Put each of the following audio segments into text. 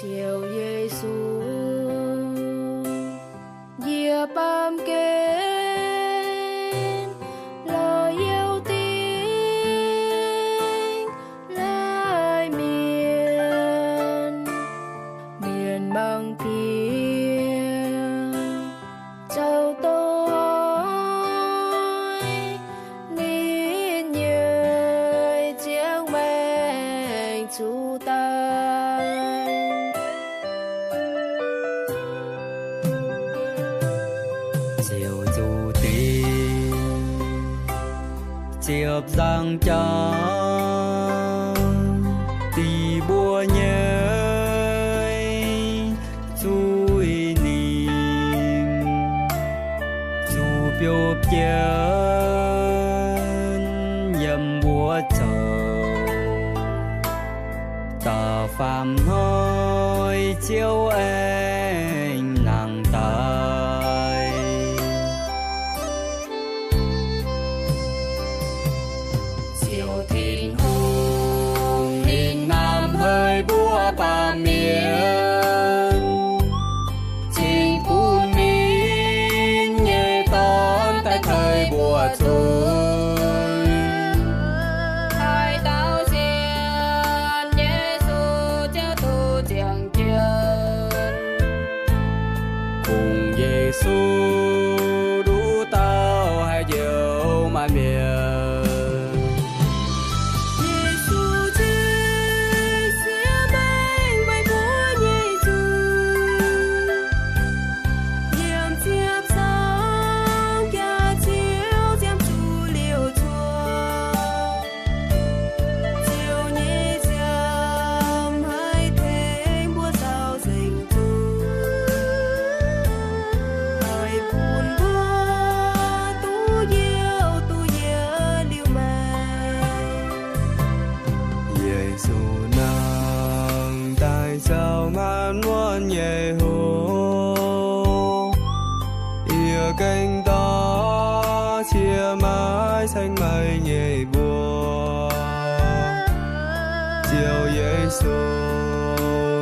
Ziouv Yesu, yie baamh gen lorz youc dingc lai mienh, mienh mangc bieqc zoux doic, ninh nyei ziangh maengc zuqc daic. Ziouv zuqc dingc ziepc nzaangc jauv, dingc mbuo nyei zuiz-nimc, zuqc biouv jienv yiem mbuo zoux da'faam hnoi Ziouv aengx nangc daaih. Ziouv Tin-Hungh ninh hnamv haic mbuo baamh mienh. Yesu nduqc dauh haih njoux maanc mienh. Yesu zingh siev maengh meih mbuo nyei zuiz, yiem ziepc zong jaax-ziouv ziangh zuqc liouc zuoqv. Ziouv nyei nziaamv haih tengx mbuo zaux nzengc zuiz, haih bun mbuo duqv youh duqv yietc liuz maengc. Yesu nangh daaih zaux maanc muotc nyei hungh. Yie gengh dorh cie maaiz ceng meih nyei mbuox. Ziouv Yesu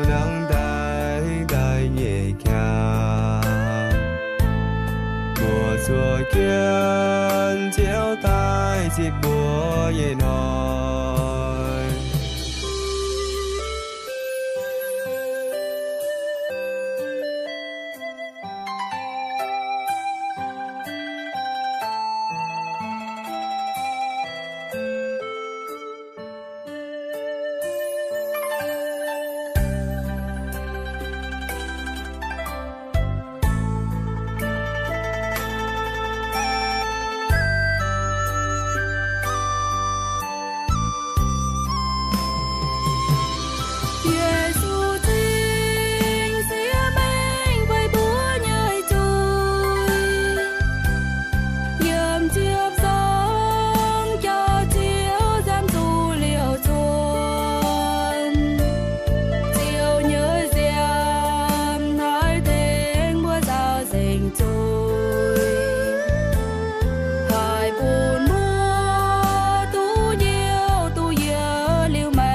nangh daaih daaih nyei qangx, mbuo zuov jienv Ziouv daaih zipv mbuo nyei hnoi. Yesu zingh siev maengh meih mbuo nyei zuiz, yiem ziepc zong jaax-ziouv ziangh zuqc liouc zuoqv. Ziouv nyei nziaamv haih tengx mbuo zaux nzengc zuiz, haih bun mbuo duqv youh duqv yietc liuz maengc.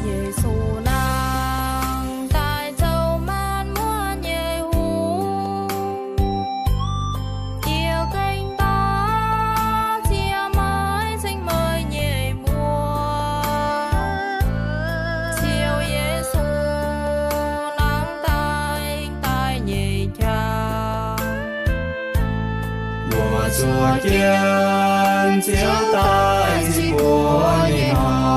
Yesu nangh daaih zoux maanc muotc nyei hungh. Yie gengh dorh cie maaiz ceng meih nyei mbuox. Ziouv Yesu nangh daaih daaih nyei qangx, mbuo zuov jienv Ziouv daaih zipv mbuo nyei hnoi.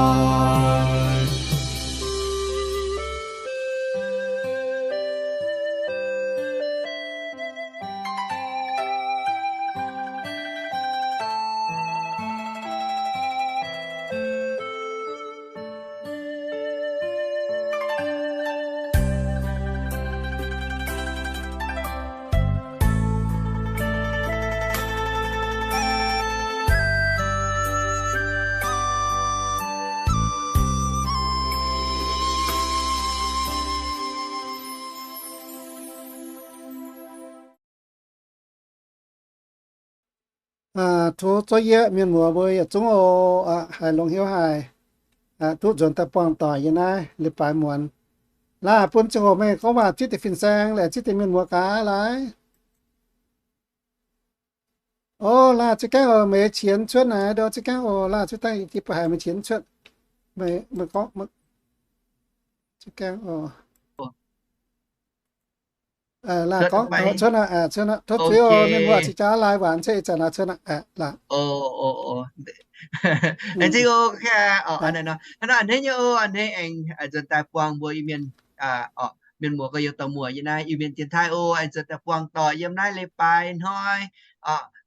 Tov zorqv yie mienh muoz mbuo yietc zungv oc, haih longx hnyouv haic, duqv nzuonx daaih buangh doic yiem naaiv leiz-baaix muonz. Laih bun ziangh hoc meih gorngv waac zipv deix fin-saeng, laaic zipv deix mienh muoz gaax laaic. O, laaic za'gengh oc, meih qiex cuotv naaic, ndau za'gengh oc, laaic za'gengh yie bun haiz meih qiex cuotv. Meih, meih gorngv, za'gengh oc. Laaic gorngv cuotv aqv, cuotv aqv. Tov zuiz oc, mienh muoz, cingx jaax laaic waac cuotv ih zanc naaic cuotv aqv. Laaic. Zingh oc, hnangv naaiv nyei oc, a'hneiv aengx nzuonx daaih buangh mbuo Iu-Mienh, mienh muoz gorx-youz dauh muoz yiem naaiv Iu-Mienh dienx taaih oc, aengx nzuonx daaih buangh doic yiem naaiv leiz-baaix hnoi,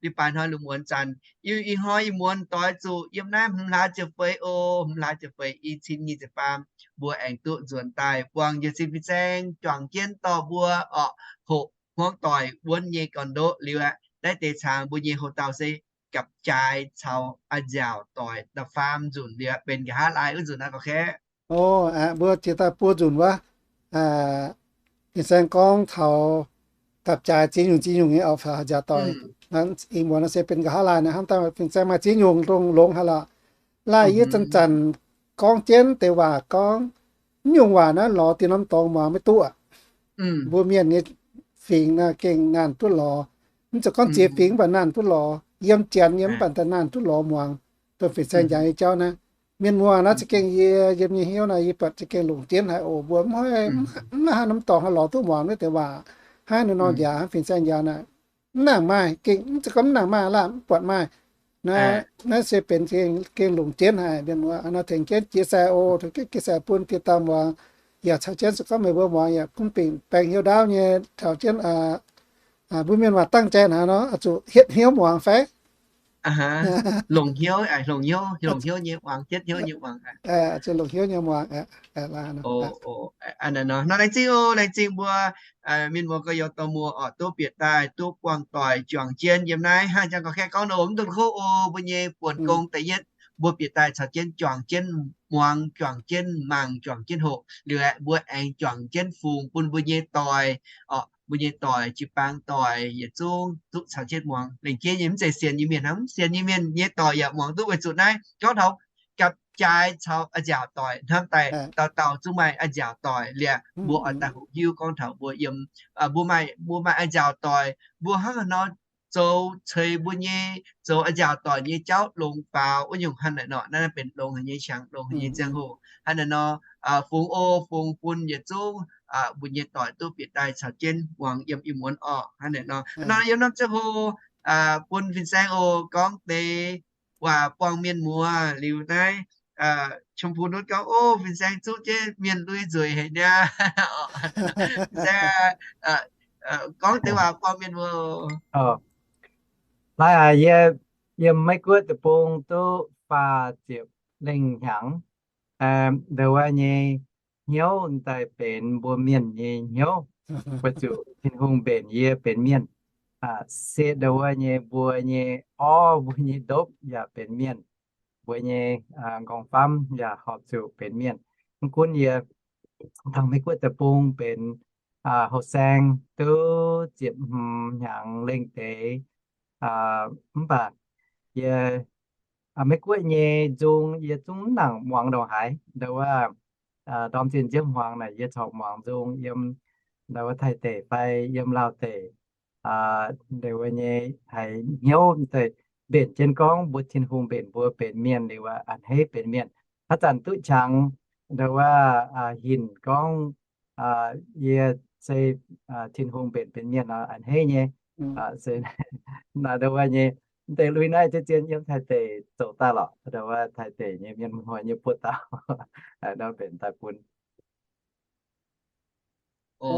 leiz-baaix hnoi lungh muonz zanc. Ih hnoi ih muonz doix zuqc yiem naaiv hmz hlaax ziepc feix oc, hmz hlaax ziepc feix, i cin nyic ziepc faam, mbuo aengx duqv nzuonx daaih buangh njiec sin fin-saeng juangc jienv dorh mbuo orqc, hoqc hmuangv doic wuonv nyei gorn-ndoqv liuz aqv. Naaiv deix cangx mbuo nyei houx dauh se gapv-jaaix caux a'nziaauc doic da'faam nzunc liuz aqv, benx nqa'haav laai wuov nzunc aqv, gorqv-kaeqv. O, mbuo jiex daaih buo nzunc wuov. Fin-saeng gorngv taux gapv-jaaix ziex nyungc ziex nyungc nyei orqc, a'nziaauc doic. Ih muonz nor se benx nqa'haav laai naaiv, hnamv daaih fin-saeng maaih ziex nyungc longx-longx haic lorqc. Laaic yie zanc-zanc gorngv jienv deix waac gorngv, mv nyungc waac naaiv lorz dinh norm dorngx muangx maiv duqv aqv. Mbuo mienh nyei fingx naaiv gengh naanh duqv lorz. Mv zeiz gorngv ziex fingx mv baac naanh duqv lorz. Yiem janx nyei mv baac naanh duqv lorz muangx. Dongh fin-saeng njang nyei jauv naaiv. Mienh muoz naaiv za'gengh yie yiem nyei hnyouv naaiv yie buatc za'gengh longc jienv haic oc. Mbuo mv haih, mv haih norm dorngx haih lorz duqv muangx wuov deix waac. Hnangv ninh nor njaaux, hnangv fin-saeng njaaux naaic, mv nangc maaih, gengh mv zeiz gorngv mv nangc maaih laanh mv buatc maaih. Naaiv, naaiv se benx gengh longc jienv haic. Mienh muoz nor tengx jienv jiex sai oc, tengx jienv jiex sai bun dieh dauh muangx, yaac caux jienv se gorngv meih mbuo muangx yaac gunv bingc baeng hnyouv ndaauv nyei caux jienv mbuo mienh waac dangh jai hnangv nor, zuqc hietv hnyouv muangx fai? Longc hnyouv, longc hnyouv, longc hnyouv nyei muangx, hietv hnyouv nyei muangx. Zuqc longc hnyouv nyei muangx. Nor laengz zingh oc, laengz zingh mbuo mienh muoz gorx-youz dorh muoz oc, duqv bieqc daaih duqv buangh doic juangc jienv yiem naaiv hnangv jangx gorqv-kaeqv gorngv nor, mv dungx kouv oc. Mbuo nyei buonc gong da'yietv, mbuo bieqc daaih caux jienv juangc jienv muangx, juangc jienv mangc, juangc jienv hoqc, liuz aeqv, mbuo aengx juangc jienv fungx bun mbuo nyei doic oc, mbuo nyei doic, jiu-baang doic yietc zungv duqv caux jienv muangx. Lengc jeiv nyei mv zeiz sienx nyei mienh hnangv, mv sienx nyei mienh nyei doic yaac muangx duqv weic zuqc naaiv gorngv taux gapv jaaix caux a'nziaauc doic hnamv daaih dauh dauh zungv maaih a'nziaauc doic liuz, mbuo oix daaih hoqc hiuv gorngv taux mbuo yiem, mbuo maaih, mbuo maaih a'nziaauc doic, mbuo hnangv haaix nor zoux ceix mbuo nyei, zoux a'nziaauc doic nyei jauv longx faaux wuov nyungc hnangv naaic nor, naaiv benx longx haic nyei qangx, longx haic nyei ziangh hoc. Hnangv naaic nor, fungx oc, fungx bun yietc zungv mbuo nyei doic duqv bieqc daaih caux jienv muangx yiem ih muonz orqc. Hnangv naaic nor, nor yiem norm ziangh hoc bun fin-saeng oc gorngv deix waac buangh mienh muoz liuz naaiv, Chong Pun Nutv gorngv, o, fin-saeng zuqv jienv mienh lui nzueic haic niaa. Fin-saeng gorngv deix waac buangh mienh muoz. Naaiv yie yiem Meiv Guoqv deic-bung duqv faah ziepc lengh hnyangx. Ndongc wuov nyei hnyouv daaih benx mbuo mienh nyei hnyouv, weic zuqc Tin-Hungh mbenc yie benx mienh. Se ndongc wuov nyei mbuo nyei orv, mbuo nyei ndopv yaac benx mienh. Mbuo nyei nqorngv-famv yaac horpc zuqc benx mienh. Mv gunv yie taux Meiv Guoqv deic-bung benx houh saeng duqv ziepc hmz hnyangx lengh deix, mv baac yie Meiv Guoqv nyei nzung yie zungv mv nangc muangx ndongc haaix. Ndongc wuov ndorm zinh nziouv hmuangx naaic yie corc muangx nzung yiem ndongc wuov Taiv deic fai yiem Laauv deic. Ndongc wuov nyei haiz hnyouv deix mbenc jienv gorngv mbuo Tin-Hungh mbenc mbuo benx mienh liuz a'hneiv benx mienh. Haaix zanc duqv qangx ndongc wuov hinc gorngv yie se Tin-Hungh mbenc benx mienh nor a'hneiv nyei. Naaiv ndongc wuov nyei, mv deix lui naaiv zien-zien yiem Taiv deic zoux daaih lorqc. Ndongc wuov Taiv deic nyei mienh muoz nyei buoz dauh nor mbenc daaih bun. Mv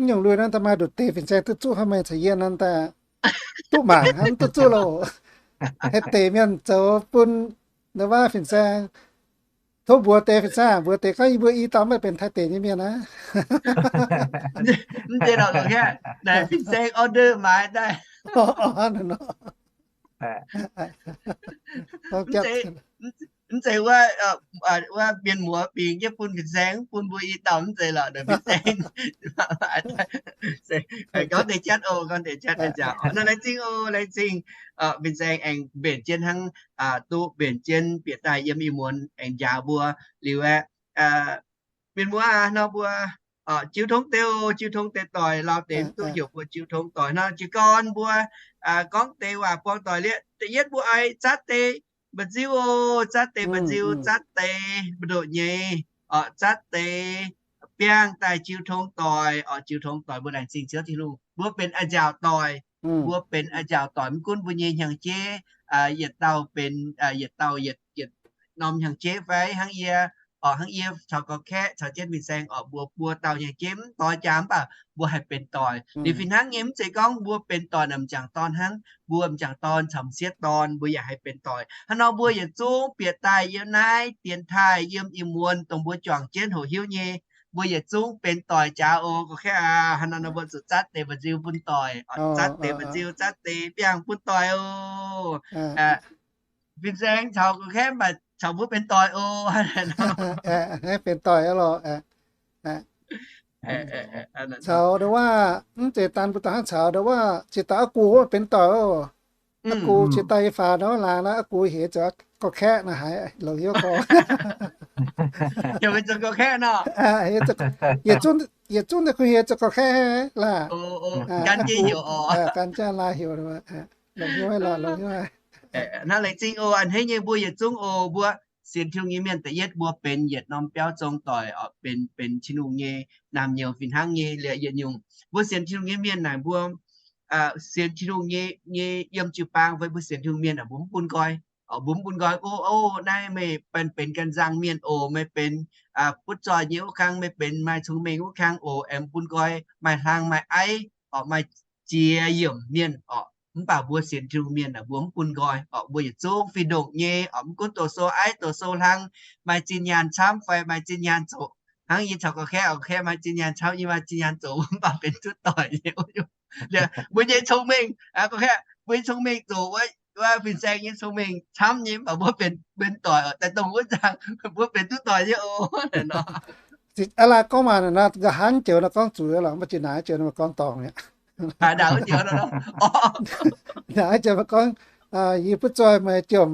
nyungc lui naaiv daaih maaih nduqc deix fin-saeng duqv zuqv hnangv meih caux yie nor daaih duqv mangc hnangv duqv zuqv loh. Haih deic mienh zoux bun ndongc wuov fin-saeng. Tov mbuox deix fin-saeng, mbuox deix gorngv yie mbuo i dauh maiv benx Taiv deic nyei mienh aqv. Mv zeiz lorqc, naaic fin-saeng order maaiz daaih. Mv zeiz wuov, wuov mienh muoz bingx jienv bun fin-saeng, bun mbuo i dauh mv zeiz lorqc, fin-saeng. Gorngv deix jatv oc, gorngv deix jatv nziaauc. Nor laengz zingh oc, laengz zingh. Fin-saeng aengx mbenc jienv hnangv, duqv mbenc jienv bieqc daaih yiem ih muonz aengx njaaux mbuo liuz aeqv, mienh muoz aac, nor mbuo jiu tongv deix, jiu tongv deix doic, Laauv deix mv duqv heuc mbuo jiu tongv doic nor, jiez gorn mbuo gorngv deix waac buangh doic liuz, da'yietv mbuo oix zatv deix mba'nziu oc, zatv deix mba'nziu, zatv deix mbu'ndoqc nyei, zatv deix biangh daaih jiu tongv doic oc. Jiu tongv doic mbuo laengz zingh Ziouv Tin-Hungh, mbuo benx a'nziaauc doic. Mbuo benx a'nziaauc doic, mv gunv mbuo nyei hnyangx-jeiv yietc dauh benx, yietc dauh yietc, yietc norm hnyangx-jeiv fai hnangv yie, oc, hnangv yie caux gorqv-kaeqv caux jienv fin-saeng oc, mbuo buo dauh hnyangx-jeiv mv doix jaax, mv baac mbuo haih benx doic. Liuz fih hnangv nyei, mv zeiz gorngv mbuo benx doic naaic m'jangc dorn hnangv, mbuo m'jangc dorn caux m'sieqv dorn mbuo yaac haih benx doic. Hnangv nor mbuo yietc zungv bieqc daaih yiem naaiv dienx taaih yiem ih muonz dongh mbuo juangc jienv hoqc hiuv nyei, mbuo yietc zungv benx doic jaax oc, gorqv-kaeqv aac. Hnangv nor mbuo zuqc zatv deix mba'nziu bun doic, zatv deix mba'nziu, zatv deix biangh bun doic oc. Fin-saeng caux gorqv-kaeqv mv baac caux mbuo benx doic oc. Benx doic lorqc. Caux ndongc wuov, mv zeiz daan mbuo daaih hnangv caux ndongc wuov ziex dauh aqv gux benx doic oc. Aqv gux ziex dauh yie faaux nor, laangz nor aqv gux heuc zoux gorqv-kaeqv naaiv haiz longx hnyouv gorx. Yietc zungv, yietc zungv naaiv kuh heuc zoux gorqv-kaeqv laah. Gan jienv laaih heuc, longx hnyouv lorqc, longx hnyouv. Hnangv laengz zingh oc, a'hneiv nyei mbuo yietc zungv oc. Mbuo sienx Tin-Hungh nyei mienh da'yietv mbuo benx yietc norm biauv zong doic oc, benx, benx Tin-Hungh nyei naamh nyouz fih hnangv nyei liuz yietc nyungc. Mbuo sienx Tin-Hungh nyei mienh naaic mbuo sienx Tin-Hungh nyei, nyei yiem jiu-baang fai mbuo sienx Tin-Hungh mienh naaic mbuo mv bun nqoi. Mbuo mv bun nqoi, o, o, naaiv meih benx, benx ganh nzangc mienh oc, meih benx butv zoih nyei wuov kang, meih benx maaih cong-mengh wuov kang oc, aengx bun nqoi, maaih hlang maaih aiv oc, maaih jiex yiemc mienh oc. Mv baac mbuo sienx Tin-Hungh mienh naaic mbuo mv bun nqoi oc. Mbuo yietc zungv fih ndongc nyei oc, mv gunv doqc sou aiv doqc sou hlang, maaih zinh nyaanh camv fai maaih zinh nyaanh zoqc. Hnangv yie caux gorqv-kaeqv, gorqv-kaeqv maaih zinh nyaanh camv, yie maaih zinh nyaanh zoqc, mv baac benx duqv doic nyei. Mbuo nyei cong-mengh, gorqv-kaeqv mbuo nyei cong-mengh zoqc wuov, fin-saeng nyei cong-mengh camv nyei, mv baac mbuo benx, benx doic oc. Daaih dongh wuov nzangc mbuo benx duqv doic nyei oc. Aa, laaix gorngv maac nor, nqa'haav joux nor gorngv zuqc lorqc, mv baac jiex naaic joux nor gorngv dorngc mi'aqv. Naaic joux maaih gorngv, yie butv zoih meih jomc,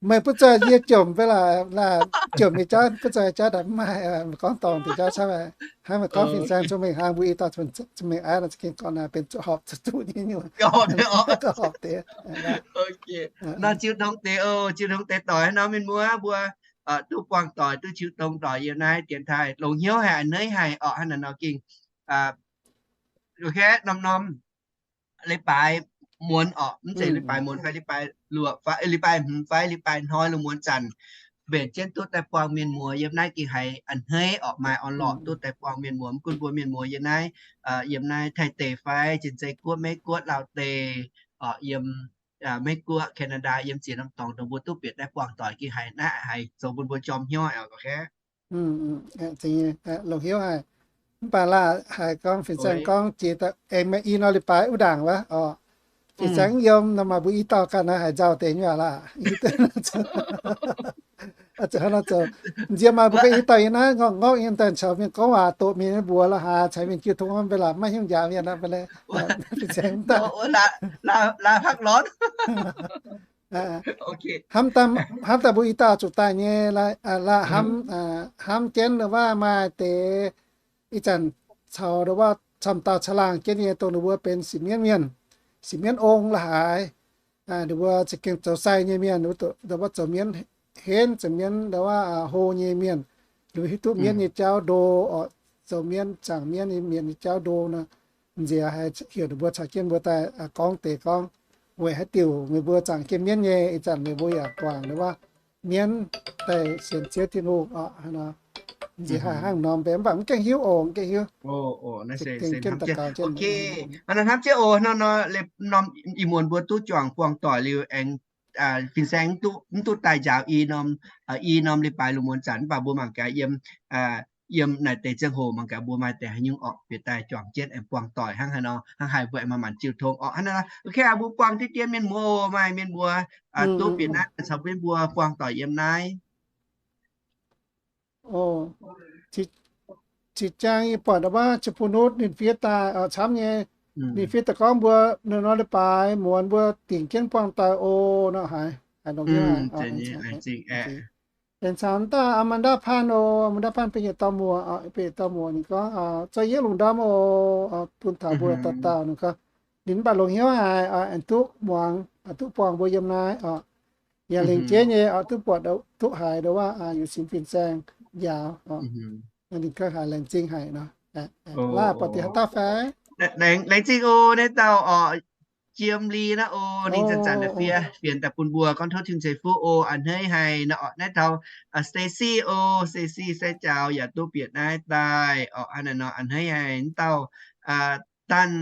meih butv zoih yie jomc fai laaix, jomc nyei jauv, butv zoih jauv daaih mv maaih, gorngv dorngc diuc jauv camv. Hnangv maaih gorngv fin-saeng cong-mengh hnangv, mbuo i dauh cong-mengh aiv nor za'gengh gorngv naaic benx horpc zuqc duqv nyei nyungc. Horpc deix. Nor ziux tongx deix oc, ziux tongx deix doic haaix nor mienh muoz mbuo duqv buangh doic, duqv ziux tongx doic yiem naaiv dienx taaih, longx hnyouv haic, a'hneiv haic oc. Hnangv naaic nor gengh, ok, norm-norm leiz-baaix muonz oc, mv zeiz leiz-baaix muonz fai leiz-baaix luoqc, leiz-baaix hmz fai leiz-baaix hnoi lungh muonz zanc, mbenc jienv duqv daaih buangh mienh muoz yiem naaiv gengh haiz a'hneiv oc, maaih orn-lorqc duqv daaih buangh mienh muoz. Mv gunv mbuo mienh muoz yiem naaiv, yiem naaiv Taiv deic fai Janx-Zei Guoqv, Meiv Guoqv, Laauv deic, yiem Meiv Guoqv, Canada, yiem ziex norm dorngx dongh mbuo duqv bieqc daaih buangh doic gengh haiz naaiv haiz zoux bun mbuo jorm hnyouv oc. Longx hnyouv haic. Mv baac laaix haiz gorngv fin-saeng gorngv jiex aengx maaih i norm leiz-baaix wuov ndaangc wuov oc. Fin-saeng yiem nor maaih mbuo i dauh ganh naaiv haiz nzauh deix nyei laah. Nziex maaih mbuo ganh i dauh yiem naaiv ngorc ngorc nyei daaih caux mienh gorngv waac doqc mienh nyei mbuox la'haaix, caux mienh jiu tong mv bei laaix maiv hiuv njaaux mienh aqv. Fin-saeng mv daaih, hnamv daaih mbuo i dauh zuqc daaih nyei, laaix hnamv, hnamv jienv wuov maaih deix ih zanc caux wuov camv dauh caangh laangh jienv nyei dongh ninh mbuo benx sipc mienv mienh, sipc mienv ong la'haaix, ninh mbuo za'gengh zoux sai nyei mienh, wuov zoux mienv henv, zoux mienv wuov hlo nyei mienh, ninh mbuo hiuv duqv mienv nyei jauv ndo oc, zoux mienv zaangc mienv nyei mienh nyei jauv ndo nor, nziex haiz heuc ninh mbuo caux jienv mbuo daaih gorngv deix gorngv weic haaix diuc meih mbuo zaangc jienv mienv nyei. Ih zanc meih mbuo yaac guangc wuov mienv daaih sienx Ziouv Tin-Hungh oc. Nziex haiz hnangv norm mbenc mv baac mv gaengh hiuv oc, mv gaengh hiuv. Hnamv jienv oc, norm ih muonz mbuo duqv juangc buangh doic liuz aengx fin-saeng mv duqv daaih njaaux i norm, i norm leiz-baaix lungh muonz zanc, mv baac mbuo mangc gaax yiem, yiem naaic deix ziangh hoc mangc gaax mbuo maaih deix haaix nyungc orqc bieqc daaih juangc jienv aengx buangh doic hnangv haaix nor, hnangv haaix mbuo aengx maaih maanc jiu tong orqc. Hnangv naaiv, ok, mbuo buangh diqv dien mienh muoz, maaih mienh mbuo duqv bieqc naaiv caux mbuo buangh doic yiem naaiv. Cingx jaang yie buatc wuov Jaax Bun Nutv ninh fiev daaih camv nyei. Ninh fiev daaih gorngv mbuo nor, nor leiz-baaix muonz mbuo dingc jienv buangh doic oc. Nor haiz, haiz longx haic. Benx caux daaih Amanda Pan oc. Amanda Pan benx yietc dauh muoc, benx yietc dauh muoc. Ninh gorngv, Za'gengh lungh ndorm oc, bun taux mbuo dauh dauh. Ninh gorngv ninh mv baac longx hnyouv haic, aengx duqv muangx, duqv buangh mbuo yiem naaiv oc. Yaac lengc jeiv nyei oc, duqv buatc, duqv haiz ndau wuov yuc sin fin-saeng njaaux oc. Ninh ganh haiz laengz zingh haic nor. Laaih buatc diuc haaix dauh fai? Laengz zingh oc, naaiv dauh oc, Jiem Li naaiv oc. Ninh zanc-zanc fiev fienx daaih bun mbuo gorngv tov Tin-Hungh ceix fuqv oc, a'hneiv haic nor oc. Naaiv taux Stacy oc, Stacy sai njaaux yaac duqv bieqc naaiv daaih oc. Hnangv naaiv nor a'hneiv haic. Naaiv dauh Danh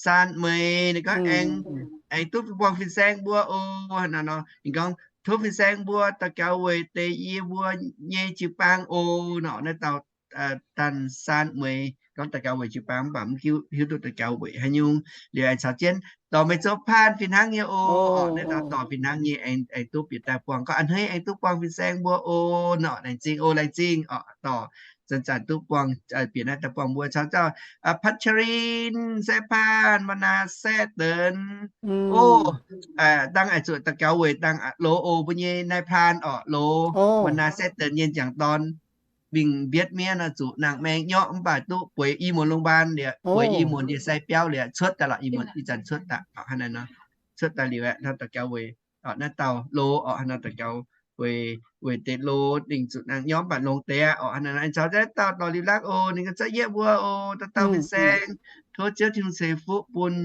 Saan Meih ninh gorngv aengx, aengx duqv buangh fin-saeng mbuo oc. Hnangv naaiv nor ninh gorngv tov fin-saeng mbuo daux gaux weic deix yie mbuo nyei jiu-baang oc nor. Naaiv dauh Danh Saan Meih gorngv daux gaux weic jiu-baang mv baac mv hiuv duqv daux gaux weic haaix nyungc. Liuz aengx caux jienv dorh meih zoux paan fih hnangv nyei oc. Naaiv dauh dorh fih hnangv nyei, aengx duqv bieqc daaih buangh, gorngv a'hneiv aengx duqv buangh fin-saeng mbuo oc nor. Laengz zingh oc, laengz zingh oc. Dorh zanc-zanc duqv buangh, bieqc naaiv daaih buangh mbuo caux dauh Patcharin, Sai Paan, Mana, Sai Denx oc. Dangh a'zuqc daux gaux weic dangh loz oc, mbuo nyei nai paan oc, loz Mana, Sai Denx nyei njang-dorn mingh mbietv mienv nor zuqc nangh maeng nyorqv mv baac duqv bueix i muonz โรงพยาบาล liuz, bueix i muonz ndie-sai biauv liuz cuotv daaih lorqc, i muonz ih zanc cuotv daaih hnangv naaiv nor. Cuotv daaih liuz aeqv, hnangv daux gaux weic Orqc, naaiv dauh lo orqc, haaix nor daux gaux weic, weic deix lo ninh zuqc nangh nyormv mv baac longx deix aqv orqc. Haaix nor aengx caux naaiv dauh dorh liuz lakv oc, ninh ganh za'yietv mbuo oc, dauh dauh fin-saeng. Tov Ziouv Tin-Hungh ceix fuqv bun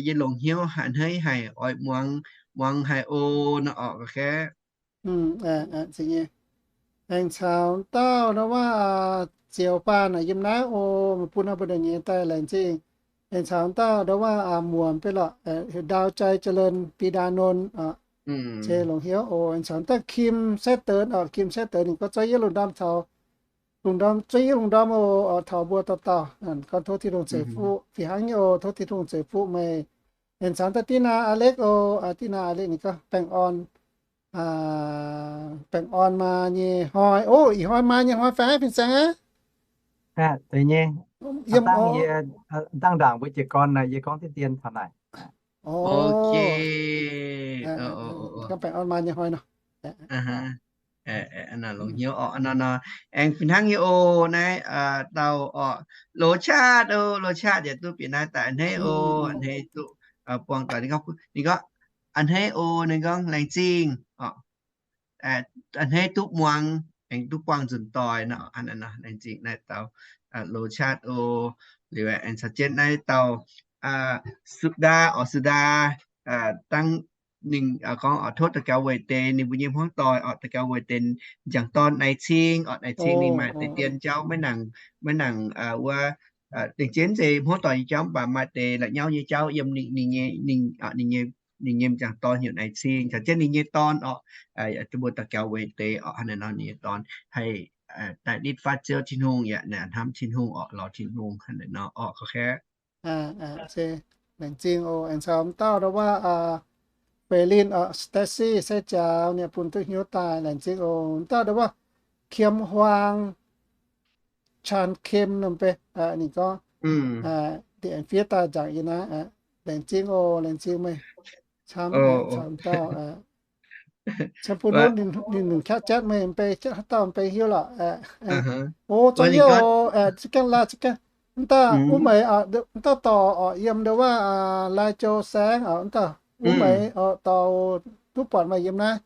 yie longc hnyouv a'hneiv haic, oix muangx, muangx haic oc nor orqc, ga'kv. Aengx caux dauh ndau wuov zioux faanh yiem naaiv oc, meih bun nor mbuo ndongc nyei daaih laengz zingh. Aengx caux dauh ndau wuov muonc beiv lorqc, heuc Ndau Jai Ja'leun, Bi Ndaa Nonx, se longc hnyouv oc. Aengx caux dauh Kim Saeqv Deix orqc, Kim Saeqv Deix ninh gorngv zuov yie lungh ndorm taux, lungh ndorm, zuov yie lungh ndorm oc, taux mbuo dauh dauh, gorngv tov Tin-Hungh ceix fuqv fih hnangv nyei oc, tov Tin-Hungh ceix fuqv meih. Aengx caux dauh Dina Alex oc, Dina Alex ninh gorngv baengh orn, baengh orn maa nyei hnoi oc, ih hnoi maa nyei hnoi fai fin-saeng aqv? Deix nyei. Yiem dangh yie, dangh ndaangc mbuo jiez gorn naaic yie gorngv deix dien taux naaic. Gorngv baengh orn maa nyei hnoi nor. Longc hnyouv orqc, nor nor. Aengx fih hnangv nyei oc, naaiv dauh orqc, Loz Qatv oc, Loz Qatv yaac duqv bieqc naaiv daaih, a'hneiv oc, a'hneiv duqv buangh doic. Ninh gorngv, ninh gorngv, a'hneiv oc, ninh gorngv laengz zingh orqc, a'hneiv duqv muangx, aengx duqv buangh nzunc doic nor, laengz zingh naaiv dauh Loz Qatv oc. Liuz aengx caux jienv naaiv dauh Su Ndaa orqc, Su Ndaa, dangh ninh gorngv orqc, tov daux gaux weic deix ninh mbuo nyei hmuangv doic orqc, daux gaux weic deix m'jangc dorn Naix Cing orqc, Naix Cing ninh maaih deix dien jauv maiv nangc, maiv nangc wuov, dengh jienv se hmuangv doic nyei jauv mv baac maaih deix la'nyauv nyei jauv yiem ninh, ninh nyei, ninh nyei m'jangc dorn heuc Naix Cing caux jienv ninh nyei dorn orqc, mbuo daux gaux weic deix orqc, hnangv naaiv nor ninh nyei dorn haih daaih nitv fatv Ziouv Tin-Hungh yaac naaic hnamv Tin-Hungh orqc, lorz Tin-Hungh hnangv naaiv nor orqc, ga'kv. Se laengz zingh oc. Aengx caux m'dauh ndau wuov Fei-Lin orqc, Stacy se jaax ninh bun duqv hnyouv daaih, laengz zingh oc. M'dauh ndau wuov Kiem Huaang, Chan Kiem norm bei, ninh gorngv deix aengx fiev daaih nzaangc yie naaiv, laengz zingh oc, laengz zingh meih camv caux m'dauh Cien-Fu-Nunv ninh, ninh nungc qaqv jatv meih m'bei, haaix dauh m'bei hiuv lorqc. O, za'gengh laaih, za'gengh, m'dauh wuov meix, m'dauh dorc orqc, yiem ndau wuov Lai Joux Saengv orqc, m'dauh wuov meix orqc, dorc duqv buatc meih yiem naaiv.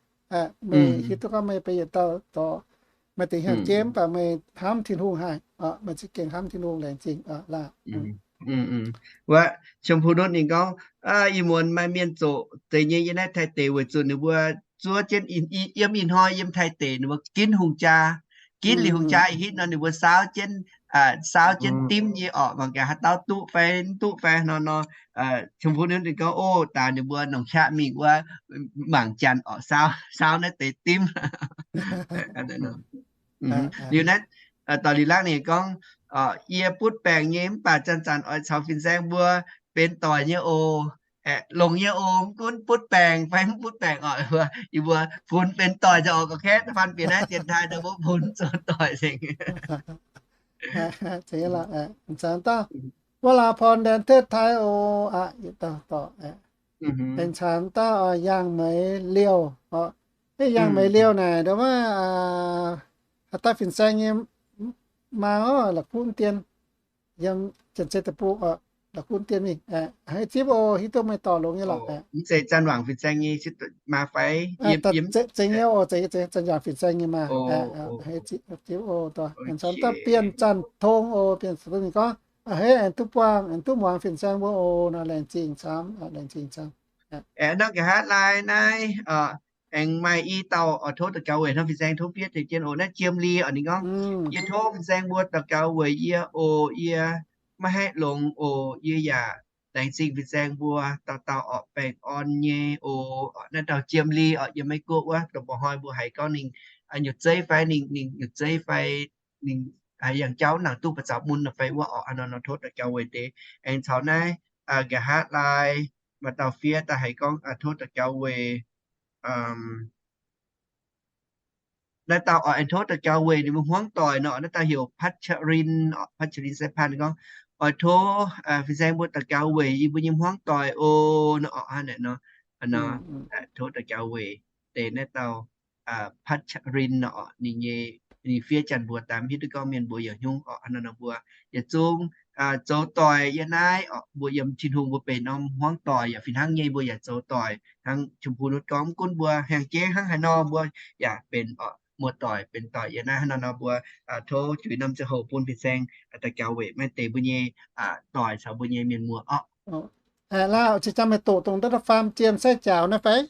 Meih hiuv duqv gorngv meih beiv yietc dauh dorc, meih dingc hnyangx-jeiv mv baac meih hnamv Tin-Hungh haic, meih za'gengh hnamv Tin-Hungh, laengz zingh laaih. Wuov Cien-Fu-Nunv ninh gorngv, ih muonz maaih mienh zoqc deix nyei yiem naaiv Taiv deic weic zuqc ninh mbuo zuov jienv, yiem ih hnoi yiem Taiv deic ninh mbuo ginv hungh jaa, ginv liuz hungh jaa ih hitv nor ninh mbuo saauv jienv, saauv jienv dimv nyei orqc, mangc gaax haaix dauh duqv fai mv duqv fai nor nor. Cien-Fu-Nunv ninh gorngv, o, daaih ninh mbuo nongc qaqv mingh wuov mangc janx orqc, saauv, saauv naaiv deix dimv. Liuz naaiv dorh liuz lakv ninh gorngv, yie butv baengc nyei mv baac zanc-zanc oix caux fin-saeng mbuo benx doic nyei oc. Longx nyei oc, mv gunv butv baengc fai mv butv baengc orqc, yie mbuo funx benx doic ziouc orqc, ga'kv da'faanh bieqc naaiv dienx taaih daaih mbuo funx zoux doic nzengc. Caux dauh wuov laaix porn ndaen tetv taaih oc, yietc dauh dorc. Aengx caux dauh Yangh Meix Liouh. Yangh Meix Liouh naaic ndau wuov haaix dauh fin-saeng nyei maa orqc, la'kuqv dien, yiem Janx-Zei deic-bung orqc, la'kuqv dien mingh. Haiz zipv oc, hiuv duqv meih dorh longx nyei lorqc. Mv zeiz Zanc Wangc fin-saeng nyei maa fai? Zengx nyei oc, Zanc Wangc fin-saeng nyei maa. Zipv oc, aengx caux dauh Bienh Zanc Tong oc, Bienh Zanc Tong ninh gorngv, a'hneiv aengx duqv buangh, aengx duqv muangx fin-saeng mbuo oc nor, laengz zingh camv, laengz zingh camv. Aengx nor nqa'haav laai naaiv aengx maaih i dauh oix tov daux gaux weic hnangv fin-saeng tov fiev tengx jienv oc. Naaiv Jiem Li oc, ninh gorngv, yie tov fin-saeng mbuo daux gaux weic yie oc, yie maiv haih longx oc, yie yaac laengz zingh fin-saeng mbuo dauh dauh orqc, baengh orn nyei oc. Naaiv dauh Jiem Li orqc, yiem Meiv Guoqv wuov, dongh mba'hnoi mbuo haiz gorngv ninh nyutc zeiv fai, ninh, ninh nyutc zeiv fai, ninh haiz yangh jauv nangc duqv ba'zaux mun fai wuov orqc, hnangv nor nor tov daux gaux weic deix. Aengx caux naaiv nqa'haav laai maaih dauh fiev daaih haiz gorngv tov daux gaux weic naaiv dauh oix tov daux gaux weic ninh mbuo hmuangv doic nor, naaiv dauh heuc Patch Rin, Patch Rin Sai Pan gorngv, oix tov fin-saeng mbuo daux gaux weic yie mbuo nyei hmuangv doic oc nor orqc, hnangv naaic nor, tov daux gaux weic deix naaiv dauh Patv Rin nor orqc, ninh nyei, ninh fiev janx mbuox daaih, mv hiuv duqv gorngv mienh mbuox yietc hnyungv orqc. Hnangv naaic nor mbuo yietc zungv zoux doic yiem naaiv orqc, mbuo yiem Tin-Hungh mbuo benx norm hmuangv doic yaac fih hnangv nyei, mbuo yaac zoux doic hnangv Chim Pun wuov gorngv, mv gunv mbuo hengx jeiv hnangv haaix nor, mbuo yaac benx orqc muoz-doic, benx doic yiem naaiv. Hnangv naaiv nor mbuo tov Juiz Namh Ziangh Hoc bun fin-saeng daux gaux weic maaih deix mbuo nyei doic caux mbuo nyei mienh muoz orqc. Lauh, ziex jangx meih doqc dongh naaiv faam jiem sai jaux naaiv fai?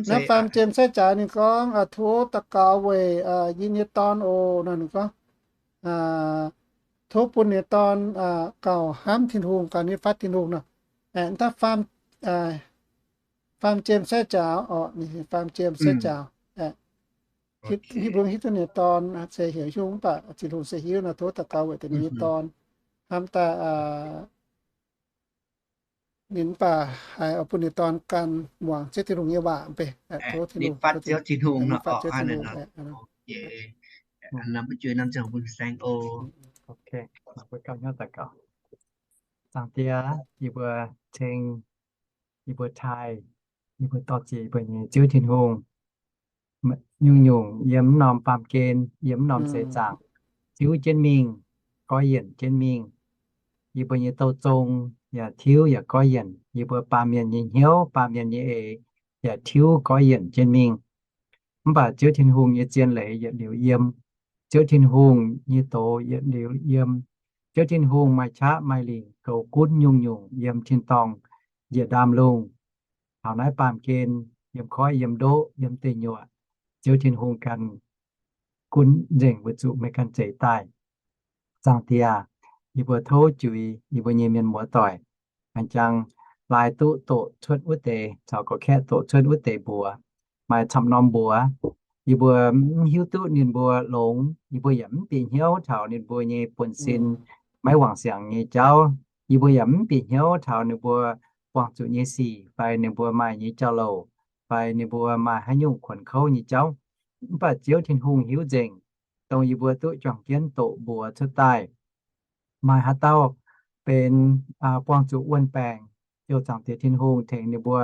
Naaiv faam jiem sai jaux ninh gorngv, tov daux gaux weic yie nyei dorn oc. Nor ninh gorngv, tov bun ninh dorn gauh hnamv Tin-Hungh, gauh nitv fatv Tin-Hungh nor. Naaiv faam jiem sai jaux orqc, faam jiem sai jaux. Hiuv, mbuo hiuv duqv ninh dorn se heuc Hungh, mv baac Tin-Hungh se hiuv nor, tov daux gaux weic deix ninh nyei dorn hnamv daaih, ninh mv baac haih oix bun ninh dorn gan muangx Ziouv Tin-Hungh nyei waac mv bei. Tov Tin-Hungh, tov Tin-Hungh, nitv fatv Ziouv Tin-Hungh nor. Zaangc Diex, yie mbuo ceng, yie mbuo taaih, yie mbuo dor-ziec yie mbuo nyei Ziouv Tin-Hungh, nyungc-nyungc yiem mv norm baamh gen, yiem mv norm seix zaangc, tiuv jienv mingh, goiv yienc jienv mingh. Yie mbuo nyei douh zong yaac tiuv yaac goiv yienc. Yie mbuo baamh mienh nyei hnyouv, baamh mienh nyei eix yaac tiuv goiv yienc jienv mingh. Mv baac Ziouv Tin-Hungh nyei zien leiz yietc liuz yiem. Ziouv Tin-Hungh nyei doz yietc liuz yiem. Ziouv Tin-Hungh maaih qaqv maaih lingc goux gunv nyungc-nyungc yiem tin-dorngh njiec ndaamv-lungh, taux naaiv baamh gen, yiem koiv yiem ndoqv yiem deic nyuoqc, Ziouv Tin-Hungh ganh gunv nzengc weic zuqc meih ganh zeix daaih. Zaangc Diex, yie mbuo tov juix yie mbuo nyei mienh muoz doic, haaix jangx laaix duqv doqc cuotv wuov deix caux gorqv-kaeqv doqc cuotv wuov deix mbuox, maaih camv norm mbuox yie mbuo mv hiuv duqv ninh mbuo longx, yie mbuo yaac mv bieqc hnyouv taux ninh mbuo nyei buonv-sin maiv wangc siangx nyei jauv. Yie mbuo yaac mv bieqc hnyouv taux ninh mbuo buangh zuqc nyei sic fai ninh mbuo maaih nyei jauv-louc fai ninh mbuo maaih haaix nyungc kuonx kouv nyei jauv. Mv baac Ziouv Tin-Hungh hiuv nzengc, dongh yie mbuo duqv juangc jienv doqc mbuox cuotv daaih. Maaih haaix dauh benx buangh zuqc wuon-baengc, ziouc Zaangc Diex Tin-Hungh tengx ninh mbuo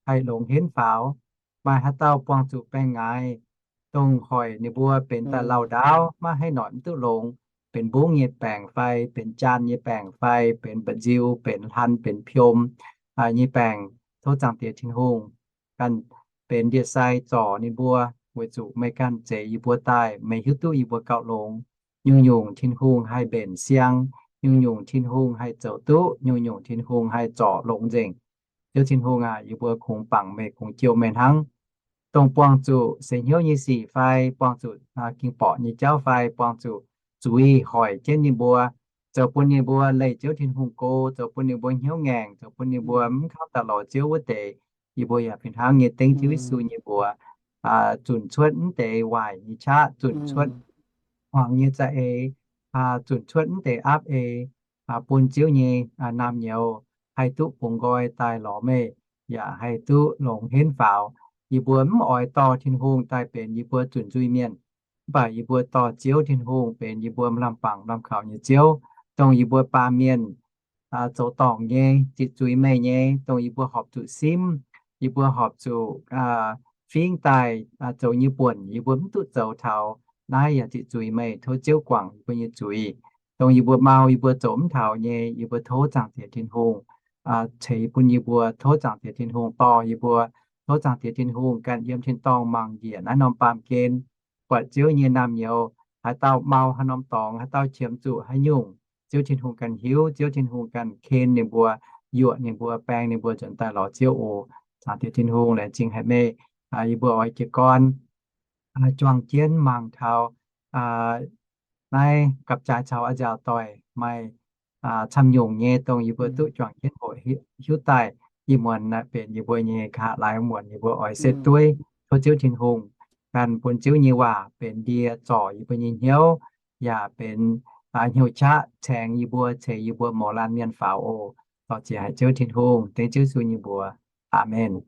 haih longx henv faaux. Maaih haaix dauh buangh zuqc baengh ngaaix, dongh hoic ninh mbuo benx daaih lauh ndaauv maiv haih noic mv duqv longx, benx mbungv nyei baengc fai benx jaan nyei baengc fai benx mba'nziu, benx hlan, benx piom nyei baengc, tov Zaangc Diex Tin-Hungh ganh benx ndie-sai zorc ninh mbuo, weic zuqc meih ganh zeix yie mbuo daaih, meih hiuv duqv yie mbuo gauh longx. Nyungc-nyungc Tin-Hungh haih mbenc siang, nyungc-nyungc Tin-Hungh haih zoux duqv, nyungc-nyungc Tin-Hungh haih zorc longx nzengc. Ziouv Tin-Hungh aac, yie mbuo kungx bangc meih, kungx jouh meih hnangv. Dongh buangh zuqc seix hnyouv nyei sic fai buangh zuqc ging borqc nyei jauv fai buangh zuqc zuiz hoic jienv ninh mbuo, zoux bun ninh mbuo leih Ziouv Tin-Hungh go, zoux bun ninh mbuo hnyouv ngaengc, zoux bun ninh mbuo mv kangv daaih lorz Ziouv wuov deix, yie mbuo yaac fih hnangv nyei dengv Ziouv Yesu nyei mbuox, zunc cuotv mv deix waaic nyei qaqv, zunc cuotv hmuangx nyei za'eix, zunc cuotv mv deix aapv ei, bun Ziouv nyei naamh nyouz haih duqv bungx nqoi daaih lorz meih, yaac haih duqv longx henv faaux. Yie mbuo mv oix dorh Tin-Hungh daaih benx yie mbuo zunc nzuih mienh, mv baac yie mbuo dorh Ziouv Tin-Hungh benx yie mbuo m'lamh bangc m'lamh kaux nyei Ziouv, dongh yie mbuo baamh mienh zoux dorngc nyei, ziqc zuiz meih nyei, dongh yie mbuo horpc zuqc simv, yie mbuo horpc zuqc fingv daaih zoux nyei buonc, yie mbuo mv duqv zoux taux naaiv yaac ziqc zuiz meih. Tov Ziouv guangc yie mbuo nyei zuiz. Dongh yie mbuo mau, yie mbuo zoux mv taux nyei, yie mbuo tov Zaangc Diex Tin-Hungh ceix bun yie mbuo, tov Zaangc Diex Tin-Hungh dorh yie mbuo, tov Zaangc Diex Tin-Hungh ganh yiem tin-dorngh mangc njiec naaiv norm baamh gen, buatc Ziouv nyei naamh nyouz haaix dauh mau haaix norm dorngx, haaix dauh qiemx zuqc haaix nyungc, Ziouv Tin-Hungh ganh hiuv, Ziouv Tin-Hungh ganh ken ninh mbuo, yuoqc ninh mbuo, baeng ninh mbuo nzuonx daaih lorz Ziouv oc. Zaangc Diex Tin-Hungh, laengz zingh haic meih. Yie mbuo oix jiez gorn juangc jienv mangc taux naaiv gapv-jaaix caux a'nziaauc doic maaih camv nyungc nyei dongh yie mbuo duqv juangc jienv hoqc hiuv daaih. Ih muonz naaiv benx yie mbuo nyei nqa'haav laai muonc, yie mbuo oix setv dueiv tov Ziouv Tin-Hungh ganh bun Ziouv nyei waac benx ndie zorc yie mbuo nyei hnyouv, yaac benx hnyouv qaqv caengx yie mbuo, ceix yie mbuo mouz laanh mienh faaux oc. Dor-ziec haic Ziouv Tin-Hungh, dengv Ziouv Yesu nyei mbuox. Aamen.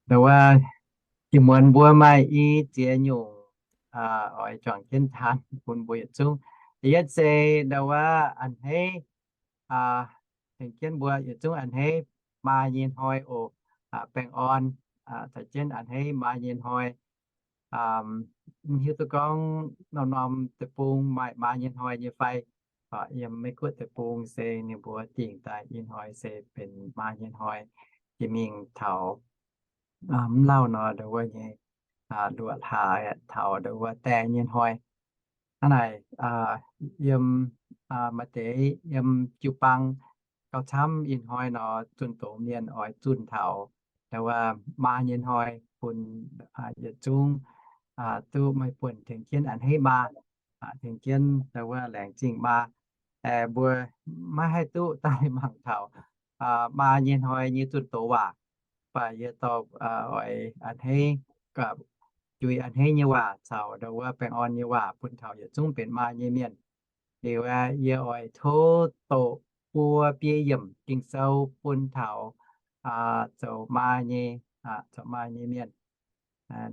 Ndau wuov, ih muonz mbuo maaih i ziex nyungc oix juangc jienv taan bun mbuo yietc zungv. Da'yietv se ndau wuov a'hneiv tengx jienv mbuo yietc zungv a'hneiv maa nyei hnoi oc. Baengh orn caux jienv a'hneiv maa nyei hnoi. Mv hiuv duqv gorngv norm-norm deic-bung maaih maa nyei hnoi nyei fai. Yiem Meiv Guoqv deic-bung se ninh mbuo dingc daaih ih hnoi se benx maa nyei hnoi, jiex mingh taux mv lauh nor ndo wuov nyei luoqc hlaax taux ndo wuov die nyei hnoi. Hnangv naaic, yiem maaih deix yiem jiu-baang gauh camv ih hnoi nor, zunh doz mienh oix zunh taux ndo wuov maa nyei hnoi bun yietc zungv duqv meih buonc tengx jienv a'hneiv maa, tengx jienv ndo wuov laengz zingh maa. Mbuo maiv haih duqv daaih mangc taux maa nyei hnoi nyei zunh doz waac, mv baac yie dorh oix a'hneiv, juix a'hneiv nyei waac caux ndo wuov baengh orn nyei waac bun taux yietc zungv benx maa nyei mienh. Liuz yie oix tov doqc buo biei yiemc Ging-Sou bun taux zoux maa nyei, zoux maa nyei mienh.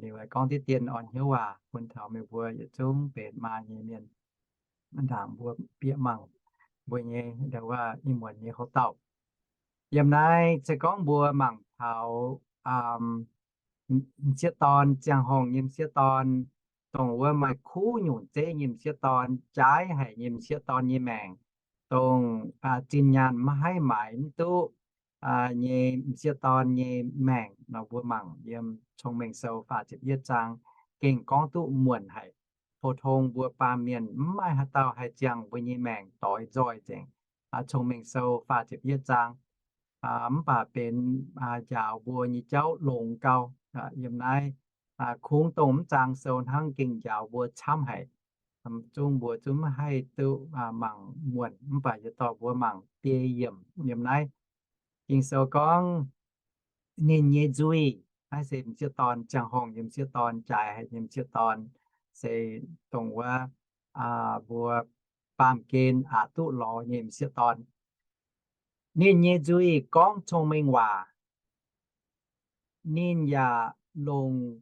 Liuz gorngv diqv dien orn hnyouv waac bun taux meih mbuo yietc zungv benx maa nyei mienh. Ndaangc mbuo bieqc mangc mbuo nyei ndo wuov ih muonz nyei houv dauh. Yiem naaiv se gorngv mbuo mangc taux m'sieqv dorn, ziangh horngh nyei m'sieqv dorn, dongh wuov maaih kuv nyungc zeiv nyei m'sieqv dorn, jaaix haic nyei m'sieqv dorn nyei maengc, dongh zinh nyaanh maiv haih maaiz mv duqv nyei m'sieqv dorn nyei maengc nor, mbuo mangc yiem Cong-Mengh Sou faah ziepc yietv zaang gengh gorngv duqv muonc haic. Pou-tong mbuo baamh mienh mv maaih haaix dauh haih ziangh mbuo nyei maengc doix nzoih nzengc. Cong-Mengh Sou faah ziepc yietv zaang, mv baac benx njaaux mbuo nyei jauv longx gau. Yiem naaiv kungx dongh mv zaang sou hnangv gengh njaaux mbuo camv haic. Zungv mbuo zungv maiv haih duqv mangc muonc, mv baac yie dorh mbuo mangc biei yiemc yiem naaiv. Ging-Sou gorngv ninh nyei nzuih, naaiv se m'sieqv dorn, ziangh horngh nyei m'sieqv dorn, jaaix haic nyei m'sieqv dorn, se dongh wuov mbuo baamh gen aqc duqv lorz nyei m'sieqv dorn. Ninh nyei nzuih gorngv cong-mengh waac. Ninh yaac longc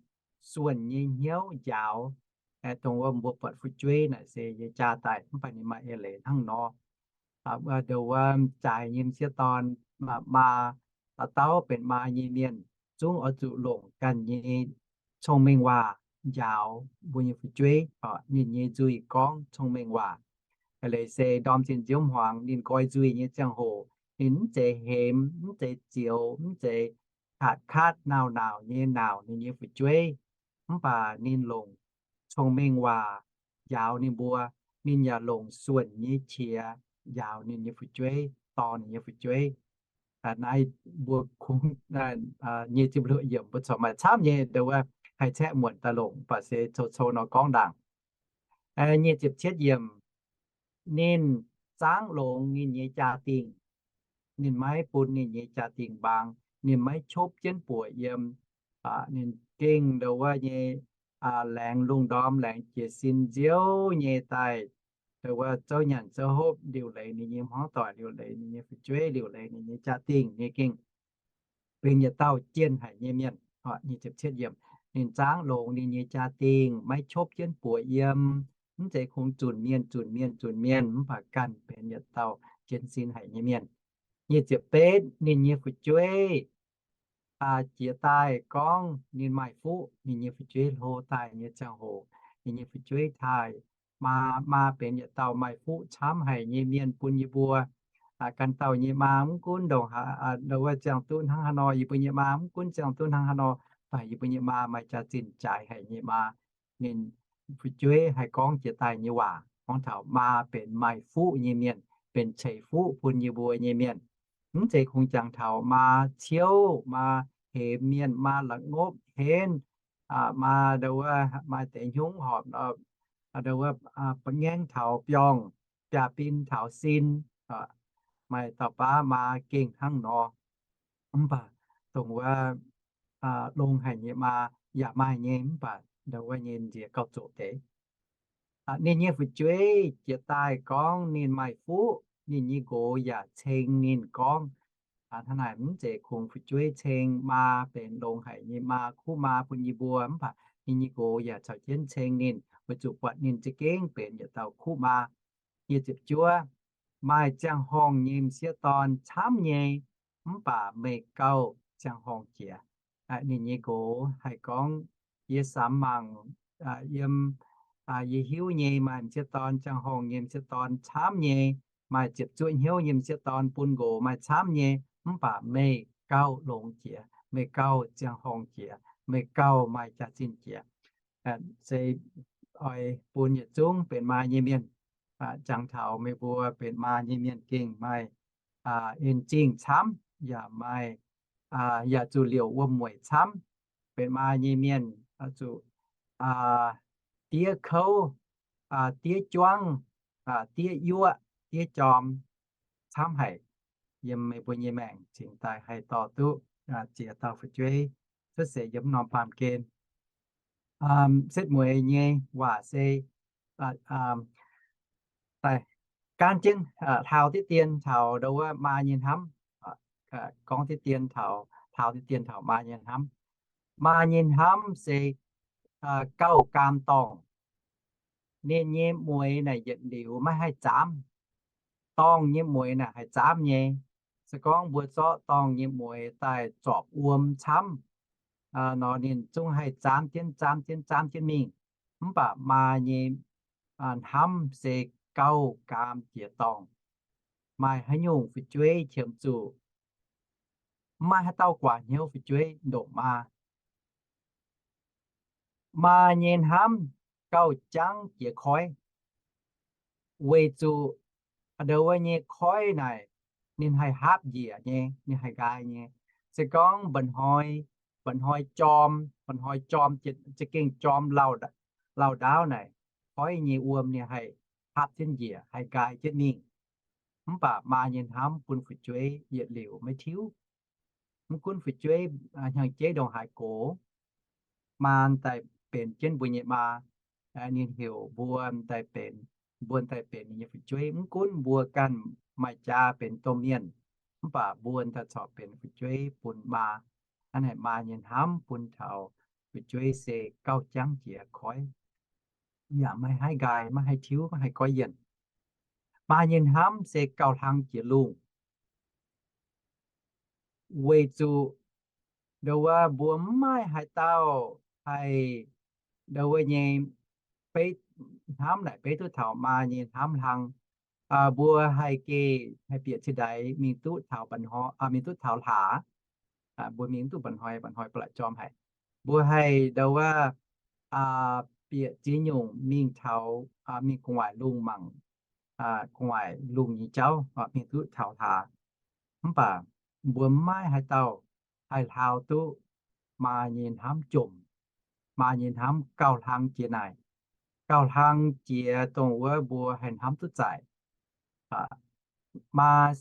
suonc nyei hnyouv njaaux. Dongh wuov mbuo buatc fu'jueiv naaic se yie jaa daaih mv baac ninh maaih eix leiz hnangv nor. Ndo wuov jaaix nyei m'sieqv dorn, maa, dauh dauh benx maa nyei mienh zungv oix zuqc longc ganh nyei cong-mengh waac njaaux mbuo nyei fu'jueiv. Ninh nyei nzuih gorngv cong-mengh waac. Leiz se ndorm zinh nziouv hmuangx ninh nqoi nzuih nyei ziangh hoc, ninh mv zeiz hemx, mv zeiz zioux, mv zeiz katc katv nauc nauc nyei nauc ninh nyei fu'jueiv. Mv baac ninh longc cong-mengh waac njaaux ninh mbuo. Ninh yaac longc suonc nyei qiex njaaux ninh nyei fu'jueiv, dorh ninh nyei fu'jueiv. Naaiv mbuo kungx nyic ziepc luoqc yiemc mbuo corc maaih camv nyei ndo wuov haih caeqv muonc daaih longc, mv baac se cou cou nor gorngv ndaangc. Nyic ziepc cietv yiemc, ninh zangv longx ninh nyei jaa-dingh. Ninh maiv bun ninh nyei jaa-dingh mbaang. Ninh maiv qopv jienv buoc yiem. Ninh gengh ndo wuov nyei laengz lungh ndorm, laengz jiez sin nziouv nyei daaih, ndo wuov zouv nyanc zouv hopv, liuc leiz ninh nyei hmuangv doic, liuc leiz ninh nyei fu'jueiv, liuc leiz ninh nyei jaa-dingh. Ninh gengh benx yietc dauh jienh haic nyei mienh. Ninh zangv longx ninh nyei jaa-dingh, maiv qopv jienv buoc yiem, mv zeiz kungx zunc mienh, zunc mienh, zunc mienh, mv baac ganh benx yietc dauh jienv sin haic nyei mienh. Nyic ziepc betv, ninh nyei fu'jueiv jiex daaih gorngv ninh maaih fuqv. Ninh nyei fu'jueiv hlo daaih nyei ziangh hoc, ninh nyei fu'jueiv taaih, maa, maa benx yietc dauh maaih fuqv camv haic nyei mienh bun yie mbuo. Ganh dauh nyei maa mv gunv ndongc, ndo wuov ziangh duqv hnangv haaix nor, yie mbuo nyei maa mv gunv ziangh duqv hnangv haaix nor, mv baac yie mbuo nyei maa maaih jaax-zinh jaaix haic nyei maa. Ninh fu'jueiv haih gorngv jiex daaih nyei waac gorngv taux maa benx maaih fuqv nyei mienh, benx ceix fuqv bun yie mbuo nyei mienh. Mv zeiz kungx jangx taux maa ciouv, maa hemx mienh, maa la'ngopv henv, maa ndo wuov maaih deix hnyouv horpc, ndo wuov ba'ngaengv taux biorngh, biaav-bin taux sin, maaih dauh baav maa gengh hnangv nor. Mv baac dongh wuov longx haic nyei maa yaac maaih nyei, mv baac ndo wuov nyei nziex gauh zoqc deix. Ninh nyei fu'jueiv jiex daaih gorngv ninh maaih fuqv, ninh nyei nqox yaac ceng ninh gorngv, hnangv naaic mv zeiz kungx fu'jueiv ceng maa benx longx haic nyei maa, kuv maa bun yie mbuo, mv baac ninh nyei nqox yaac caux jienv ceng ninh, weic zuqc buatc ninh za'gengh benx yietc dauh kuv maa. Nyic ziepc juov, maaih ziangh horngh nyei m'sieqv dorn camv nyei, mv baac meih gauh ziangh horngh jiex. Ninh nyei nqox haih gorngv, yie samx mangc, yiem, yie hiuv nyei maaih m'sieqv dorn, ziangh horngh nyei m'sieqv dorn camv nyei, maaih ziepc zuoqv hnyouv nyei m'sieqv dorn bun nqox maaih camv nyei, mv baac meih gauh longx jiex, meih gauh ziangh horngh jiex, meih gauh maaih jaax-zinh jiex. Se oix bun yietc zungv benx maa nyei mienh, jangx taux meih mbuo benx maa nyei mienh gengh maaih en zingh camv, yaac maaih, yaac zuqc liouc wuom-mueic camv. Benx maa nyei mienh zuqc diev kouv, diev juangv, diev yuoqv, diev jorm camv haic. Yiem meih mbuo nyei maengc cingx daaih haih dorh duqv ziex dauh fu'jueiv cuotv seix yiem norm baamh gen. Setv mueiz nyei waac se daaih gaanv jienv hlauv diqv dien taux ndau wuov maa nyei hnamv. Gorngv diqv dien taux, hlauv diqv dien taux maa nyei hnamv. Maa nyei hnamv se gauh gaam dorngh. Ninh nyei mueiz naaic yietc liuz maiv haih zaamv. Dorngh nyei mueiz naaic haih zaamv nyei. Se gorngv mbuo zorqv dorngh nyei mueiz daaih zorpc wuom camv nor, ninh zungv haih zaamv jienv, zaamv jienv, zaamv jienv mingh. Mv baac maa nyei hnamv se gauh gaam jiex dorngh. Maaih haaix nyungc fu'jueiv qiemx zuqc maiv maaih haaix dauh guaax hnyouv fu'jueiv ndongc maa. Maa nyei hnamv gauh jangv jiex koiv, weic zuqc ndau wuov nyei koiv naaic ninh haih haapv njiec nyei, ninh haih nqaai nyei. Se gorngv mba'hnoi, mba'hnoi jorm, mba'hnoi jorm, za'gengh jorm lauh ndaauv naaic, koiv nyei wuom ninh haih haapv jienv njiec, haih nqaai jienv mingh. Mv baac maa nyei hnamv bun fu'jueiv yietc liuz maiv tiuv. Mv gunv fu'jueiv hnyangx-jeiv ndongc haaix gox, maa daaih benx jienv mbuo nyei maa, ninh heuc mbuo daaih benx, mbuo daaih benx ninh nyei fu'jueiv. Mv gunv mbuo ganh maaih jaa benx domh mienh, mv baac mbuo daaih corc benx fu'jueiv bun maa. Hnangv naaic maa nyei hnamv bun taux fu'jueiv se gauh jangv jiex koiv, yaac maiv haih nqaai, maiv haih tiuv, maiv haih goiv yienh. Maa nyei hnamv se gauh hlang jiex lungh, weic zuqc ndau wuov mbuo maiv maaih haaix dauh haih, ndau wuov nyei, beiv, hnamv naaic beiv duqv taux maa nyei hnamv hlang. Mbuo haih geh, haih bieqc ciex ndaix mingh duqv taux, mingh duqv taux hlaax, mbuo mingh duqv mba'hnoi, mba'hnoi ba'laqc jorm haic. Mbuo haih ndau wuov bieqc ziex nyungc mingh taux, mingh gu'nguaaic lungh mangc gu'nguaaic lungh nyei jauv, mingh duqv taux hlaax. Mv baac mbuo maiv maaih haaix dauh haih hlaau duqv maa nyei hnamv jomc, maa nyei hnamv gauh hlang jiex naaic, gauh hlang jiex dongh wuov mbuo haih hnamv duqv zaic. Maa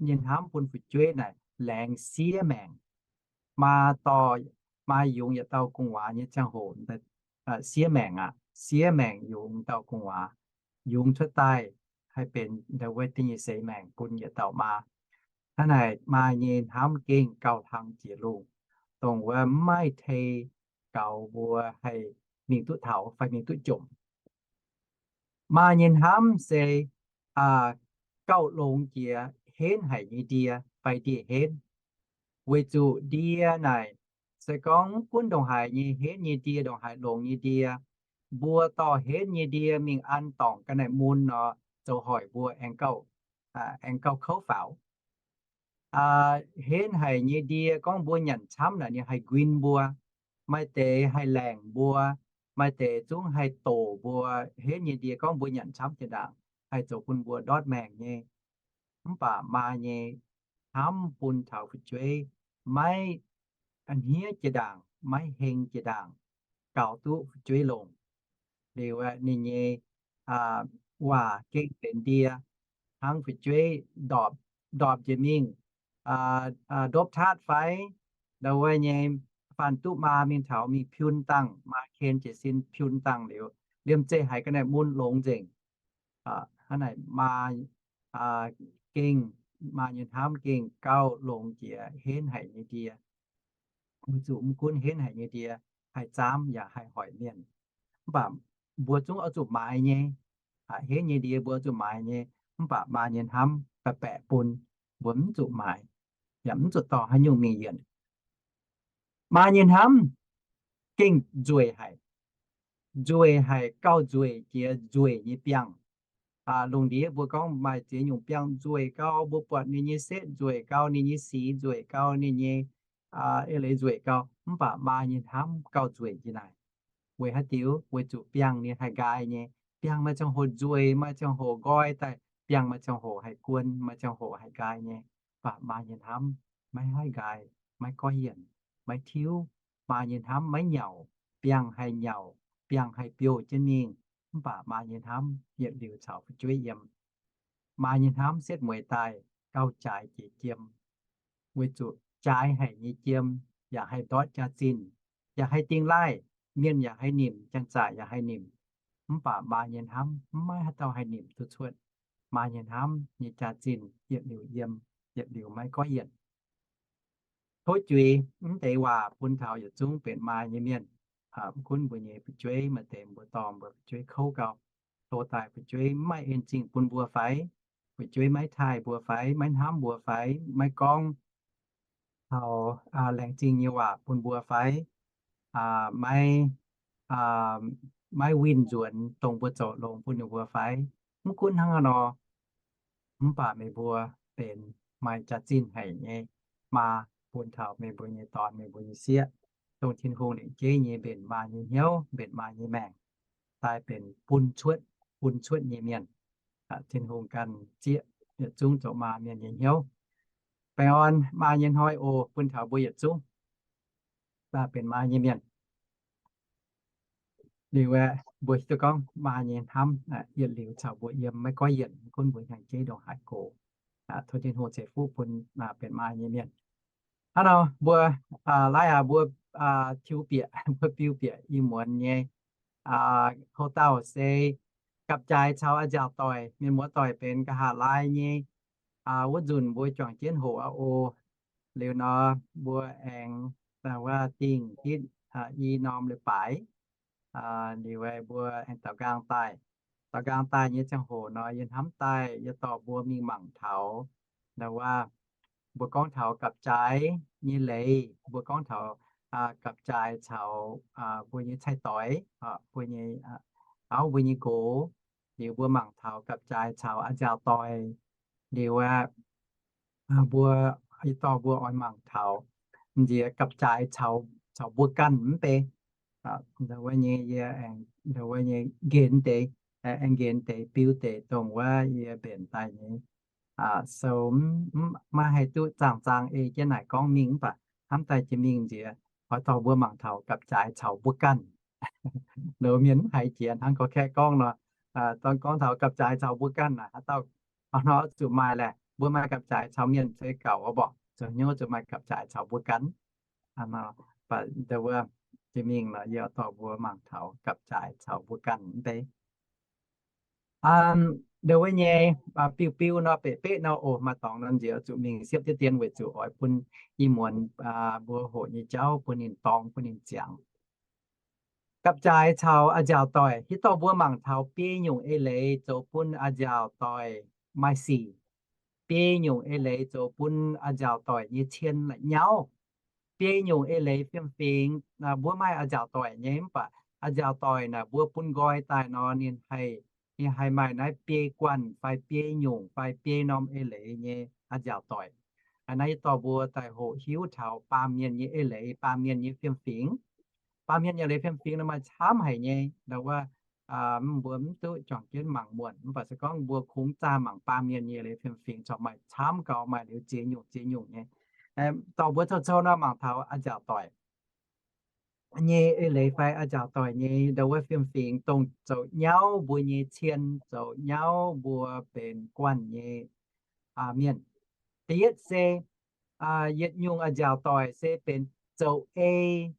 nyei hnamv bun fu'jueiv naaic laengz siev maengc. Maa dorh, maa yungz yietc dauh gu'nguaaz nyei ziangh hoc, siev maengc aqv, siev maengc yungz dauh gu'nguaaz, yungz cuotv daaih haih benx ndau wuov da'nyeic seix maengc bun yietc dauh maa. Hnangv naaic maa nyei hnamv gengh gauh hlang jiex lungh, dongh wuov maiv maaih tei gaux mbuo haih mingh duqv taux fai mingh duqv jomc. Maa nyei hnamv se gauh longx jiex henv haic nyei ndie fai ndie-henv. Weic zuqc ndie naaic, se gorngv mv gunv ndongc haaix nyei henv nyei ndie, ndongc haaix longx nyei ndie, mbuo dorh henv nyei ndie mingh an dorngc ga'naaiv mun nor, zoux hoic mbuo aengx gauh, aengx gauh kouv faaux. Henv haic nyei ndie gorngv mbuo nyanc camv naaic ninh haih nquin mbuo, maaih deix haih laengc mbuo, maaih deix zungv haih doqc mbuo. Henv nyei ndie gorngv mbuo nyanc camv jiex ndaangc haih zoux bun mbuo ndortv maengc nyei. Mv baac maa nyei hnamv bun taux fu'jueiv maiv hniev jiex ndaangc, maiv heng jiex ndaangc, gaux duqv fu'jueiv longc. Liuz ninh nyei waac gengh benx ndie, hnangv fu'jueiv ndorpc, ndorpc jiex mingh, ndopv taatv fai ndau wuov nyei, faanh duqv maa mingh taux mingh piun dangh, maa ken jiez sin piun dangh liuz, liemh zeih haiz ga'naaiv mun longx nzengc. Hnangv naaic maa gengh, maa nyei hnamv gengh gauh longx jiex henv haic nyei ndie. Weic zuqc mv gunv henv haic nyei ndie haih zaamv yaac haih hoic mienh, mv baac mbuo zungv oix zuqc maaiz nyei. Henv nyei ndie mbuo oix zuqc maaiz nyei. mv baac maa nyei hnamv baeqc baeqc bun, mbuo mv zuqc maaiz, yaac mv zuqc dorh haaix nyungc mingh yienc. Maa nyei hnamv gengh nzueic haic. Nzueic haic, gauh nzueic jiex nzueic nyei biangh. Lungh ndiev mbuo gorngv maaih ziex nyungc biangh nzueic gau, mbuo buatc ninh nyei setv nzueic gau, ninh nyei sic nzueic gau, ninh nyei eix leiz nzueic gau, mv baac maa nyei hnamv gauh nzueic jiex naaic. Weic haaix diuc? Weic zuqc biangh ninh haih nqaai nyei. Biangh maaih ziangh hoc nzueic, maaih ziangh hoc nqoi daaih, biangh maaih ziangh hoc haih guon, maaih ziangh hoc haih nqaai nyei. Mv baac maa nyei hnamv maiv haih nqaai, maiv goiv yienc, maiv tiuv. Maa nyei hnamv maiv nyauc. Biangh haih nyauc, biangh haih biouv jienv mingh, mv baac maa nyei hnamv yietc liuz caux fu'jueiv yiem. Maa nyei hnamv setv mueiz daaih gauh jaaix jiex jiem, weic zuqc jaaix haic nyei jiem yaac haih ndortv jaax-zinh, yaac haih dingh laaih, mienh yaac haih nimc, janx-zaqc yaac haih nimc. Mv baac maa nyei hnamv maiv haaix dauh haih nimc duqv cuotv. Maa nyei hnamv nyei jaax-zinh yietc liuz yiem, yietc liuz maiv goiv yienc. Tov juix mv deix waac bun taux yietc zungv benx maa nyei mienh, mv gunv mbuo nyei fu'jueiv, maaih deix mbuo dorh mbuo fu'jueiv kouv gau, tov daaih fu'jueiv mv maaih en zingh bun mbuo fai, fu'jueiv maiv taaih mbuo fai, maiv hnamv mbuo fai, maiv gorngv taux laengz zingh nyei waac bun mbuo fai, maiv, maiv winh nzuonx dongh mbuo zoux longx bun ninh mbuo fai. Mv gunv hnangv haaix nor, mv baac meih mbuo benx maaih jaax-zinh haic nyei maa bun taux meih mbuo nyei dorn, meih mbuo nyei sieqv, dongh Tin-Hungh lengc jeiv nyei mbenc maa nyei hnyouv, mbenc maa nyei maengc, daaih benx bun cuotv, bun cuotv nyei mienh. Tin-Hungh ganh zieqv yietc zungv zoux maa mienh nyei hnyouv. Baengh orn maa nyei hnoi oc, bun taux mbuo yietc zungv benx maa nyei mienh. Liuz aeqv, mbuo hiuv duqv gorngv maa nyei hnamv yietc liuz caux mbuo yiem maiv goiv yienc, mv gunv mbuo hnyangx-jeiv ndongc haaix gox. Tov Tin-Hungh ceix fuqv bun benx maa nyei mienh. Hnangv nor mbuo, laaiv aac, mbuo tiux bieqc, mbuo biu bieqc ih muonz nyei houc dauh se gapv-jaaix caux a'nziaauc doic, mienh muoz doic benx nqa'haav laai nyei wuov nzunc mbuo juangc jienv hoqc aqv oc. Liuz nor mbuo aengx wuov dingh hitv i norm leiz-baaix. Liuz mbuo aengx daaux nqaang daaih. Daaux nqaang daaih nyei ziangh hoc nor, yie hnamv daaih yie dorh mbuo mingh mangc taux, wuov, mbuo gorngv taux gapv-jaaix nyei leiz, mbuo gorngv taux gapv-jaaix caux mbuo nyei cai-doix, mbuo nyei auv, mbuo nyei nqox. Liuz mbuo mangc taux gapv-jaaix caux a'nziaauc doic. Liuz aeqv, mbuo, yie dorh mbuo oix mangc taux nziex gapv-jaaix caux mbuo ganh mv bei. Wuov nyei yie aengx, wuov nyei nqenx deix, aengx nqenx deix biu deix dongh wuov yie mbenc daaih nyei sou, maiv haih duqv zaangh zaang ei jienv naaic gorngv mingh, mv baac hnamv daaih jiex mingh nziex, oix dorh mbuo mangc taux gapv-jaaix caux mbuo ganh. Loz mienh mv haiz jiex hnangv gorx-kaeqv gorngv nor, gorngv taux gapv-jaaix caux mbuo ganh naaic, haaix dauh hnoi zuqc maaih laeh. Mbuo maaih gapv-jaaix caux mienh se gaux aqv mborqc, zoux hnyouv zuqc maaih gapv-jaaix caux mbuo ganh. Jiex mingh nor yie dorh mbuo mangc taux gapv-jaaix caux mbuo ganh mv bei. Ndo wuov nyei biuv-biuv nor, beqc-beqv nor oc, maaih dorngx nor nziex zuqc mingh siepv diqv dien weic zuqc oix bun ih muonz mbuo hoqc nyei jauv bun ninh dorngx, bun ninh ziangx. Gapv-jaaix caux a'nziaauc doic. Hiuv dorh mbuo mangc taux biei nyungc eix leiz zoux bun a'nziaauc doic maaih sic. Biei nyungc eix leiz zoux bun a'nziaauc doic nyei cien la'nyauv nyauv. Biei nyungc eix leiz fiem-fingx, mbuo maaih a'nziaauc doic nyei, mv baac a'nziaauc doic naaic mbuo bun nqoi daaih nor, ninh haih, ninh haih maaih naaiv biei guanh fai biei nyungc fai biei norm eix leiz nyei a'nziaauc doic. Naaiv yie dorh mbuo daaih hoqc hiuv taux baamh mienh nyei eix leiz, baamh mienh nyei fiem-fingx. Baamh mienh nyei eix leiz fiem-fingx nor maaih camv haic nyei, ndau wuov mbuo mv duqv juangc jienv mangc muonc, mv baac se gorngv mbuo kungx zaah mangc baamh mienh nyei eix leiz fiem-fingx corc maaih camv gau, maaih liuz ziex nyungc ziex nyungc nyei. Dorh mbuo cou-cou nor mangc taux a'nziaauc doic nyei eix leiz fai a'nziaauc doic nyei ndau wuov fiem-fingx, dongh zoux nyauv mbuo nyei cien, zoux nyauv mbuo benx guanh nyei mienh. Da'yietv se yietc nyungc a'nziaauc doic se benx zoux ei,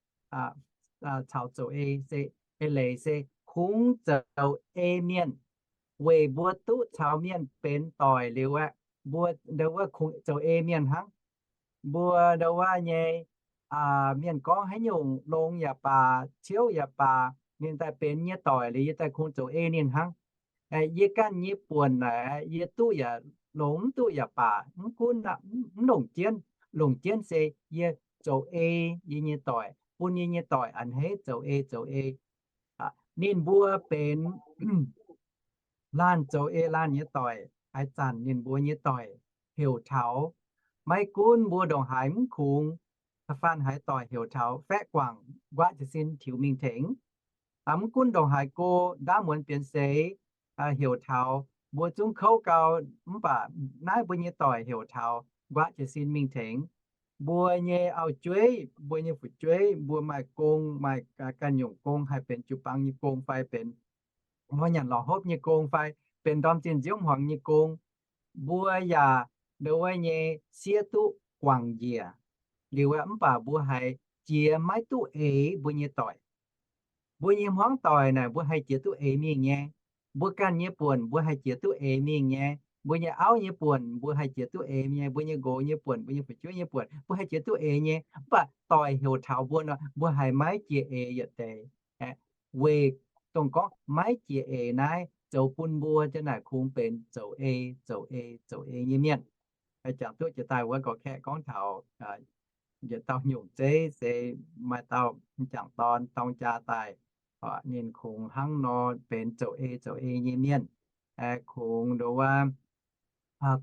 caux zoux ei se, eix leiz se kungx zoux ei mienh, weic mbuo duqv caux mienh benx doic liuz aeqv, mbuo ndau wuov kungx zoux ei mienh hnangv. Mbuo ndau wuov nyei mienh gorngv haaix nyungc, longx yaac baac, ciouv yaac baac, ninh daaih benx yie nyei doic liuz, yie daaih kungx zoux ei ninh hnangv. Yie ganh nyei buonc naaic yie duqv yaac longx, mv duqv yaac baac, mv gunv, mv longc jienv. Longc jienv se yie zoux ei yie nyei doic, bun yie nyei doic a'hneiv zoux ei zoux ei. Ninh mbuo benx laanh zoux ei laanh nyei doic, haaix zanc ninh mbuo nyei doic heuc taux, maiv gunv mbuo ndongc haaix mv kungx, da'faanh haaix doic heuc taux faeqv guangc nquaqv jiez sin tiux mingh tengx. Mv gunv ndongc haaix go, ndaamv muonz bienx seix heuc taux, mbuo zungv kouv gau, mv baac naaiv mbuo nyei doic heuc taux nquaqv jiez sin mingh tengx. Mbuo nyei auv-jueiv, mbuo nyei fu'jueiv, mbuo maaih gong, maaih ganh nyungc gong, haih benx jiu-baang nyei gong fai benx mbuo nyanc lorqc hopv nyei gong fai benx ndorm zinh nziouv hmuangx nyei gong, mbuo yaac ndo wuov nyei siev duqv guangc njiec liuz aqv, mv baac mbuo haiz jiex maiv duqv eix mbuo nyei doic. Mbuo nyei hmuangv doic naaic mbuo haih jiex duqv eix mingh nyei. Mbuo ganh nyei buonc mbuo haih jiex duqv eix mingh nyei. Mbuo nyei auv nyei buonc mbuo haih jiex duqv eix nyei. Mbuo nyei nqox nyei buonc, mbuo nyei fu'jueiv nyei buonc, mbuo haih jiex duqv eix nyei. Mv baac doic heuc taux mbuo nor, mbuo haiz maiv jiex eix yietc deix. Weic dongh gorngv maiv jiex eix naaiv zoux bun mbuo ziang naaic kungx benx zoux ei, zoux ei, zoux ei nyei mienh. Jangx duqv jiex daaih wuov gorx-kaeqv gorngv taux yietc dauh nyungc zeiv se maaih dauh m'jangc dorn dorng jaa daaih, ninh kungx hnangv nor benx zoux ei zoux ei nyei mienh, kungx ndo wuov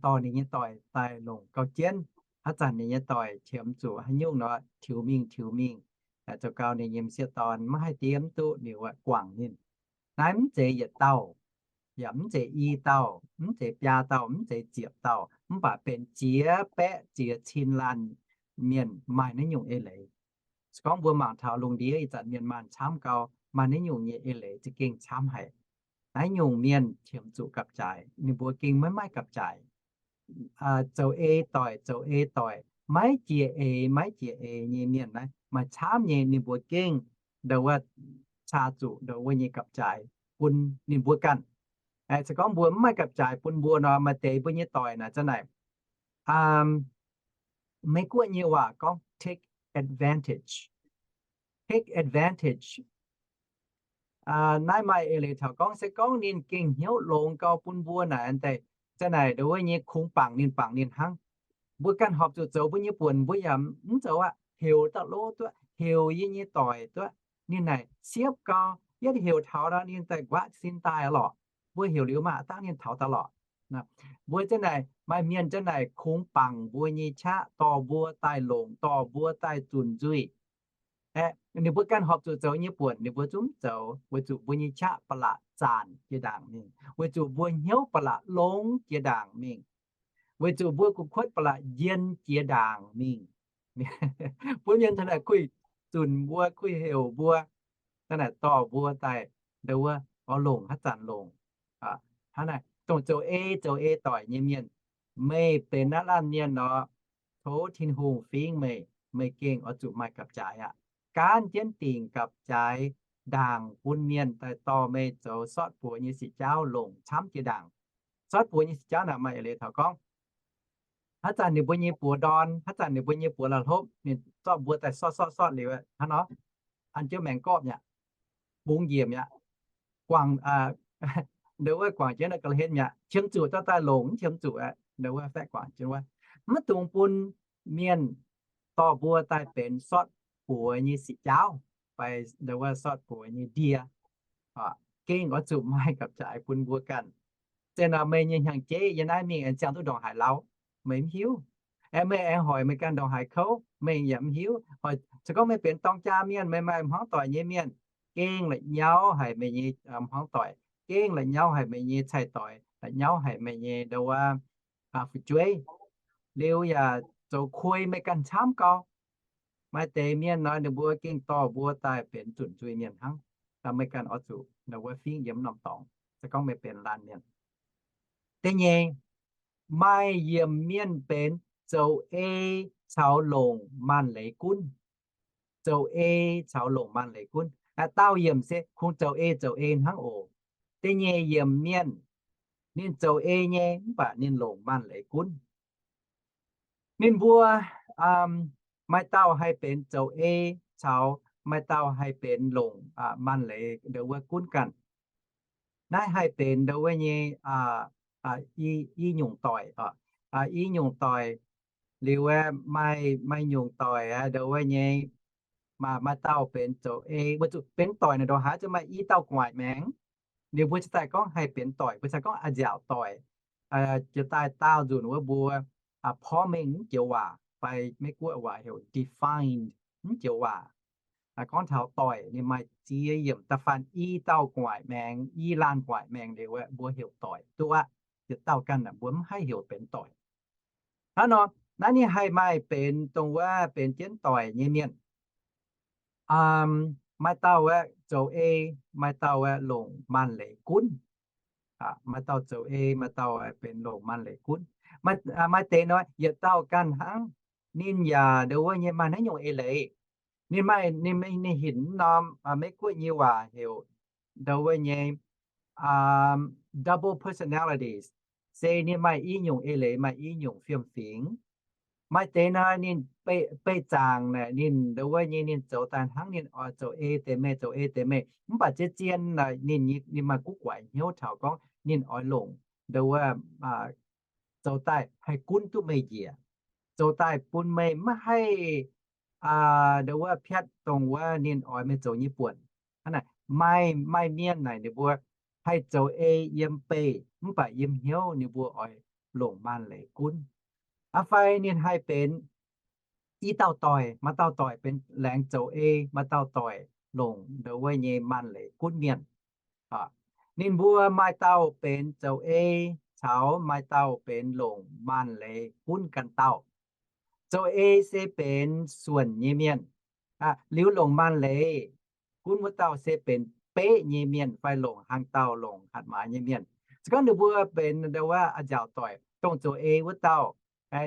dorh ninh nyei doic daaih longc gau jienv. Haaix zanc ninh nyei doic qiemx zuqc haaix nyungc nor, tiux mingh tiux mingh, zoux gau ninh nyei m'sieqv dorn maiv haih diev mv duqv liuz guangc ninh. Naaiv mv zeiz yietc dauh, yaac mv zeiz i dauh, mv zeiz biaa dauh, mv zeiz ziepc dauh, mv baac benx jiex baeqv jiex cin laanh mienh maaih naaiv nyungc eix leiz. Se gorngv mbuo mangc taux lungh ndiev ih zanc mienh maanh camv gau, maaih naaiv nyungc nyei eix leiz za'gengh camv haic. Naaiv nyungc mienh qiemx zuqc gapv-jaaix, ninh mbuo gengh maiv maaih gapv-jaaix. Zoux ei doic, zoux ei doic, maiv jiex eix, maiv jiex eix nyei mienh naaiv maaih camv nyei, ninh mbuo gengh ndo wuov caa zuqc ndo wuov nyei gapv-jaaix bun ninh mbuo ganh. Se gorngv mbuo mv maaih gapv-jaaix bun mbuo nor, maaih deix mbuo nyei doic naaic za'naaic Meiv Guoqv nyei waac gorngv take advantage. Take advantage. Naaiv maaih eix leiz taux gorngv se gorngv ninh gengh hnyouv longx gau bun mbuo naaic daaih, za'naaic ndo wuov nyei kungx bangc ninh, bangc ninh hnangv. Mbuo ganh horpc zuqc zoux mbuo nyei buonc mbuo yaac mv zoux aqv, heuc daaih lo duqv, heuc yie nyei doic duqv, ninh naaic siepv gau, yietv heuc taux nor ninh daaih nquaqv sin daaih lorqc. Mbuo heuc liuz maah, dangv ninh taux daaih lorqc. Mbuo za'naaic maaih mienh za'naaic kungx bangc mbuo nyei qaqv dorh mbuo daaih longc, dorh mbuo daaih zunc nzuih. Ninh mbuo ganh horpc zuqc zoux nyei buonc ninh mbuo zungv zoux, weic zuqc mbuo nyei qaqv ba'laqc zaanc jiex ndaangc mingh, weic zuqc mbuo hnyouv ba'laqc longx jiex ndaangc mingh, weic zuqc mbuo gu'kuotv ba'laqc njien jiex ndaangc mingh. Mbuo mienh za'naaic kuih zunc mbuo, kuih heuc mbuo, za'naaic dorh mbuo daaih ndo wuov oix longc haaix zanc longc. Hnangv naaic dongh zoux ei zoux ei doic nyei mienh, meih benx naaiv laanh mienh nor, tov Tin-Hungh fingx meih, meih gengh oix zuqc maaih gapv-jaaix aqv. Gaanv jienv dingc gapv-jaaix ndaangc bun mienh daaih dorh meih zoux sortv buoz nyei siqc-jauv longc camv jiex ndaangc. Sortv buoz nyei siqc-jauv naaic maaih eix leiz taux gorngv haaix zanc ninh mbuo nyei buoz ndorn, haaix zanc ninh mbuo nyei buoz la'hlopv, ninh zorqv mbuo daaih sortv sortv sortv liuz hnangv nor, an jienv maengx gorqv mi'aqv, bungx njiec mi'aqv, guangc, ndo wuov guangc jienv naaiv ga'hlen mi'aqv, qiemx zuqc dorh daaih longc, mv qiemx zuqc aqv, ndo wuov faeqv guangc jienv wuov. Maiv dungx bun mienh dorh mbuo daaih benx sortv buoz nyei siqc-jauv fai ndo wuov sortv buoz nyei ndie. Gengh oix zuqc maaih gapv-jaaix bun mbuo ganh. Zeiz nor meih nyei hnyangx-jeiv yiem naaiv mingh aengx ziangh duqv ndongc haaix lauh, meih mv hiuv. Aengx meih aengx hoic meih ganh ndongc haaix kouv, meih yaac mv hiuv. Se gorngv meih benx dorng jaa mienh, meih maaih hmuangv doic nyei mienh, gengh la'nyauv haic meih nyei hmuangv doic, gengh la'nyauv haic meih nyei cai-doix, la'nyauv haic meih nyei ndo wuov fu'jueiv, liuz yaac zoux kuei meih ganh camv gau. Maaih deix mienh nor ninh mbuo gengh dorh mbuo daaih benx zunc nzuih mienh hnangv. Meih ganh oix zuqc ndo wuov fingx yiem norm dorngx, se gorngv meih benx laanh mienh. Da'nyeic, maaih yiemc mienh benx zoux ei caux longc maanc leiz gunv. Zoux ei caux longc maanc leiz gunv. Dauh yiemc se kungx zoux ei zoux ei hnangv oc. Da'nyeic yiemc mienh, ninh zoux ei nyei mv baac ninh longc maanc leiz gunv. Ninh mbuo maaih dauh haih benx zoux ei caux maaih dauh haih benx longc maanc leiz ndo wuov gunv ganh. Naaiv haih benx ndau wuov nyei i nyungc doic oc. I nyungc doic liuz aeqv, maaih, maaih nyungc doic aeqv, ndau wuov nyei maaih, maaih dauh benx zoux ei, weic zuqc benx doic naaic ndongc haaix zuqc maaih i dauh gu'nguaaic maengx. Liuz mbuo cingx daaih gorngv haih benx doic, mbuo cingx gorngv a'nziaauc doic. Jiex daaih daauh nzunc wuov mbuo porv mengh mv joux waac fai Meiv-Guoqv waac heuc defined mv joux waac. Gorngv taux doic ninh maaih ziex yiemc, da'faanh i dauh gu'nguaaic maengx, i laanh gu'nguaaic maengx liuz aeqv, mbuo heuc doic duqv aqv. Yietc dauh ganh aeqv, mbuo mv haih heuc benx doic. Hnangv nor, naaiv ninh haih maaih benx dongh wuov benx jienv doic nyei mienh. Maaih dauh aeqv, zoux ei, maaih dauh aeqv, longc maanh leiz gunv. Maaih dauh zoux ei, maaih dauh benx longc maanh leiz gunv. Maaih deix nor yietc dauh ganh hnangv. Ninh yaac ndau wuov nyei maaih naaiv nyungc eix leiz. Ninh maaih, ninh, ninh hinc mv norm Meiv-Guoqv nyei waac heuc ndau wuov nyei double personalities. Se ninh maaih i nyungc eix leiz, maaih i nyungc fiem-fingx. Maaih deix nor ninh beih, beih zaangc naaic ninh ndau wuov nyei ninh zoux daaih hnangv ninh oix zoux ei deix meih, zoux ei deix meih. Mv baac zien-zien ninh, ninh maaih guv guaix hnyouv taux gorngv ninh oix longc ndau wuov zoux daaih haih gunv duqv meih njiec, zoux daaih bun meih maiv haih ndau wuov piatv dongh wuov ninh oix meih zoux nyei buonc. Hnangv naaic, maaih, maaih mienh naaic ninh mbuo haih zoux ei yiem beih mv baac yiem hnyouv ninh mbuo oix longc maanh leiz gunv. Aa fai ninh haih benx i dauh doic, maaih dauh doic benx laengz zoux ei, maaih dauh doic longc ndau wuov nyei maanh leiz gunv mienh. Ninh mbuo maaih dauh benx zoux ei caux maaih dauh benx longc maanh leiz gunv ganh dauh. Zoux ei se benx suonc nyei mienh, liuz longc maanh leiz gunv wuov dauh se benx beqv nyei mienh fai longc hnaangx dauh longc hatc maaz nyei mienh. Se gorngv ninh mbuo benx ndau wuov a'nziaauc doic, dongh zoux ei wuov dauh,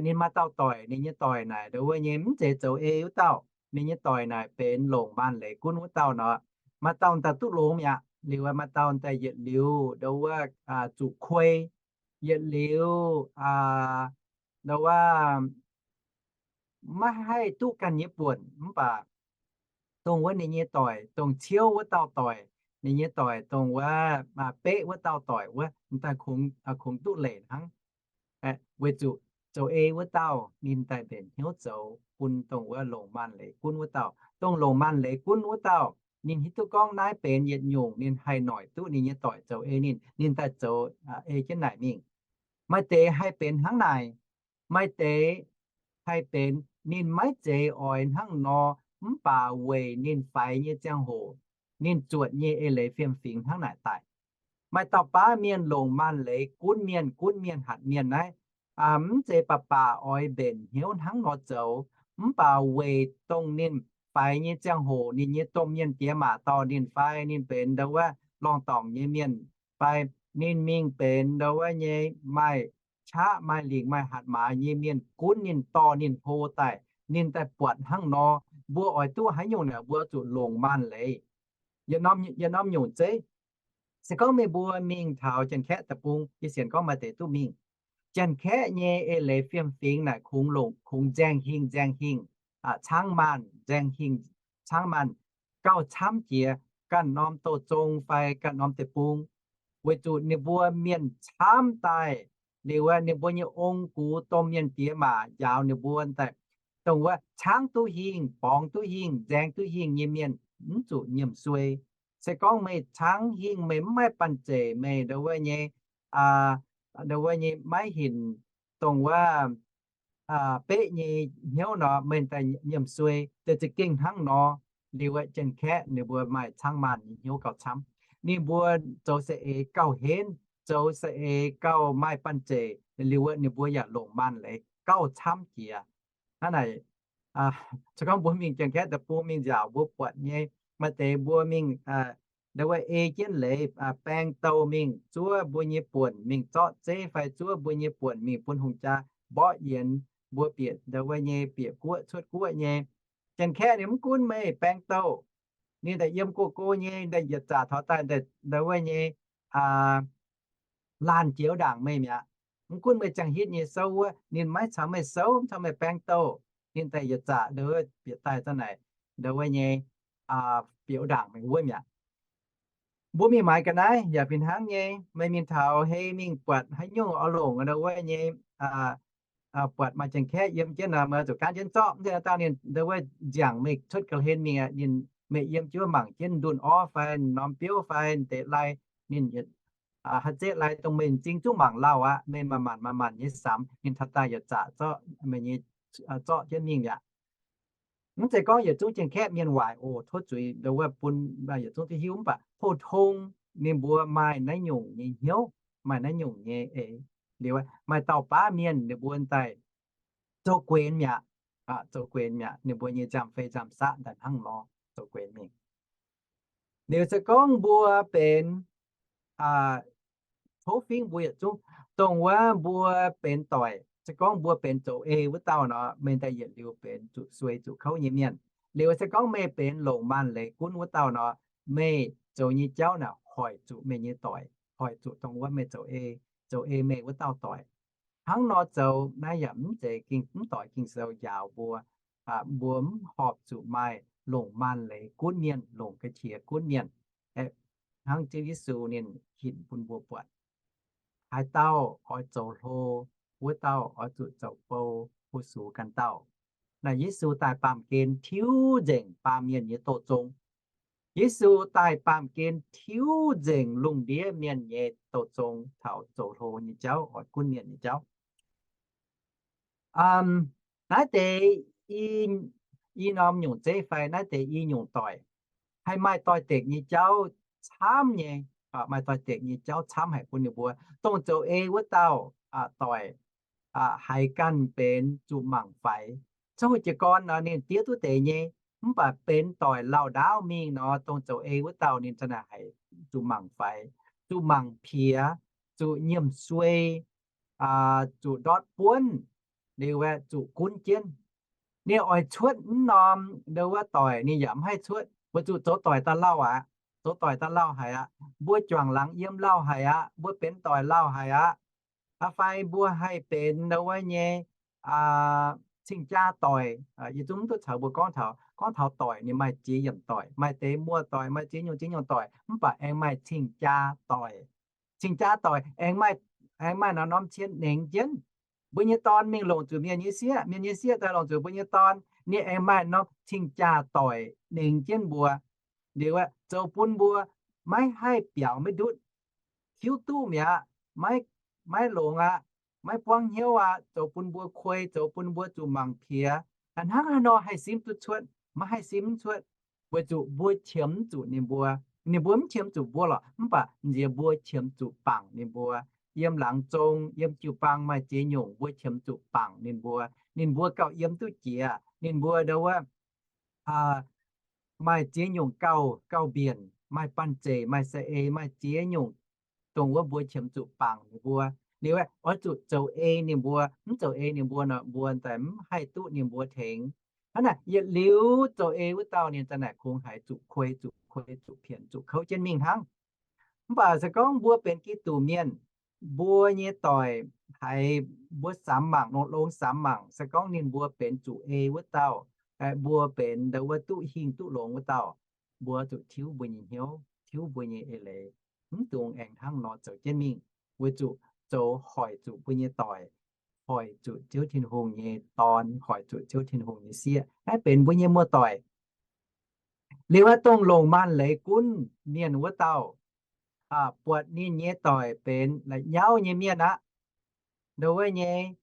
ninh maaih dauh doic, ninh nyei doic naaic ndau wuov nyei mv zeiz zoux ei wuov dauh, ninh nyei doic naaic benx longc maanh leiz gunv wuov dauh nor, maaih dauh daaih duqv longx mi'aqv. Liuz maaih dauh daaih yietc liuz ndau wuov zuqc kuei, yietc liuz ndau wuov maiv haih duqv ganh nyei buonc. Mv baac dongh wuov ninh nyei doic, dongh ciouv wuov dauh doic, ninh nyei doic dongh wuov beqv wuov dauh doic wuov, m'daaih kungx duqv leic hnangv. Weic zuqc zoux ei wuov dauh ninh daaih mbenc hnyouv zoux bun dongh wuov longc maanh leiz gunv wuov dauh. Dongh longc maanh leiz gunv wuov dauh ninh hiuv duqv gorngv naaiv benx yietc nyungc ninh haih noic duqv ninh nyei doic zoux ei ninh, ninh daaih zoux ei jienv naaic mingh. Maaih deix haih benx hnangv naaic. Maaih deix haih benx ninh maiv zeiz oix hnangv nor, mv baac weic ninh faix nyei ziangh hoc, ninh zuotc nyei eix leiz fiem-fingx hnangv naaic daaih. Maaih dauh baav mienh longc maanh leiz gunv mienh, gunv mienh hatc mienh naaiv, mv zeiz baac baac oix mbenc hnyouv hnangv nor zoux, mv baac weic dongh ninh faix nyei ziangh hoc ninh nyei domh mienh diex maac dorh ninh fai ninh benx ndau wuov lorngh dorngc nyei mienh fai ninh mingh benx ndau wuov nyei maaih qaqv maaih lingc maaih hatc maaz nyei mienh gunv ninh dorh ninh hlo daaih, ninh daaih buatc hnangv nor. Mbuo oix duqv haaix nyungc naaic mbuo zuqc longc maanh leiz. Yietc norm nyungc zeiv, se gorngv meih mbuo mingh taux Janx-Kaeqv deic-bung, yie sienx gorngv maaih deix duqv mingh. Janx-Kaeqv nyei eix leiz fiem-fingx naaic kungx longc, kungx nzaeng hingh nzaeng hingh, caangv maanh nzaeng hingh caangv maanh, gauh camv jiex ganh norm douz zong fai ganh norm deic-bung. Weic zuqc ninh mbuo mienh camv daaih liuz, ninh mbuo nyei ong-gux domh mienh diex maac njaaux ninh mbuo daaih, dongh wuov caangv duqv hingh, borngz duqv hingh, nzaeng duqv hingh nyei mienh mv zuqc nyiemc suei. Se gorngv meih caangv hingh, meih mv maaih banh zeic, meih ndau wuov nyei, ndau wuov nyei maiv hinc dongh wuov beqv nyei hnyouv nor, meih daaih nyiemc suei deix za'gengh hnangv nor. Liuz Janx-Kaeqv ninh mbuo maaih caangv maanh nyei hnyouv gauh camv. Ninh mbuo zoux saeng-eix gauh henv, zoux saeng-eix gauh maaih banh zeic, liuz ninh mbuo yaac longc maanh leiz gauh camv jiex. Hnangv naaic, se gorngv mbuo mingh Janx-Kaeqv deic-bung mingh nziaauc mbuo buatc nyei, maaih deix mbuo mingh ndau wuov ei jienv leiz, baeng douz mingh zuov mbuo nyei buonc, mingh zorqv zeiv fai zuov mbuo nyei buonc mingh bun hungh jaa mborqv yienx, mbuo bieqc ndau wuov nyei bieqc guoqv cuotv guoqv nyei. Janx-Kaeqv ninh mv gunv meih baeng douz, ninh daaih yiem go-go nyei, daaih yietc zaqc taux daaih ndau wuov nyei laanh jiex ndaangc meih mi'aqv. Mv gunv meih ziangh hitv nyei souv wuov, ninh maiv caux meih souv, mv caux meih baeng douz, ninh daaih yietc zaqc ndau wuov bieqc daaih za'naaic ndau wuov nyei bieqc ndaangc meih wuov mi'aqv. Mbuo mingh maaiz ga'naaiv yaac fih hnangv nyei. Meih mingh taux hei mingh buatc haaix nyungc oix longc wuov nyei, buatc maaih Janx-Kaeqv yiem jienv nor, meih zuqc gaanv jienv zorqv. Mv zeiz dauh ninh wuov nziangc meih cuotv ga'hlen mingh, ninh meih yiem jienv mangc jienv ndunh orv fai norm biouv fai deix lai, ninh haih zeqv lai dongh meih m'zing zungv mangc lauh aqv. Meih manc-manc manc-manc nyei samx, ninh taux daaih yaac zaqc zorqv meih nyei, zorqv jienv mingh mi'aqv. Mv zeiz gorngv yietc zungv Janx-Kaeqv mienh waaic oc, tov zuiz ndo wuov bun yietc zungv duqv hiuv. Mv baac pou-tong ninh mbuo maaih naaiv nyungc nyei hnyouv, maaih naaiv nyungc nyei eix. Liuz maaih dauh baav mienh ninh mbuo daaih zoux guenx mi'aqv, zoux guenx mi'aqv. Ninh mbuo nyei nziaamv-fei nziaamv-saqv daaih hnangv nor zoux guenx mingh. Liuz se gorngv mbuo benx, tov fingv mbuo yietc zungv, dongh wuov mbuo benx doic, se gorngv mbuo benx zoux ei wuov dauh nor, meih daaih yietc liuz benx zuqc suei zuqc kouv nyei mienh. Liuz se gorngv meih benx longc maanc leiz gunv wuov dauh nor, meih zoux nyei jauv naaic hoic zuqc meih nyei doic, hoic zuqc dongh wuov meih zoux ei, zoux ei meih wuov dauh doic. Hnangv nor zoux naaiv yaac mv zeiz ging, mv doix Ging-Sou njaaux mbuo, mbuo mv horpc zuqc maaih longc maanc leiz gunv mienh, longc ga'qiex gunv mienh. Hnangv Ziouv Yesu ninh hinc bun mbuo buatc, haaix dauh oix zoux hlo, wuov dauh oix zuqc zoux bou fu-sux ganh dauh. Naaiv Yesu daaih baamh gen tiuv nzengc baamh mienh nyei douz zong. Yesu daaih baamh gen tiuv nzengc lungh ndiev mienh nyei douz zong taux zoux hlo nyei jauv, oix gunv mienh nyei jauv. Naaiv deix i norm nyungc zeiv fai naaiv deix i nyungc doic, haih maaih doix-dekc nyei jauv camv nyei, maaih doix-dekc nyei jauv camv haic bun ninh mbuo. Dongh zoux ei wuov dauh doic haiz ganh benx zuqc mangc faix. Coqv jiez gorn nor ninh diev duqv deix nyei, mv baac benx doic lauh ndaauv mingh nor, dongh zoux ei wuov dauh ninh za'naaic haiz zuqc mangc faix, zuqc mangc piex, zuqc nyiemc suei, zuqc ndortv buonv, liuz aeqv, zuqc gunv jienv. Ninh oix cuotv mv norm ndo wuov doic ninh yaac mv haih cuotv, weic zuqc zoux doic daaih lauh aqv. Zoux doic daaih lauh haic aqv. Mbuo juangc laangz yiem lauh haic aqv. Mbuo benx doic lauh haic aqv. Fai mbuo haih benx ndo wuov nyei cing-jaa doic. Yietc zungv mv duqv caux mbuo gorngv taux, gorngv taux doic ninh maaih ziex yiemc doic, maaih deix muoz-doic, maaih ziex nyungc ziex nyungc doic, mv baac aengx maaih cing-jaa doic. Cing-jaa doic aengx maaih, aengx maaih norm-norm cien nengx jienv. Mbuo nyei dorn mingh longc zuqc mienh nyei sieqv, mienh nyei sieqv daaih longc zuqc mbuo nyei dorn, ninh aengx maaih norm cing-jaa doic nengx jienv mbuo. Liuz aeqv, zoux bun mbuo maiv haih biaux maiv ndutv, hiuv duqv mi'aqv, maiv, maiv longx aqv, maiv buangv hnyouv aqv, zoux bun mbuo kuei, zoux bun mbuo zuqc mangc piex. Hnangv haaix nor haih simv duqv cuotv? Maiv haih simv cuotv, weic zuqc mbuo qiemx zuqc ninh mbuo. Ninh mbuo mv qiemx zuqc mbuo lorqc, mv baac nziex mbuo qiemx zuqc bangc ninh mbuo. Yiem laangz zong, yiem jiu-baang maaih ziex nyungc mbuo qiemx zuqc bangc ninh mbuo. Ninh mbuo gauh yiem duqv jiex, ninh mbuo ndo wuov maaih ziex nyungc gauh, gauh mbienc, maaih banh zeic, maaih saeng-eix, maaih ziex nyungc, dongh wuov mbuo qiemx zuqc bangc ninh mbuo. Liuz aeqv, oix zuqc zoux ei ninh mbuo. Mv zoux ei ninh mbuo nor, mbuo daaih mv haih duqv ninh mbuo tengx. Hnangv naaic, yietc liuz zoux ei wuov dauh ninh za'naaic kungx haiz zuqc kuei, zuqc kuei, zuqc pienc, zuqc kouv jienv mingh hnangv. Mv baac se gorngv mbuo benx Giduc mienh, mbuo nyei doic haiz mbuo samx mangc, longx-longx samx mangc, se gorngv ninh mbuo benx zuqc ei wuov dauh, mbuo benx ndo wuov duqv hingh duqv longx wuov dauh, mbuo zuqc tiuv mbuo nyei hnyouv, tiuv mbuo nyei eix leiz, mv dungx aengx hnangv nor zoux jienv mingh, weic zuqc zoux hoic zuqc mbuo nyei doic, hoic zuqc Ziouv Tin-Hungh nyei dorn, hoic zuqc Ziouv Tin-Hungh nyei sieqv, naaiv benx mbuo nyei muoz-doic. Liuz aeqv, dongh longc maanc leiz gunv mienh wuov dauh, buatc ninh nyei doic benx la'nyauv nyei mienh aqv. Ndo wuov nyei,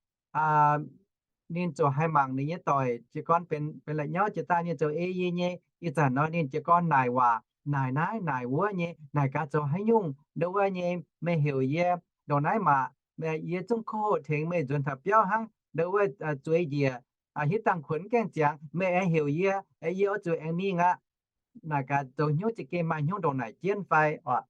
ninh ziouc haih mangc ninh nyei doic jiez gorn benx, benx la'nyauv jiex daaih ninh zoux ei yie nyei. Ih zanc nor ninh jiez gorn naaic waac, naaic naaiv naaic wuov nyei, naaic gaax zoux haaix nyungc, ndo wuov nyei, meih heuc yie ndongc naaiv maah, yie zungv kov hoqc tengx meih nzuonx taux biauv hnangv, ndo wuov zueiz njiec, hitv dangh kuonx mv gaengh ziangx, meih aengx heuc yie, yie oix zuqc aengx mingh aqv. Naaic gaax zoux hnyouv za'gengh maaih hnyouv ndongc naaic jienv fai oc.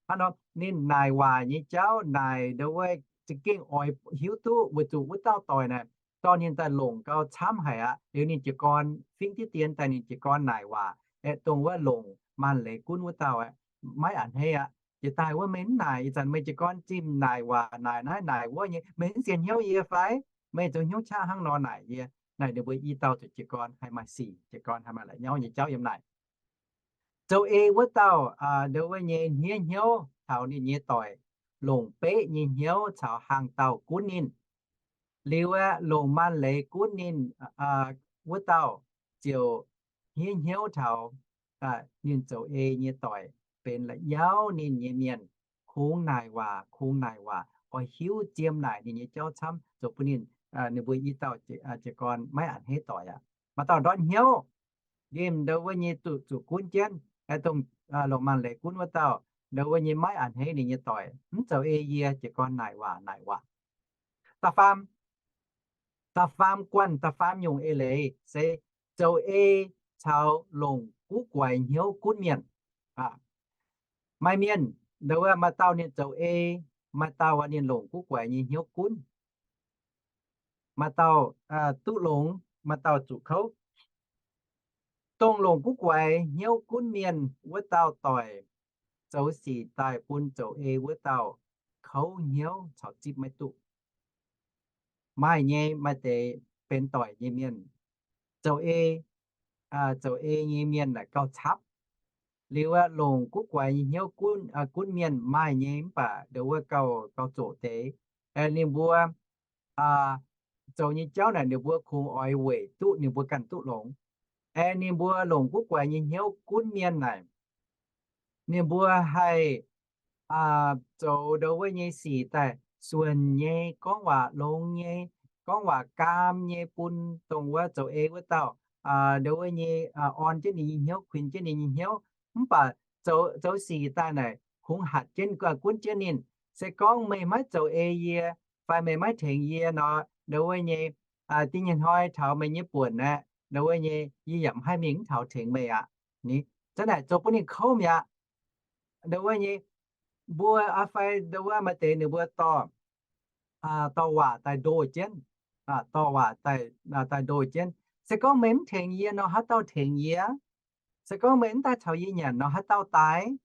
Hnangv nor ninh naaic waac nyei jauv naaic ndo wuov za'gengh oix hiuv duqv weic zuqc wuov dauh doic naaic dorh ninh daaih longc gau camv haic aqv. Liuz ninh jiez gorn fingx diqv dien daaih ninh jiez gorn naaic waac aeqv, dongh wuov longc maanc leiz gunv wuov dauh aeqv, maiv a'hneiv aqv. Jiex daaih wuov meih mv naaic, ih zanc meih jiez gorn zimh naaic waac naaic naaiv naaic wuov nyei, meih mv sienx hnyouv yie fai? Meih zoux hnyouv qaqv hnangv nor naaic yie. Naaic ninh mbuo i dauh zuqc jiez gorn haih maaih sic, jiez gorn haih maaih la'nyauv nyei jauv yiem naaic. Zoux ei wuov dauh, aa, ndau wuov nyei hniev hnyouv taux ninh nyei doic, longc beqv nyei hnyouv caux hnaangx-daauh gunv ninh. Liuz aeqv, longc maanc leiz gunv ninh, aa, wuov dauh ziouc hniev hnyouv taux, aa, ninh zoux ei nyei doic benx la'nyauv ninh nyei mienh, kungx naaic waac, kungx naaic waac, oix hiuv ziemx naaic ninh nyei jauv camv, zoux bun ninh, aa, ninh mbuo i dauh jiez gorn maiv a'hneiv doic aqv. Maaih dauh ndortv hnyouv, nqemh ndau wuov nyei zuqc, zuqc gunv jienv, aeqv, dongh, aa, longc maanc leiz gunv wuov dauh, ndau wuov nyei maiv a'hneiv ninh nyei doic, mv zoux ei yie, jiez gorn naaic waac, naaic waac. Da'faam, da'faam guanh, da'faam nyungc eix leiz se zoux ei caux longc guv guaix hnyouv gunv mienh. Maaih mienh, ndau wuov maaih dauh ninh zoux ei, maaih dauh ninh longc guv guaix nyei hnyouv gunv. Maaih dauh, aa, duqv longx, maaih dauh zuqc kouv. Dongh longc guv guaix hnyouv gunv mienh wuov dauh doic, zoux sic daaih bun zoux ei wuov dauh kouv hnyouv caux zipv maiv duqv. Maaih nyei, maaih deix benx doic nyei mienh, zoux ei, aa, zoux ei nyei mienh naaic gauh capv. Liuz aeqv, longc guv guaix nyei hnyouv gunv, aa, gunv mienh maaih nyei, mv baac ndau wuov gauh, gauh zoqc deix. Aeqv, ninh mbuo, aa, zoux nyei jauv naaic ninh mbuo kungx oix weic duqv ninh mbuo ganh duqv longx. Aeqv, ninh mbuo longc guv guaix nyei hnyouv gunv mienh naaic, ninh mbuo haih, aa, zoux ndau wuov nyei sic daaih suonc nyei, gorngv waac longx nyei, gorngv waac gaam nyei bun dongh wuov zoux ei wuov dauh, aa, ndau wuov nyei, aa, orn jienv ninh nyei hnyouv, kuinx jienv ninh nyei hnyouv. Mv baac zoux, zoux sic daaih naaic kungx hatc jienv, aa, gunv jienv ninh. Se gorngv meih maiv zoux ei yie, fai meih maiv tengx yie nor, ndau wuov nyei, aa, da'nyeic hnoi taux meih nyei buonc aeqv, ndau wuov nyei, yie yaac mv haih mingh mv taux tengx meih aqv. Ni, zanc naaic zoux bun ninh kouv mi'aqv. Ndau wuov nyei, mbuo, aa, fai ndau wuov maaih deix ninh mbuo dorh, aa, dorh waac daaih ndoh jienv, aa, dorh waac daaih, aa, daaih ndoh jienv. Se gorngv meih mv tengx yie nor, haaix dauh tengx yie? Se gorngv meih mv daaih caux yie nyanc nor, haaix dauh daaih?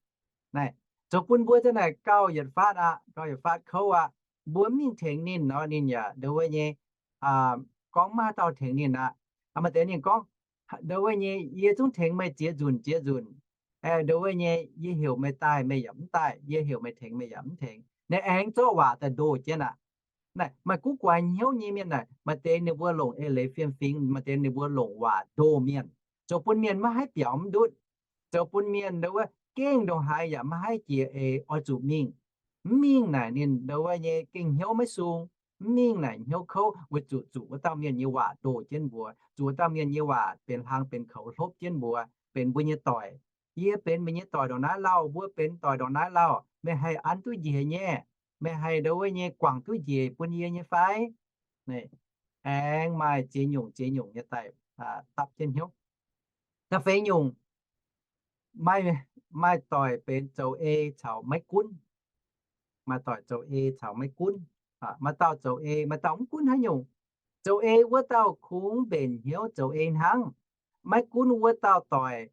Naaic, zoux bun mbuo zanc naaic gauh yietc faatv aqv, gauh yietc faatv kouv aqv. Mbuo mv mingh tengx ninh nor, ninh yaac ndau wuov nyei, aa, gorngv maiv haaix dauh tengx ninh aqv. Maaih deix ninh gorngv, ndau wuov nyei, yie zungv tengx meih ziex nzunc ziex nzunc. Aeqv, ndau wuov nyei, yie heuc meih daaih meih yaac mv daaih, yie heuc meih tengx meih yaac mv tengx. Ninh aengx zorqv waac daaih ndoh jienv aqv. Naaic, maaih guv guaix hnyouv nyei mienh naaic, maaih deix ninh mbuo longc eix leiz fiem-fingx, maaih deix ninh mbuo longc waac ndoh mienh, zoux bun mienh maiv haih biaux mv ndutv, zoux bun mienh ndau wuov gengh ndongc haaix yaac maiv haih jiex eix oix zuqc mingh. Mv mingh naaic ninh ndau wuov nyei gengh hnyouv maiv sung. Mv mingh naaic hnyouv kouv weic zuqc zuqc wuov dauh mienh nyei waac ndoh jienv mbuo, zuqc wuov dauh mienh nyei waac benx hlang benx koux hlopv jienv mbuo, benx mbuo nyei doic. Yie benx meih nyei doic ndongc naaiv lauh, mbuo benx doic ndongc naaiv lauh, meih haih an duqv njiec nyei? Meih haih ndau wuov nyei guangc duqv njiec bun yie nyei fai? Aengx maaih ziex nyungc ziex nyungc nyei daaih dapv jienv hnyouv. Da'feix nyungc, maaih, maaih doic benx zoux ei caux maiv gunv. Maaih doic zoux ei caux maiv gunv. Maaih dauh zoux ei, maaih dauh mv gunv haaix nyungc. Zoux ei wuov dauh kungx mbenc hnyouv zoux ei hnangv. Maiv gunv wuov dauh doic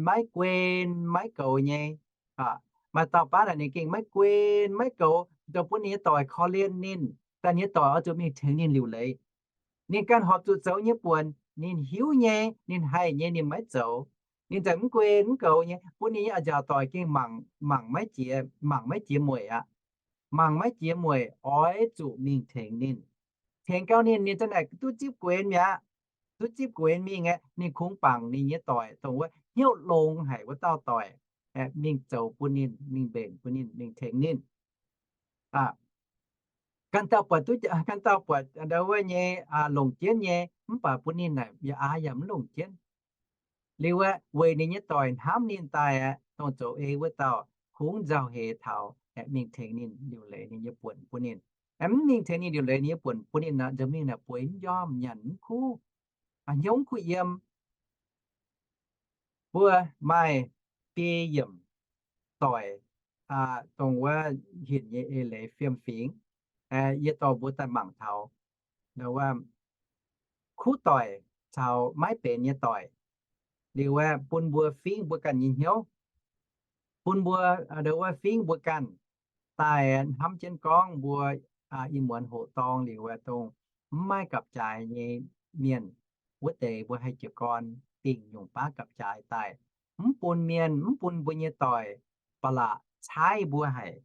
maiv guen maiv goux nyei. Maaih dauh baav naaic ninh gengh maiv guen maiv goux, zoux bun ninh nyei doic korv-lienh ninh, daaih ninh nyei doic oix zuqc mingh tengx ninh liuc leiz. Ninh ganh horpc zuqc zoux nyei buonc, ninh hiuv nyei, ninh haih nyei, ninh maiv zoux. Ninh za'gengh mv guen mv goux nyei, bun ninh nyei a'nziaauc doic gengh mangc, mangc maiv jiex, mangc maiv jiex mueic aqv. Mangc maiv jiex mueic, oix zuqc mingh tengx ninh. Tengx gau ninh, ninh zanc naaic duqv zipv guenx mi'aqv. Duqv zipv guenx mingh aeqv, ninh kungx bangc ninh nyei doic dongh wuov hnyouv longx haic wuov dauh doic, mingh zoux bun ninh, mingh mbenc bun ninh, mingh tengx ninh. Ganh dauh buatc duqv, ganh dauh buatc ndau wuov nyei longc jienv nyei, mv baac bun ninh naaic yaac aav yaac mv longc jienv. Liuz aeqv, weic ninh nyei doic hnamv ninh daaih aeqv, dongh zoux ei wuov dauh kungx nzauh heix taux aeqv, mingh tengx ninh liuc leiz ninh nyei buonc bun ninh. Aeqv, mv mingh tengx ninh liuc leiz ninh nyei buonc bun ninh nor, nza'gengh mingh naaic bueix mv njormh, nyanc mv kuv, hnyouv mv kuv yiem. Mbuo maaih biei yiemc doic, dongh wuov hinc nyei eix leiz fiem-fingx, yie dorh mbuo daaih mangc taux kuv doic caux maiv benx nyei doic. Liuz aeqv, bun mbuo fingv mbuo ganh nyei hnyouv, bun mbuo, ndau wuov, fingv mbuo ganh daaih hnamv jienv gorngv mbuo ih muonz hoqc dorngh liuz aeqv, dongh mv maaih gapv-jaaix nyei mienh, wuov deix mbuo haih jiez gorn dingh nyungc baav gapv-jaaix daaih. mv bun mienh, mv bun mbuo nyei doic ba'laqc caaiv mbuo haic,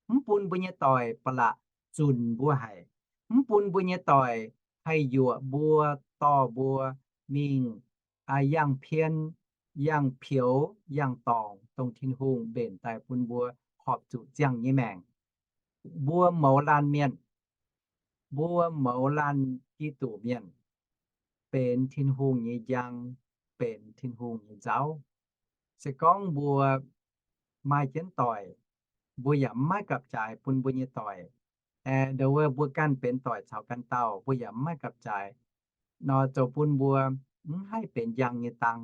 mv bun mbuo nyei doic ba'laqc zunc mbuo haic, mv bun mbuo nyei doic haih yuoqc mbuo, dorh mbuo mingh yangh pien, yangh pioux, yangh dorngc, dongh Tin-Hungh mbenc daaih bun mbuo horpc zuqc ziangh nyei maengc. Mbuo mouz laanh mienh, mbuo mouz laanh Giduc mienh benx Tin-Hungh nyei njang, benx Tin-Hungh nyei nzauv. Se gorngv mbuo maaih jienv doic, mbuo yaac mv maaih gapv-jaaix bun mbuo nyei doic. Ndo wuov mbuo ganh benx doic caux ganh dauh, mbuo yaac mv maaih gapv-jaaix nor, zoux bun mbuo mv haih benx njang nyei dang,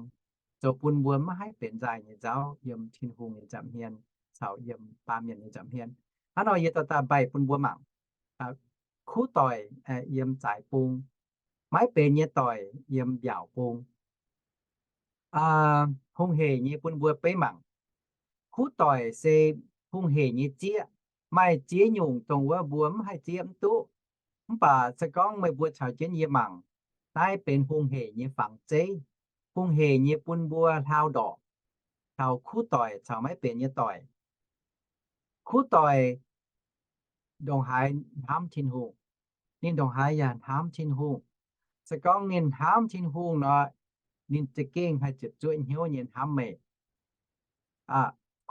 zoux bun mbuo mv haih benx nzaaih nyei nzauv yiem Tin-Hungh nyei nza'hmien caux yiem baamh mienh nyei nza'hmien. Hnangv nor yie dorh daaih mbaih bun mbuo mangc. Kuv doic yiem zaaix bung, maiv benx nyei doic yiem mbiaauc bung. Hungh hec nyei bun mbuo beiv mangc. Kuv doic se hungh hec nyei zieqv. Maaih ziex nyungc dongh wuov mbuo mv haih zieqv mv duqv. Mv baac se gorngv meih mbuo caux jienv yie mangc, naaiv benx hungh hec nyei fangx zeiv. Hungh hec nyei bun mbuo hlaau ndorqc taux kuv doic caux maiv benx nyei doic. Kuv doic ndongc haaix hnamv Tin-Hungh? Ninh ndongc haaix yaac hnamv Tin-Hungh. Se gorngv ninh hnamv Tin-Hungh nor, ninh za'gengh haih ziepc zuoqv hnyouv nyei hnamv meih.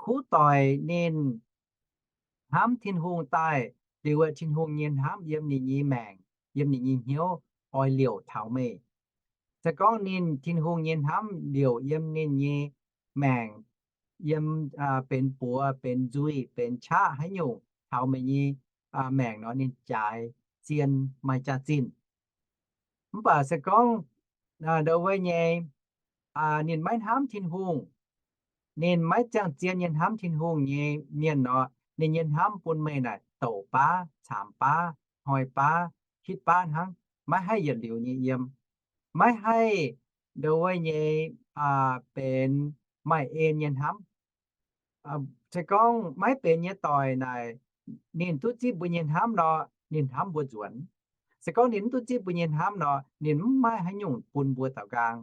Kuv doic ninh hnamv Tin-Hungh daaih, liuz Tin-Hungh nyei hnamv yiem ninh nyei maengc, yiem ninh nyei hnyouv oix liouc taux meih. Se gorngv ninh Tin-Hungh nyei hnamv liouc yiem ninh nyei maengc, yiem benx buoz, benx nzuih, benx qaqv haaix nyungc taux meih nyei maengc nor, ninh jaaix zien maaih jaax-zinh. Mv baac se gorngv ndo wuov nyei ninh maiv hnamv Tin-Hungh, ninh maiv ziangh zien nyei hnamv Tin-Hungh nyei mienh nor, ninh nyei hnamv bun meih naaic douc baav, caamx baav, hnoi baav, hitv baav hnangv, maiv haih yietc liuz nyei yiem, maiv haih ndo wuov nyei benx maaih en nyei hnamv. Se gorngv maiv benx nyei doic naaic, ninh duqv zipv mbuo nyei hnamv nor, ninh hnamv mbuo nzuonx. Se gorngv ninh mv duqv zipv mbuo nyei hnamv nor, ninh mv maaih haaix nyungc bun mbuo daaux nqaang.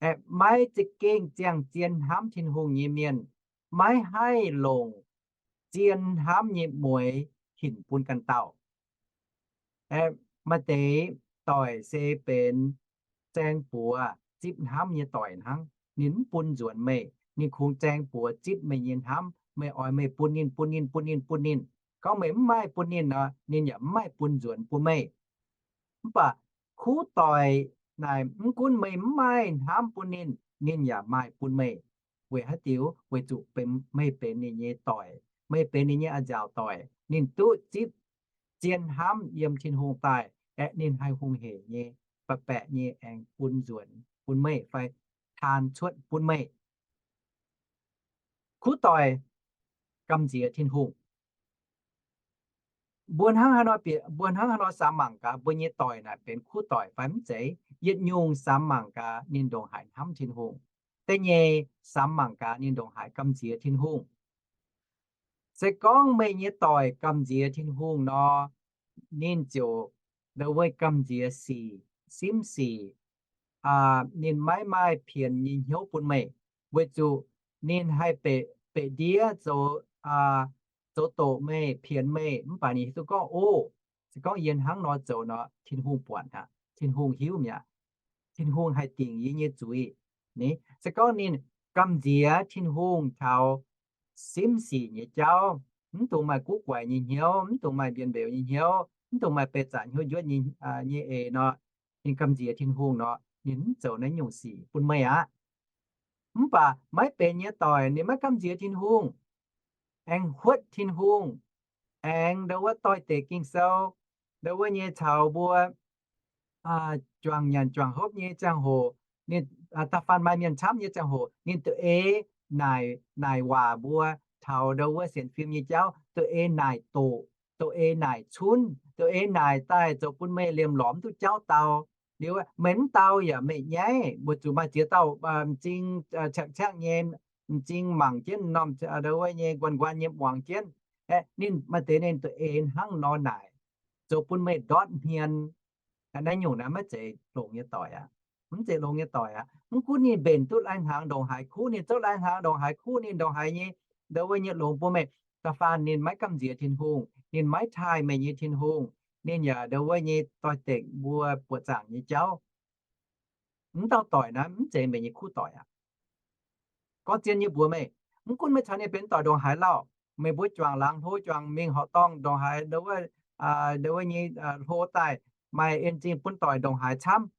Aeqv, maiv za'gengh ziangh zien hnamv Tin-Hungh nyei mienh maiv haih longc zien hnamv nyei mueix hinc bun ganh dauh. Maaih deix doic se benx zaeng buoz zipv hnamv nyei doic hnangv. Ninh mv bun nzuonx meih. Ninh kungx zaeng buoz zipv meih nyei hnamv. Meih oix meih bun ninh, bun ninh, bun ninh, bun ninh. Gorngv meih mv maaih bun ninh nor, ninh yaac mv maaih bun nzuonx bun meih. Mv baac kuv doic naaic, mv gunv meih mv maaih hnamv bun ninh, ninh yaac maaih bun meih. Weic haaix diuc? Weic zuqc meih benx ninh nyei doic, meih benx ninh nyei a'nziaauc doic. Ninh duqv zipv zien hnamv yiem Tin-Hungh daaih, aeqv, ninh haih hungh hec nyei, baeqc baeqc nyei aengx bun nzuonx bun meih fai taan cuotv bun meih. Kuv doic gamh nziex Tin-Hungh. Mbuo hnangv haaix nor bieqc, mbuo hnangv haaix nor samx mangc gaax, mbuo nyei doic naaic benx kuv doic fai mv zeiz? Yietc nyungc samx mangc gaax, ninh ndongc haaix hnamv Tin-Hungh. Da'nyeic, samx mangc gaax, ninh ndongc haaix gamh nziex Tin-Hungh. Se gorngv meih nyei doic gamh nziex Tin-Hungh nor, ninh ziouc ndo wuov gamh nziex sic, simv sic. Ninh maiv maaih pienx nyei hnyouv bun meih, weic zuqc ninh haih beqc, beqc ndiev zoux, zoux doqc meih, pienx meih, mv baac ninh hiuv duqv gorngv, o, se gorngv yie hnangv nor zoux nor, Tin-Hungh buatc aqv, Tin-Hungh hiuv mi'aqv, Tin-Hungh haih dingc yie nyei zuiz. Ni, se gorngv ninh gamh nziex Tin-Hungh taux simv sic nyei jauv, mv dungx maaih guv guaix nyei hnyouv, mv dungx maaih mbienv mbeux nyei hnyouv, mv dungx maaih beih zanc hnyouv njuotv nyei, nyei eix nor, ninh gamh nziex Tin-Hungh nor, ninh mv zoux naaiv nyungc sic bun meih aqv. Mv baac maiv benx nyei doic ninh maiv gamh nziex Tin-Hungh, aengx huotv Tin-Hungh, aengx ndo wuov doix-dekc Ging-Sou, ndo wuov nyei caux mbuo juangc nyanc juangc hopv nyei ziangh hoc, ninh da'faanh maaih mienh camv nyei ziangh hoc, ninh da'eix naaic, naaic waac mbuo taux ndo wuov sienx fim nyei jauv, da'eix naaic doqc, da'eix naaic cunv, da'eix naaic daaih zoux bun meih liemh lorz mv duqv jauv dau. Liuz meih mv dau yaac meih nyaiv, weic zuqc maaih ziex dauh m'zing ciangv ciangv nyei, m'zing mangc jienv norm ndo wuov nyei nquanh nquanh nyei muangx jienv. Ninh maaih deix ninh da'eix hnangv nor naaic, zoux bun meih ndortv hmien. Naaiv nyungc naaiv maiv zeiz longx nyei doic aqv. Mv zeiz longx nyei doic aqv. Mv gunv ninh mbenc duqv lai-hnaangx ndongc haaix kuv, ninh zouv lai-hnaangx ndongc haaix kuv, ninh ndongc haaix nyei, ndongc wuov nyei longx bun meih, da'faanh ninh maiv gamh nziex Tin-Hungh, ninh maiv taaih meih nyei Tin-Hungh, ninh yaac ndongc wuov nyei doix-dekc mbuo buoqc zaangc nyei jauv. Mv dauh doic naaiv mv zeiz meih nyei kuv doic aqv. Gorngv zien nyei mbuox meih, mv gunv meih caux ninh benx doic ndongc haaix lauh, meih mbuo juangc laangz hlo, juangc mingh horqc dorngh ndongc haaix, ndongc wuov nyei hlo daaih, maaih en zingh bun doic ndongc haaix camv,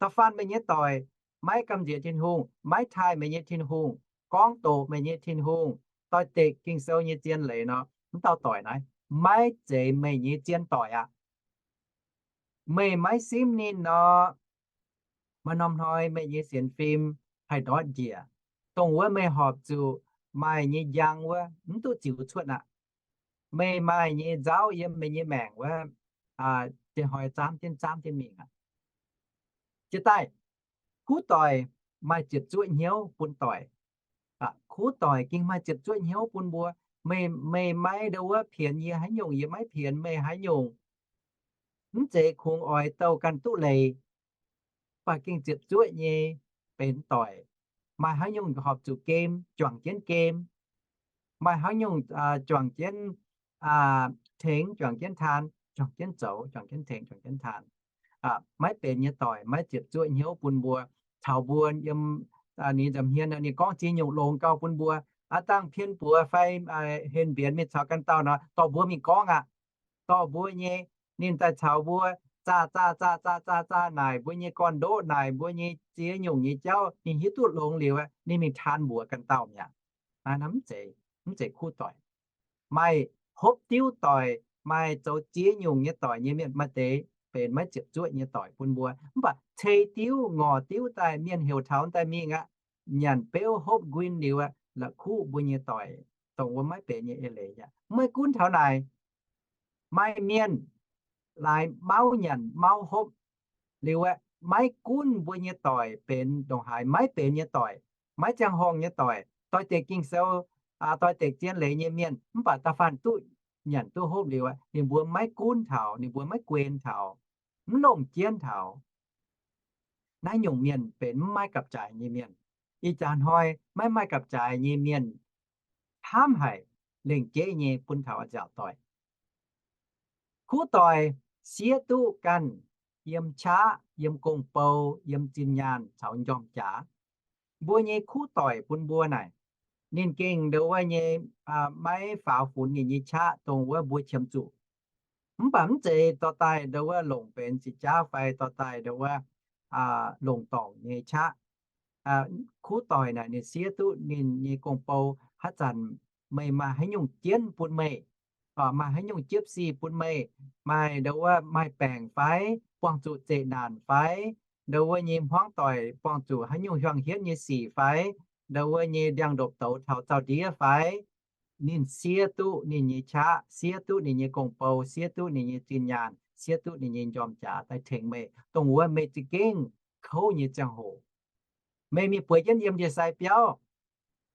da'faanh meih nyei doic maiv gamh nziex Tin-Hungh, maiv taaih meih nyei Tin-Hungh, gorngv doqc meih nyei Tin-Hungh, doix-dekc Ging-Sou nyei zien leiz nor, mv dauh doic naaiv maiv zeiz meih nyei zien doic aqv. Meih maiv simv ninh nor, maaih norm hnoi meih nyei sienx fim haih ndortv njiec, dongh wuov meih horpc zuqc maaih nyei njang wuov mv duqv ziux cuotv aqv. Meih maaih nyei nzauv yiem meih nyei maengc wuov, diex hnoi zaamv jienv zaamv jienv mingh aqv. Jiex daaih, kuv doic maaih ziepc zuoqv hnyouv bun doic. Kuv doic gengh maaih ziepc zuoqv hnyouv bun mbuo. Meih, meih maiv ndongc wuov pienx yie haaix nyungc, yie maiv pienx meih haaix nyungc, mv zeiz kungx oix douh ganh duqv leiz, mv baac gengh ziepc zuoqv nyei benx doic. Maaih haaix nyungc horpc zuqc gem, juangc jienv gem. Maaih haaix nyungc juangc jienv tengx, juangc jienv taan, juangc jienv zoux, juangc jienv tengx, juangc jienv taan. Maiv benx nyei doic maiv ziepc zuoqv hnyouv bun mbuo. Caux mbuo yiem, ninh nza'hmien ninh gorngv ziex nyungc longx gauh bun mbuo. Aav dangh pien buoz fai hen mbienx mingh caux ganh dauh nor, dorh mbuo mingh gorngv aqv. Dorh mbuo nyei, ninh daaih caux mbuo zaah zaah zaah zaah zaah zaah naaic mbuo nyei gorn-ndoqv, naaic mbuo nyei ziex nyungc nyei jauv, ninh hiuv duqv longx liuz, ninh mingh taan mbuox ganh dauh mi'aqv. Naaiv mv zeiz, mv zeiz kuv doic. Maaih hopv diuv doic, maaih zoux ziex nyungc nyei doic nyei mienh, maaih deix benx maiv ziepc zuoqv nyei doic bun mbuo. Mv baac cei diuv ngorc diuv daaih mienh heuc taux daaih mingh aqv, nyanc beuv hopv nquin liuz aqv, la'kuqv mbuo nyei doic, dongh wuov maiv benx nyei eix leiz aqv. Maiv gunv taux naaic, maaih mienh laaix mauv nyanc mauv hopv liuz aqv, maiv gunv mbuo nyei doic benx ndongc haaix maiv benx nyei doic, maiv ziangh horngh nyei doic, doix-dekc Ging-Sou, doix-dekc zien leiz nyei mienh, mv baac da'faanh duqv nyanc duqv hopv liuz aqv, ninh mbuo maiv gunv taux, ninh mbuo maiv guen taux, mv longc jienv taux. Naaiv nyungc mienh benx mv maaih gapv-jaaix nyei mienh. Ih jaax hnoi maiv maaih gapv-jaaix nyei mienh hnamv haic, lengc jeiv nyei bun taux a'nziaauc doic. Kuv doic siev duqv ganh yiem qaqv, yiem gong-bou, yiem zinh nyaanh caux m'njormh jaax. Mbuo nyei kuv doic bun mbuo naaic, ninh gengh ndongc wuov nyei maiv faaux funx ninh nyei qaqv dongh wuov mbuo qiemx zuqc. Mv baac mv zeiz dorh daaih ndongc wuov longc benx ziqc jaav fai dorh daaih ndongc wuov longc dorngc nyei qaqv. Kuv doic naaic ninh siev duqv ninh nyei gong-bou, haaix zanc meih maaih haaix nyungc jienv bun meih, maaih haaix nyungc jiepv sic bun meih, maaih ndongc wuov maaih baengc fai, buangh zuqc zeqc naanc fai, ndongc wuov nyei hmuangv doic buangh zuqc haaix nyungc hiuang hietv nyei sic fai, ndongc wuov nyei ndiangx-ndopv-douz taux zaux-ndiev fai, ninh siev duqv ninh nyei qaqv, siev duqv ninh nyei gong-bou, siev duqv ninh nyei zinh nyaanh, siev duqv ninh nyei m'njormh jaax daaih tengx meih, dongh wuov meih za'gengh kouv nyei ziangh hoc. Meih mingh bueix jienv yiem ndie-sai biauv,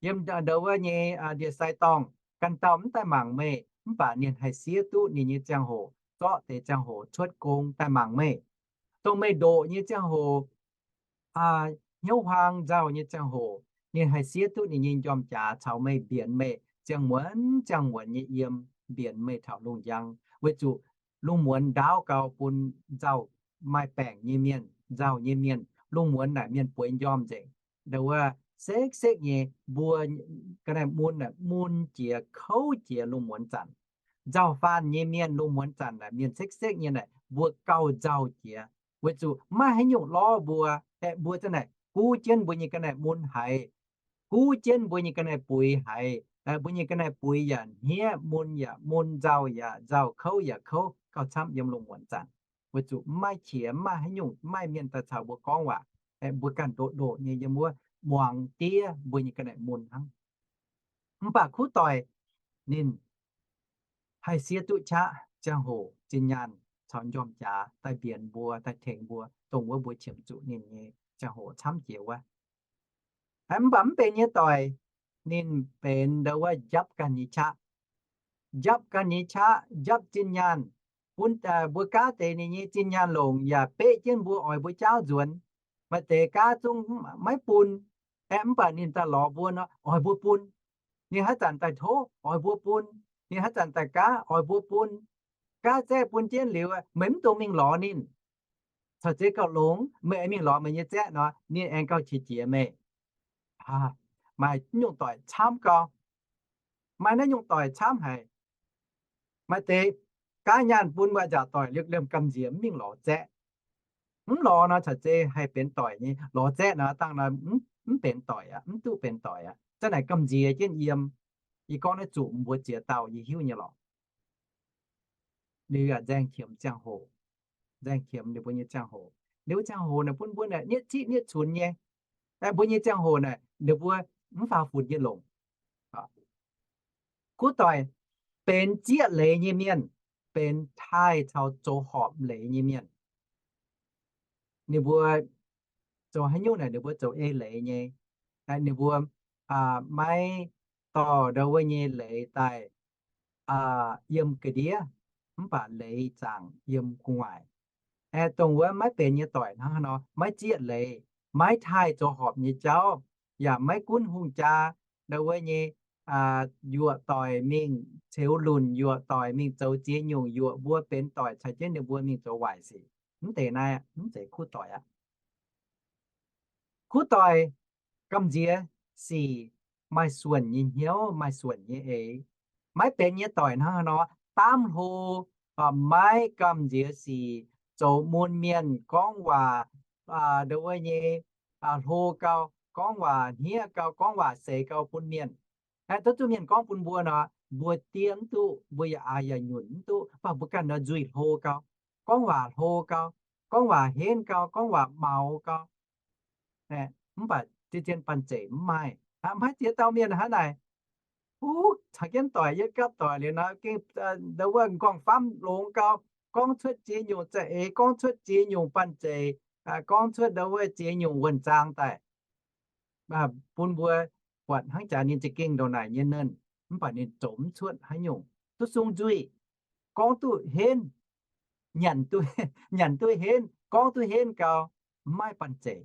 yiem ndau wuov nyei ndie-sai dorngh, ganh dauh mv daaih mangc meih, mv baac ninh haih siev duqv ninh nyei ziangh hoc, zorqv deix ziangh hoc cuotv gong daaih mangc meih. Dongh meih ndoqc nyei ziangh hoc, hnyouv huaang nzauh nyei ziangh hoc, ninh haih siev duqv ninh nyei m'njormh jaax caux meih mbienx meih ziangh muonz ziangh muonz nyei yiem, mbienx meih taux lungh njang, weic zuqc lungh muonz ndaauv gau bun nzauh, maaih baengc nyei mienh, nzauh nyei mienh. Lungh muonz naaic mienh bueix m'njormh nzengc. Ndau wuov sekv-sekv nyei mbuo ga'naaiv mun naaic mun jiex kouv jiex lungh muonz zanc. Nzauh faanh nyei mienh lungh muonz zanc naaic mienh sekv-sekv nyei naaic mbuo gauh nzauh jiex, weic zuqc maiv haaix nyungc lorv mbuo, aeqv, mbuo za'naaic guv jienv mbuo nyei ga'naaiv mun haiz, guv jienv mbuo nyei ga'naaiv buix haiz, mbuo nyei ga'naaiv buix yaac hniev, mun yaac mun, nzauh yaac nzauh, kouv yaac kouv, gauh camv yiem lungh muonz zanc. Weic zuqc mv maaih qiex, mv maaih haaix nyungc, mv maaih mienh daaih caux mbuo gorngv waac, mbuo ganh ndoqc ndoqc nyei yiem wuov muangx diev mbuo nyei ga'naaiv mun hnangv. Mv baac kuv doic ninh haih siev duqv qaqv ziangh hoc zinh nyaanh caux m'njormh jaax daaih mbienx mbuo, daaih tengx mbuo, dongh wuov mbuo qiemx zuqc ninh nyei ziangh hoc camv jiex wuov. Mv baac mv benx nyei doic, ninh benx ndau wuov njapv ganh nyei qaqv. Njapv ganh nyei qaqv, njapv zinh nyaanh, bun mbuo gaav deix ninh nyei zinh nyaanh longc yaac beqv jienv mbuo, oix mbuo jaauv nzuonx. Maaih deix gaav zungv maiv bun, aeqv, mv baac ninh daaih lorz mbuo nor, oix mbuo bun. Ninh haaix zanc daaih tov, oix mbuo bun. Ninh haaix zanc daaih gaav, oix mbuo bun. Gaav zaeqv bun jienv liuz, meih mv dungx mingh lorz ninh. Caux zeiz gauh longx, meih aengx mingh lorz meih nyei zaeqv nor, ninh aengx gauh qiex jiez meih. Maaih nyungc doic camv gau. Maaih naaiv nyungc doic camv haic. Maaih deix gaav nyaanh bun wuov nzaaux doic liuz liemh gamh nziex mv mingh lorz zaeqv. Mv lorz nor caux zeiz haih benx doic nyei. Lorz zaeqv nor dangh nor mv benx doic aqv, mv duqv benx doic aqv. Zanc naaic gamh nziex jienv yiem. Yie gorngv naaiv zuqc mbuo ziex dauh yie hiuv nyei lorqc. Liuz yaac nzaeng qiemx ziangh hoc, nzaeng qiemx ninh mbuo nyei ziangh hoc. Liuz wuov ziangh hoc naaic bun mbuo naaic nietv ziqv nietv cunx nyei. Mbuo nyei ziangh hoc naaic ninh mbuo mv faaux funx jienv longc. Kuv doic benx zieqv leiz nyei mienh, benx taaih caux zoux horpc leiz nyei mienh. Ninh mbuo zoux haaix nyungc naaic ninh mbuo zoux ei leiz nyei. Ninh mbuo maiv dorh ndau wuov nyei leiz daaih yiem ga'ndiev, mv baac leiz zaangc yiem gu'nguaaic. Aeqv, dongh wuov maiv benx nyei doic hnangv haaix nor, maiv zieqv leiz, maiv taaih zoux horpc nyei jauv, yaac maiv gunv hungh jaa ndau wuov nyei, yuoqc doic mingh ceux lunc, yuoqc doic mingh zoux ziex nyungc, yuoqc mbuo benx doic caux jienv ninh mbuo mingh zoux waaic sic. Mv deix naaiv mv zeiz kuv doic aqv. Kuv doic gamh nziex sic, maaih suonc nyei hnyouv, maaih suonc nyei eix. Maiv benx nyei doic hnangv haaix nor, daamv hlo, maiv gamh nziex sic, zoux mun mienh, gorngv waac ndau wuov nyei hlo gau, gorngv waac hniev gau, gorngv waac seix gau bun mienh. Aeqv, duqv zuqc mienh gorngv bun mbuo nor, mbuo diev mv duqv, mbuo yaac aax yaac nyunc mv duqv, mv baac mbuo ganh nor nzuih hlo gau, gorngv waac hlo gau, gorngv waac henv gau, gorngv waac maux gau. Mv baac zien-zien banh zeic mv maaih. Maiv ziex dauh mienh hnangv naaic, huv, caux jienv doic, yietv gapv doic liuz nor, gengh ndau wuov m'nqorngv-famv longx gau, gorngv cuotv ziex nyungc za'eix, gorngv cuotv ziex nyungc banh zeic, gorngv cuotv ndau wuov ziex nyungc wuonh zaang daaih. Bun mbuo buatc hnangv jaax ninh za'gengh ndongc naaic nyei nernh, mv baac ninh zoux mv cuotv haaix nyungc, duqv sung nzuih, gorngv duqv henv, nyanc duqv henv, gorngv duqv henv gau, mv maaih banh zeic.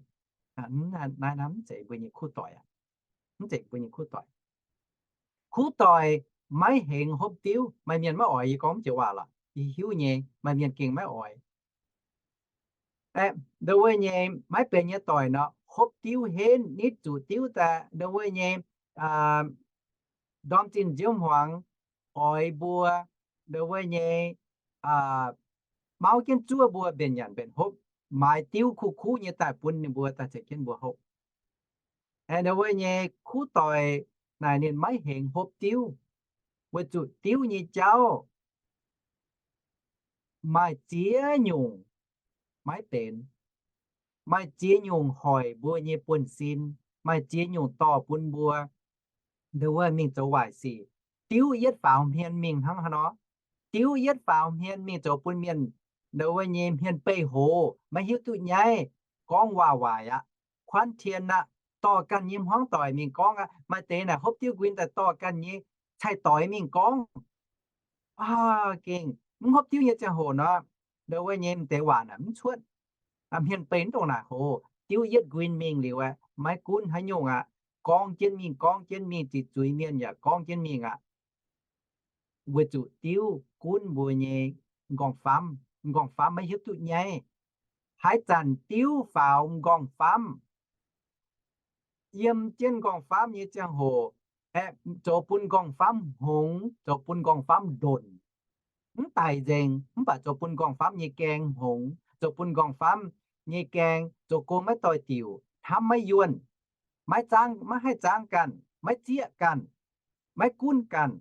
Naaiv mv zeiz mbuo nyei kuv doic aqv. Mv zeiz mbuo nyei kuv doic. Kuv doic maiv hengx hopv diuv. Maaih mienh maiv oix yie gorngv mv joux waac lorqc, yie hiuv nyei. Maaih mienh gengh maiv oix. Aeqv, ndau wuov nyei maiv benx nyei doic nor, hopv diuv henv, nitv zuqc diuv daaih ndau wuov nyei ndorm zinh nziouv hmuangx oix mbuo ndau wuov nyei mauv jienv zuov mbuo mbenc nyanc mbenc hopv, maaiz diuv kuv kuv nyei daaih bun ninh mbuo daaih ceix jienv mbuo hopv. Aeqv, ndau wuov nyei kuv doic naaic ninh maiv hengx hopv diuv, weic zuqc diuv nyei jauv maaih ziex nyungc maiv benx. Maaih ziex nyungc hoic mbuo nyei buonv-sin, maaih ziex nyungc dorh bun mbuo ndau wuov mingh zoux waaic sic. Diuv yietv faaux hmien mingh hnangv haaix nor, diuv yietv faaux hmien mingh zoux bun mienh ndau wuov nyei hmien beih hoz, maiv hiuv duqv nyaiv, gorngv waac waaic aqv, kuanv tien aqv, dorh ganh nyei hmuangv doic mingh gorngv aqv. Maaih deix naaic hopv diuv nquin daaih dorh ganh nyei cai-doix mingh gorngv. Gengh mv hopv diuv nyei ziangh hoc nor, ndau wuov nyei m'deix waac naaic mv cuotv. Hmien beih mv dongh naaic hoz, diuv yietv nquin mingh liuz aeqv, maiv gunv haaix nyungc aqv, gorngv jienv mingh, gorngv jienv mingh, ziqc zuiz mienh yaac gorngv jienv mingh aqv. Weic zuqc diuv gunv mbuo nyei m'nqorngv-famv, m'nqorngv-famv maiv hiuv duqv nyaiv. Haaix zanc diuv faaux m'nqorngv-famv, yiem jienv m'nqorngv-famv nyei ziangh hoc, aeqv, zoux bun m'nqorngv-famv hngongx, zoux bun m'nqorngv-famv ndonc, mv daic nzengc, mv baac zoux bun m'nqorngv-famv nyei gaeng hngongx, zoux bun m'nqorngv-famv nyei gaeng zoux gong maiv doix-diuc, hnamv maiv yuonh, maiv zaangv, maiv haih zaangv ganh, maiv zieqv ganh, maiv gunv ganh.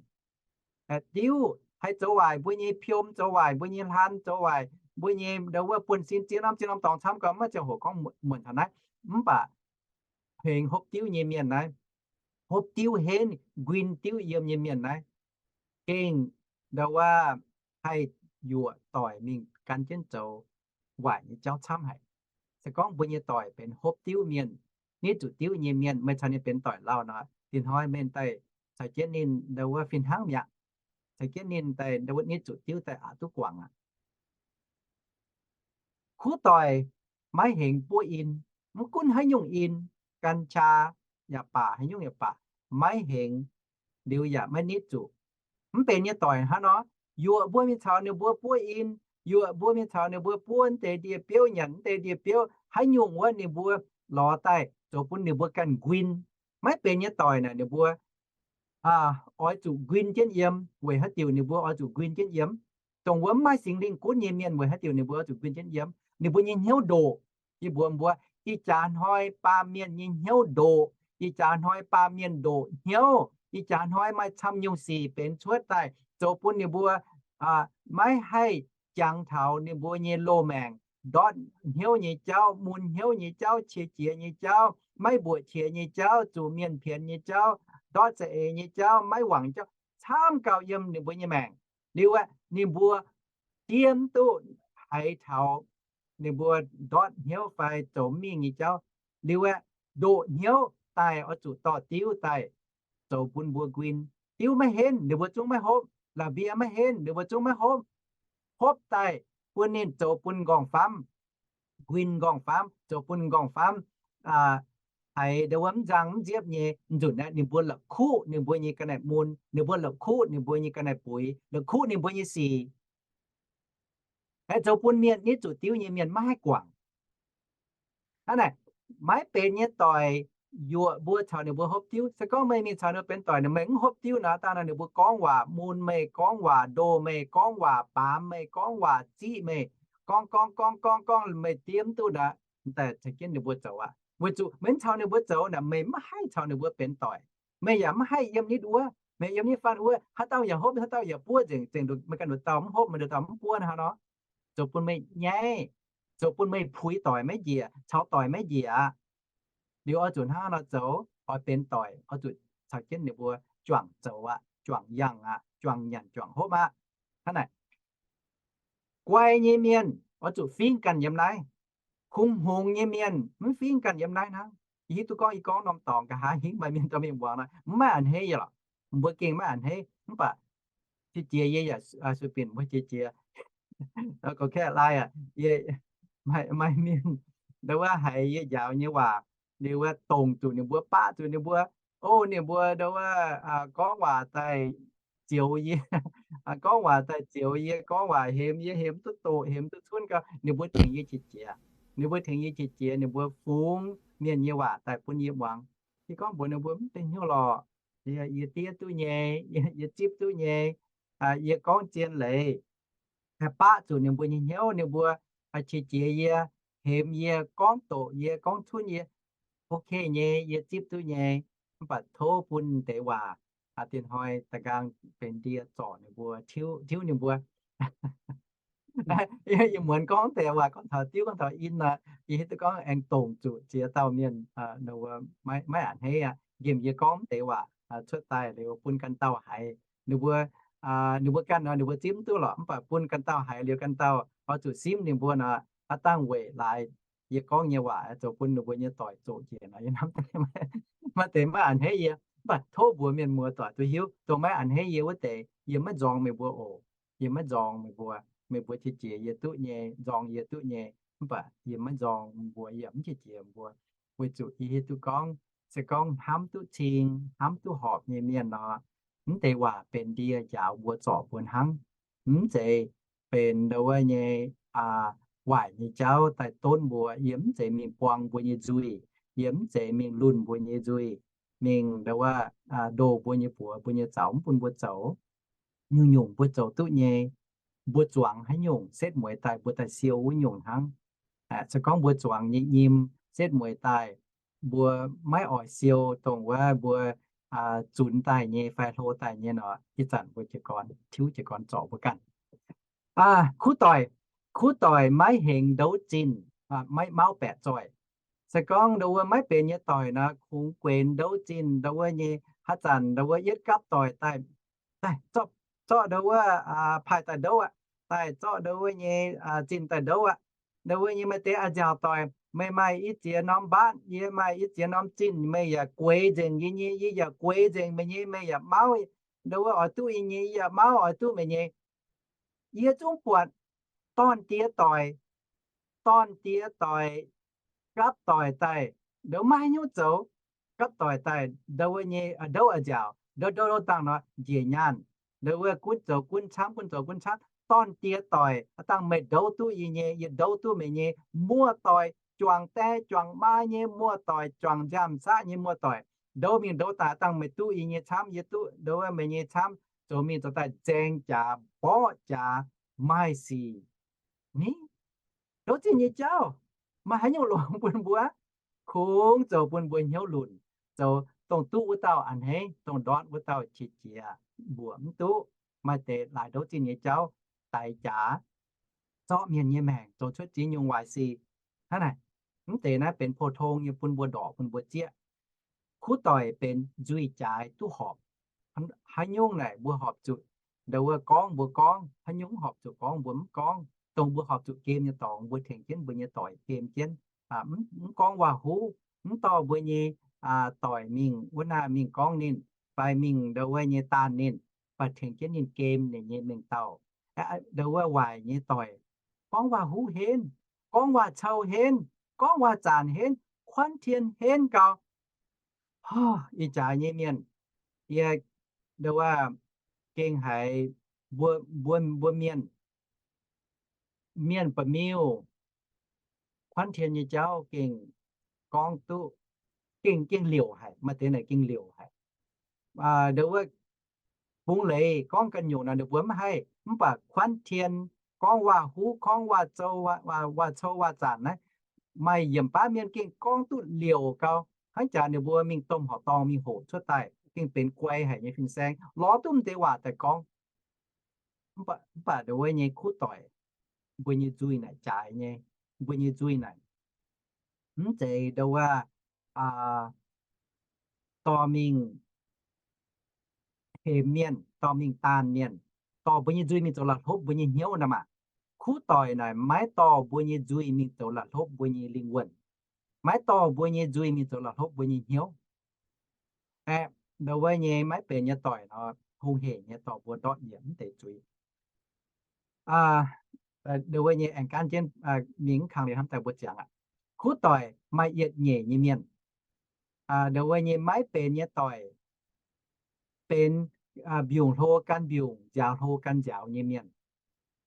Diuv haih zoux waaic mbuo nyei piom, zoux waaic mbuo nyei hlan, zoux waaic mbuo nyei ndau wuov buonv-sin, ziex norm ziex norm dorngx camv gau. Maiv ziangh hoc gorngv muonc taux naaiv, mv baac hengx hopv diuv nyei mienh naaiv, hopv diuv henv, nquin diuv yiem nyei mienh naaiv, gengh ndau wuov haih yuoqc doic mingh gan jienv zoux waaic nyei jauv camv haic. Se gorngv mbuo nyei doic benx hopv diuv mienh, nitv zuqc diuv nyei mienh, meih caux ninh benx doic lauh nor, dinh hnoi meih daaih caux jienv ninh ndau wuov fih hnangv mi'aqv. Caux jienv ninh daaih ndau wuov nitv zuqc diuv daaih aqc duqv guangc aqv. Kuv doic maiv hengx buov in. Mv gunv haaix nyungc in, gan qaa yaac baac, haaix nyungc yaac baac, maiv hengx, liuz yaac maiv nitv zuqc. Mv benx nyei doic hnangv nor, yuoqc mbuo mingh caux ninh mbuo buov in, yuoqc mbuo mingh caux ninh mbuo buov deix ndie-biouv, nyanc deix ndie-biouv, haaix nyungc wuov ninh mbuo lorz daaih zoux bun ninh mbuo ganh nquin. Maiv benx nyei doic naaic ninh mbuo oix zuqc nquin jienv yiem. Weic haaix diuc ninh mbuo oix zuqc nquin jienv yiem? Dongh wuov mv maaih Singx Lingh gunv nyei mienh, weic haaix diuc ninh mbuo oix zuqc nquin jienv yiem? Ninh mbuo nyei hnyouv ndoqc. Yie mbuox mbuo, ih jaax hnoi baamh mienh nyei hnyouv ndoqc. Ih jaax hnoi baamh mienh ndoqc hnyouv. Ih jaax hnoi maaih camv nyungc sic benx cuotv daaih zoux bun ninh mbuo maiv haih jangx taux ninh mbuo nyei loz-maengc, ndortv hnyouv nyei jauv, mun hnyouv nyei jauv, qiex jiez nyei jauv, maiv mbuoqc qiex nyei jauv, zuqc mienh pienx nyei jauv, ndortv za'eix nyei jauv, maiv wangc jauv, camv gauh yiem ninh mbuo nyei maengc. Liuz aeqv, ninh mbuo diev mv duqv haiz taux ninh mbuo ndortv hnyouv fai zoux mv mingh nyei jauv. Liuz aeqv, ndoqc hnyouv daaih oix zuqc dorh diuv daaih zoux bun mbuo nquin. Diuv maiv henv, ninh mbuo zungv maiv hopv. La'mbie maiv henv, ninh mbuo zungv maiv hopv. Hopv daaih bun ninh zoux bun nqorngv-famv, nquin nqorngv-famv, zoux bun nqorngv-famv haiz ndo wuov mv nzang mv nziepv nyei. Nzunc aeqv, ninh mbuo la'kuqv ninh mbuo nyei ga'naaiv mun, ninh mbuo la'kuqv ninh mbuo nyei ga'naaiv buix, la'kuqv ninh mbuo nyei sic. Aeqv, zoux bun mienh nitv zuqc diuv nyei mienh maiv haih guangc. Hnangv naaic, maiv benx nyei doic yuoqc mbuo caux ninh mbuo hopv diuv. Se gorngv meih mingh caux ninh mbuo benx doic, meih mv hopv diuv nor, dangh nor ninh mbuo gorngv waac mun meih, gorngv waac ndoh meih, gorngv waac baamz meih, gorngv waac ziqv meih, gorngv gorngv gorngv gorngv gorngv meih diev mv duqv nor, daaih caux jienv ninh mbuo zoux aqv. Weic zuqc meih mv caux ninh mbuo zoux naaic, meih mv haih caux ninh mbuo benx doic. Meih yaac mv haih yiem nitv wuov, meih yiem nitv faanh wuov, haaix dauh yaac hopv, haaix dauh yaac buov nzengc, zengc meih ganh nduqc dauh mv hopv, meih nduqc dauh mv buov hnangv nor. Zoux bun meih nyaiv, zoux bun meih puix doic maiv njiec, caux doic maiv njiec aqv. Liuz oix zuqc hnangv nor zoux, oix benx doic oix zuqc caux jienv ninh mbuo juangc zoux aqv, juangc yangh aqv, juangc nyanc juangc hopv aqv. Hnangv naaic, guai nyei mienh oix zuqc fingx ganh yiem naaiv. Kungx hngongx nyei mienh mv fingx ganh yiem naaiv hnangv. Yie hiuv duqv gorngv yie gorngv norm dorngx nqa'haav hingv maaih mienh dorh mingh muangx nor, mv maaih a'hneiv yie lorqc. Mbuo gengh maiv a'hneiv mv baac qiex jiez yie yaac sueih binc mbuo qiex jiez. Gorngv kaeqv lai aac, maaih mienh ndo wuov haiz yie njaaux nyei waac, liuz wuov dongc zuqc ninh mbuo, baqv zuqc ninh mbuo, o, ninh mbuo ndo wuov gorngv waac daaih zioux yie, gorngv waac daaih zioux yie, gorngv waac hemx yie, hemx duqv doqc, hemx duqv cunv gau, ninh mbuo tengx yie qiex jiez. Ninh mbuo tengx yie qiex jiez, ninh mbuo fungx mienh nyei waac daaih bun yie muangx. Yie gorngv mbuox ninh mbuo, mv deix hnyouv lorqc. Yie diev duqv nyei, yie zipv duqv nyei, yie gorngv zien leiz. Haih baqv zuqc ninh mbuo nyei hnyouv, ninh mbuo qiex jiez yie, hemx yie, gorngv doqc yie, gorngv cunv yie, ok nyei, yie zipv duqv nyei. Mv baac tov bun deix waac dienh hnoi da'nqaang benx ndie zorc ninh mbuo, tiuv ninh mbuo. Yie muonz gorngv deix waac gorngv taux diuv gorngv taux in nor, yie hiuv duqv gorngv aengx dongc zuqc ziex dauh mienh maiv a'hneiv aqv. Nqemh yie gorngv mv deix waac cuotv daaih liuz bun ganh dauh haiz. Ninh mbuo, ninh mbuo ganh nor ninh mbuo zipv mv duqv lorqc, mv baac bun ganh dauh haiz liuz ganh dauh oix zuqc simv ninh mbuo nor, aav dangh weic laaix yie gorngv nyei waac zoux bun ninh mbuo nyei doic zoqc njiec nor, yie hnamv deix maaih deix maiv a'hneiv yie. Mv baac tov mbuox mienh muoz doic duqv hiuv, dongh maiv a'hneiv yie wuov deix, yie maiv nzorng meih mbuo oc. Yie maiv nzorng meih mbuo. Meih mbuo qiex jiez yie duqv nyei, nzorng yie duqv nyei, mv baac yie maiv nzorng mbuo, yie mv qiex jiez mbuo. Weic zuqc yie hiuv duqv gorngv, se gorngv hnamv duqv cing, hnamv duqv horpc nyei mienh nor, mv deix waac benx ndie njaaux mbuo, zorc mbuo hnangv. Mv zeiz benx ndo wuov nyei waaic nyei jauv daaih donv mbuo. Yie mv zeiz mingh buang mbuo nyei nzuih. Yie mv zeiz mingh lunh mbuo nyei nzuih, mingh ndo wuov ndoh mbuo nyei buoz, mbuo nyei zaux, mv bun mbuo zoux. Nyungc-nyungc mbuo zoux duqv nyei. Mbuo zuangx haaix nyungc setv mueiz daaih mbuo daaih siou wuov nyungc hnangv. Se gorngv mbuo zuangx nyei nyim setv mueiz daaih, mbuo maiv oix siou dongh wuov mbuo zunx daaih nyei fai hlo daaih nyei nor, ih zanc mbuo jiez gorn tiuv, jiez gorn zorc mbuo ganh. Kuv doic, kuv doic maiv hengx ndouv zinh, maiv mauv baeqc zoih. Se gorngv ndo wuov maiv benx nyei doic nor, kungx guenx ndouv zinh ndo wuov nyei. Haaix zanc ndo wuov yietv gapv doic daaih, daaih zorqv ndo wuov paaih daaih ndouv aqv, daaih zorqv ndo wuov nyei zinh daaih ndouv aqv. Ndo wuov nyei maaih deix a'nziaauc doic, meih maaih i ziex norm mbaatv, yie maaih i ziex norm zinh, meih yaac gueix nzengc yie nyei, yie yaac gueix nzengc meih nyei, meih yaac mauv. Ndo wuov oix duqv yie nyei, yie yaac mauv oix duqv meih nyei. Yie zungv buatc dorn-diex doic, dorn-diex doic gapv doic daaih, ndouv maiv haaix nyungc zoux. Gapv doic daaih ndouv wuov nyei ndouv a'nziaauc, ndouv ndouv ndouv dangh nor njiec nyaanh. Ndouv wuov gunv zoux gunv camv, gunv zoux gunv camv. Dorn-diex doic, aa dangh meih ndouv duqv yie nyei, yie ndouv duqv meih nyei. Muoz-doic, juangc die juangc maa nyei muoz-doic, juangc nziaamv-saqv nyei muoz-doic, ndouv mingh ndouv daaih, aa dangh meih duqv yie nyei camv, yie duqv ndouv wuov meih nyei camv, zoux mingh zoux daaih nzaeng jaax, mborqv jaax, maaih sic. Ni, ndouv zinh nyei jauv, maaih haaix nyungc longx bun mbuo? Kungx zoux bun mbuo hnyouv lunc, zoux dongh duqv wuov dauh a'hneiv, dongh ndortv wuov dauh qiex jiez, mbuoqc mv duqv. Maaih deix laaix ndouv zinh nyei jauv daix jaax, zorqv mienh nyei maengc, zoux cuotv ziex nyungc waaic sic. Hnangv naaic, mv deix naaiv benx pou-tong nyei bun mbuo ndorqc, bun mbuo zieqv. Kuv doic benx nzuih jaaix duqv horpc. Haaix nyungc naaic mbuo horpc zuqc, ndouv wuov gorngv mbuo gorngv, haaix nyungc mv horpc zuqc gorngv mbuo mv gorngv. Dongh mbuo horpc zuqc gem nyei dorngx, mbuo tengx jienv mbuo nyei doic gem jienv, mv gorngv waac-huv, mv dorh mbuo nyei doic mingh wuov naaiv mingh gorngv ninh, fai mingh ndouv wuov nyei daanh ninh, fai tengx jienv ninh gem ninh nyei mengh dauh. Ndouv wuov waaic nyei doic gorngv waac-huv henv, gorngv waac-cou henv, gorngv waac-zanc henv, kuanv tien henv gau. Ih jaax nyei mienh, yie ndouv wuov gengh haiz mbuo, mbuo, mbuo mienh, mienh ba'miuh kuanv tien nyei jauv gengh gorngv duqv, gengh, gengh liouc haic. Maaih deix naaic gengh liouc haic. Ndouv wuov bungx leiz gorngv ganh nyungc naaic ninh mbuo mv haih, mv baac kuanv tien, gorngv waac-huv, gorngv waac-cou, waac-cou waac-zanc naaiv, maaih yiemc baav mienh gengh gorngv duqv liouc gau. Hnangv jaax ninh mbuo mingh domh horqc dorngh mingh hoqc cuotv daaih gengh benx guai haic nyei fin-saeng, lorz duqv mv deix waac daaih gorngv. Mv baac ndouv wuov nyei kuv doic, mbuo nyei nzuih naaic jaaix nyei, mbuo nyei nzuih naaic mv zeiz ndouv wuov dorh mingh hemx mienh, dorh mingh daanh mienh, dorh mbuo nyei nzuih mingh zoux la'hlopv mbuo nyei hnyouv nor maah. Kuv doic naaic maiv dorh mbuo nyei nzuih mingh zoux la'hlopv mbuo nyei lingh wuonh, maiv dorh mbuo nyei nzuih mingh zoux la'hlopv mbuo nyei hnyouv. Aeqv, ndouv wuov nyei maiv benx nyei doic nor, hungh hec nyei dorh mbuo ndortv njiec mv deix zuiz. Ndouv wuov nyei aengx gaanv jienv mingh mv kang liuz hnamv daaih mbuo ziangx aqv. Kuv doic maaih yietc nyeic nyei mienh. Ndouv wuov nyei maiv benx nyei doic benx mbiungc hlo gan mbiungc, nziaaux hlo gan nziaaux nyei mienh.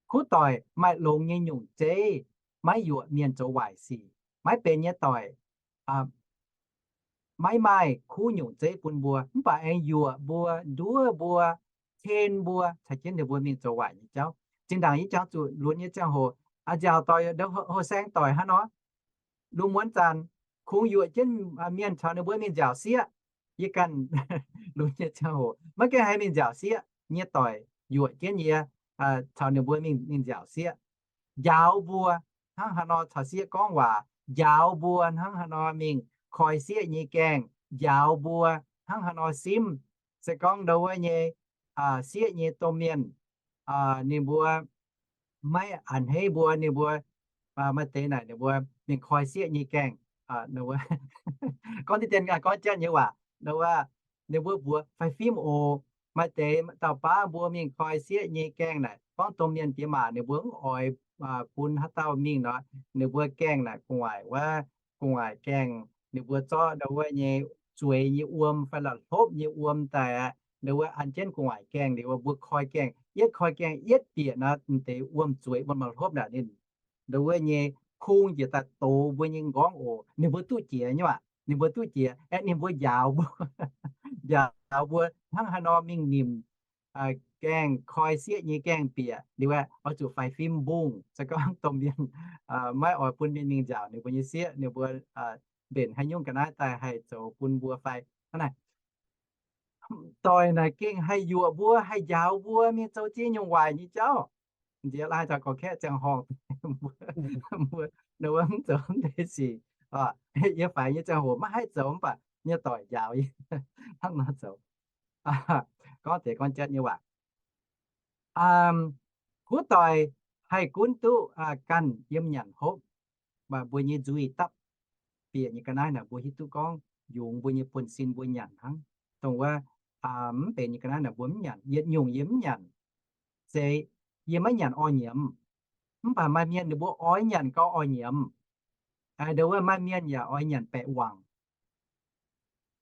Kuv doic maaih longx nyei nyungc zeiv, maiv yuoqc mienh zoux waaic sic. Maiv benx nyei doic maiv maaih kuv nyungc zeiv bun mbuo, mv baac aengx yuoqc mbuo, nduov mbuo, ken mbuo, caux jienv ninh mbuo mingh zoux waaic nyei jauv. Zinh ndaangc yie jangx zuqc lunx nyei ziangh hoc, nziaauc doic, houh saeng doic hnangv nor, lungh muonz zanc kungx yuoqc jienv mienh caux ninh mbuo mingh nziaauc sieqv. Yie ganh lunx nyei ziangh hoc maiv gaengh haih mingh nziaauc sieqv nyei doic yuoqc jienv yie caux ninh mbuo mingh, mingh nziaauc sieqv. Njaaux mbuo hnangv haaix nor caux sieqv gorngv waac, njaaux mbuo hnangv haaix nor mingh koi sieqv nyei gaengh, njaaux mbuo hnangv haaix nor simv. Se gorngv ndouv wuov nyei sieqv nyei domh mienh, ninh mbuo maiv a'hneiv mbuo, ninh mbuo maaih deix naaic ninh mbuo mingh koi sieqv nyei gaengh. Gorngv diqv dien, gorngv janx nyei waac, ndouv wuov ninh mbuo mbuox faix fim oc. Maaih deix dauh baav mbuo mingh koi sieqv nyei gaengh naaic, gorngv domh mienh diex maac ninh mbuo mv oix bun haaix dauh mingh nor, ninh mbuo gaengh naaic gu'nguaaic wuov, gu'nguaaic gaengh ninh mbuo zorqv ndouv wuov nyei zueiz nyei wuom fai la'hlopv nyei wuom daaih aqv. Ndouv wuov an jienv gu'nguaaic gaengh liuz, mbuo koi gaengh, yietv koi gaengh yietv bieqc nor, deix wuom zueiz wuom la'hlopv naaic ninh ndouv wuov nyei kungx njiec daaih dox mbuo nyei m'nqorngv oc. Ninh mbuo duqv jiex nyei aac, ninh mbuo duqv jiex aeqv, ninh mbuo njaaux mbuo, njaaux mbuo hnangv haaix nor mingh nimc gaengh, koi sieqv nyei gaengh bieqc liuz aeqv, oix zuqc faix fim mbungh. Se gorngv domh mienh maiv oix bun mienh mingh njaaux ninh mbuo nyei sieqv, ninh mbuo mbenc haaix nyungc ga'naaiv daaih haih zoux bun mbuo fai. Hnangv naaic, doic naaic gengh haih yuoqc mbuo, haih njaaux mbuo mingh zoux ziex nyungc waaic nyei jauv. Nziex lai taux gorx-kaeqv ziangh horngh, mbuo, mbuo mv zoux deix sic, yie faix nyei ziangh hoc maiv haih zoux mv baac nyei doic njaaux yie hnangv nor zoux. Gorngv deix gorngv jatv nyei waac, kuv doic haih gunv duqv ganh yiem nyanc hopv, mbuo nyei nzuih dapv bieqc nyei ga'naaiv naaic mbuo hiuv duqv gorngv yungz mbuo nyei buonv-sin mbuo nyanc hnangv. Dongh wuov mv benx nyei ga'naaiv naaic mbuo mv nyanc, yietc nyungc yie mv nyanc. Se yie maiv nyanc orv nyiemz, mv baac maaih mienh ninh mbuo oix nyanc gau orv nyiemz. Nduov wuov maaih mienh yaac oix nyanc baeqc wangc.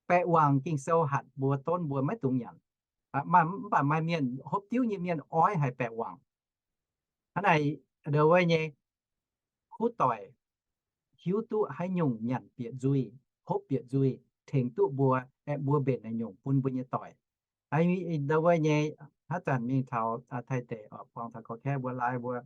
Baeqc wangc Ging-Sou hatc mbuo donv mbuo maiv dungx nyanc. Mv baac maaih mienh hopv diuv nyei mienh oix haiz baeqc wangc. Hnangv naaic, nduov wuov nyei kuv doic hiuv duqv haaix nyungc nyanc bieqc nzuih, hopv bieqc nzuih, tengx duqv mbuo, aeqv, mbuo mbenc naaiv nyungc bun mbuo nyei doic. Nduov wuov nyei, haaix zanc mingh taux Taiv deic, buangh taux Gorv Kaeqv mbuo, lai mbuo,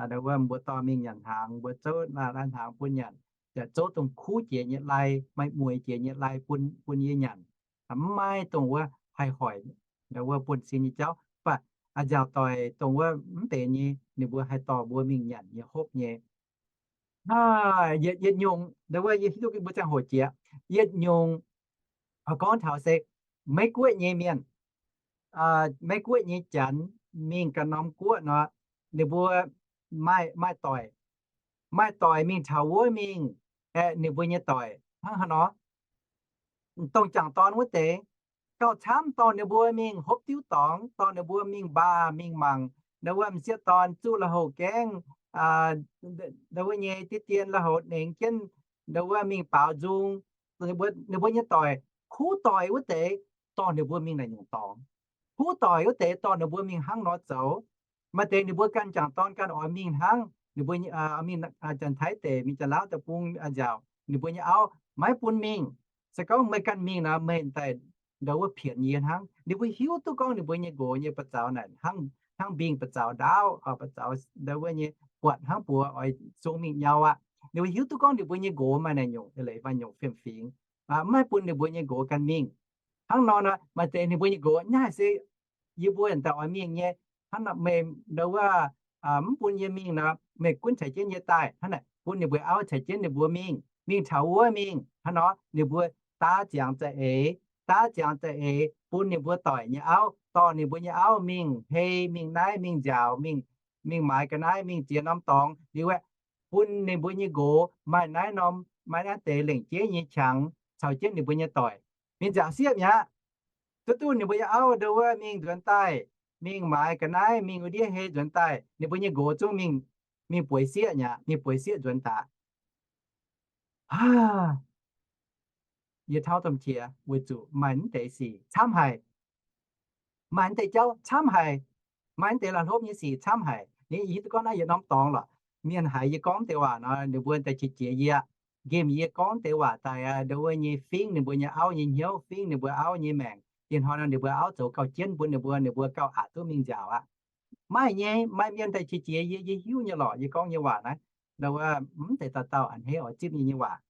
nduov wuov mbuo dorh mingh nyanc hnaangx, mbuo zouv lai hnaangx bun nyanc, yaac zouv dongh kuv jiex nyei lai, maaih mueiz jiex nyei lai bun, bun yie nyanc. Mv maaih dongh wuov haih hoic, nduov wuov buonv-sin nyei jauv. Mv baac nziaauc doic dongh wuov mv benx nyei, ninh mbuo haih dorh mbuo mingh nyanc nyei hopv nyei. Yietc, yietc nyungc, nduov wuov yie hiuv duqv mbuo ziangh hoc jiex, yietc nyungc gorngv taux se Meiv-Guoqv nyei mienh, Meiv-Guoqv nyei Janx mingh ganh norm guoqv nor, ninh mbuo maaih, maaih doic, maaih doic mingh taux wuov mingh, aeqv, ninh mbuo nyei doic hnangv haaix nor, dongh jangc dorn wuov deix gauh camv, dorh ninh mbuo mingh hopv diuv dorngx, dorh ninh mbuo mingh mbaah mingh mangc, nduov wuov m'sieqv dorn zuqv lui-houx gaengv, nduov wuov nyei diqv dien lui-houx nengx jienv, nduov wuov mingh baaux nzung. Ninh mbuo nyei doic, kuv doic wuov deix dorh ninh mbuo mingh naaic nyungc dorngx. Kuv doic wuov deix dorh ninh mbuo mingh hnangv nor zoux. Maaih deix ninh mbuo ganh jangc dorn ganh oix mingh hnangv, ninh mbuo mingh Janx-Taiv deic, mingh Janx-Laauv deic-bung nziaauc, ninh mbuo nyei auv maiv bun mingh. Se gorngv meih ganh mingh nor, meih daaih nduov wuov pienx yie hnangv. Ninh mbuo hiuv duqv gorngv ninh mbuo nyei nqox nyei ba'zaux naaic hnangv mbing ba'zaux ndaauv, ba'zaux nduov wuov nyei buatc hnangv buoz oix zong mingh nyau aqv. Ninh mbuo hiuv duqv gorngv ninh mbuo nyei nqox maaih naaic nyungc eix leiz, maaih nyungc fiem-fingx, maiv bun ninh mbuo nyei nqox ganh mingh. Hnangv nor nor, maaih deix ninh mbuo nyei nqox, naaiv se yie mbuo daaih oix mingh nyei. Hnangv nor meih nduov wuov mv bun yie mingh nor, meih gunv caux jienv yie daaih. Hnangv naaic bun ninh mbuo auv caux jienv ninh mbuo mingh, mingh taux wuov mingh. Hnangv nor ninh mbuo daav ziangx za'eix, daav ziangx za'eix bun ninh mbuo doic nyei auv, dorh ninh mbuo nyei auv mingh hei, mingh naaiv, mingh nziaauc, mingh, mingh maaiz ga'naaiv, mingh ziex norm dorngx liuz aeqv, bun ninh mbuo nyei nqox maaih naaiv norm, maaih naaiv deix lengc jeiv nyei qangx caux jienv ninh mbuo nyei doic mingh nziaauc sieqv mi'aqv. Duqv duqv ninh mbuo nyei auv nduov wuov mingh nzuonx daaih, mingh maaiz ga'naaiv, mingh wuov ndiev hei nzuonx daaih, ninh mbuo nyei nqox zungv mingh, mingh bueix sieqv mi'aqv, mingh bueix sieqv nzuonx daaih. Yie tauv domh qiex weic zuqc maaih naaiv deix sic camv haic. Maaih naaiv deix jauv camv haic. Maaih naaiv deix la'hlopv nyei sic camv haic. Ninh hiuv duqv gorngv naaiv yietc norm dorngx lorqc. Mienh haiz yie gorngv deix waac nor, ninh mbuo daaih qiex jiez yie, nqemh yie gorngv deix waac daaih, nduov wuov nyei fingv ninh mbuo nyei auv nyei hnyouv, fingv ninh mbuo auv nyei maengc. Ih hnoi nor ninh mbuo auv zoux gauh jienv bun ninh mbuo, ninh mbuo gauh aqc duqv mingh nziaauc aqv. Maaih nyei, maaih mienh daaih qiex jiez yie, yie hiuv nyei lorqc. Yie gorngv nyei waac naaiv, nduov wuov mv deix dauh dauh a'hneiv oix zipv nyei nyei waac.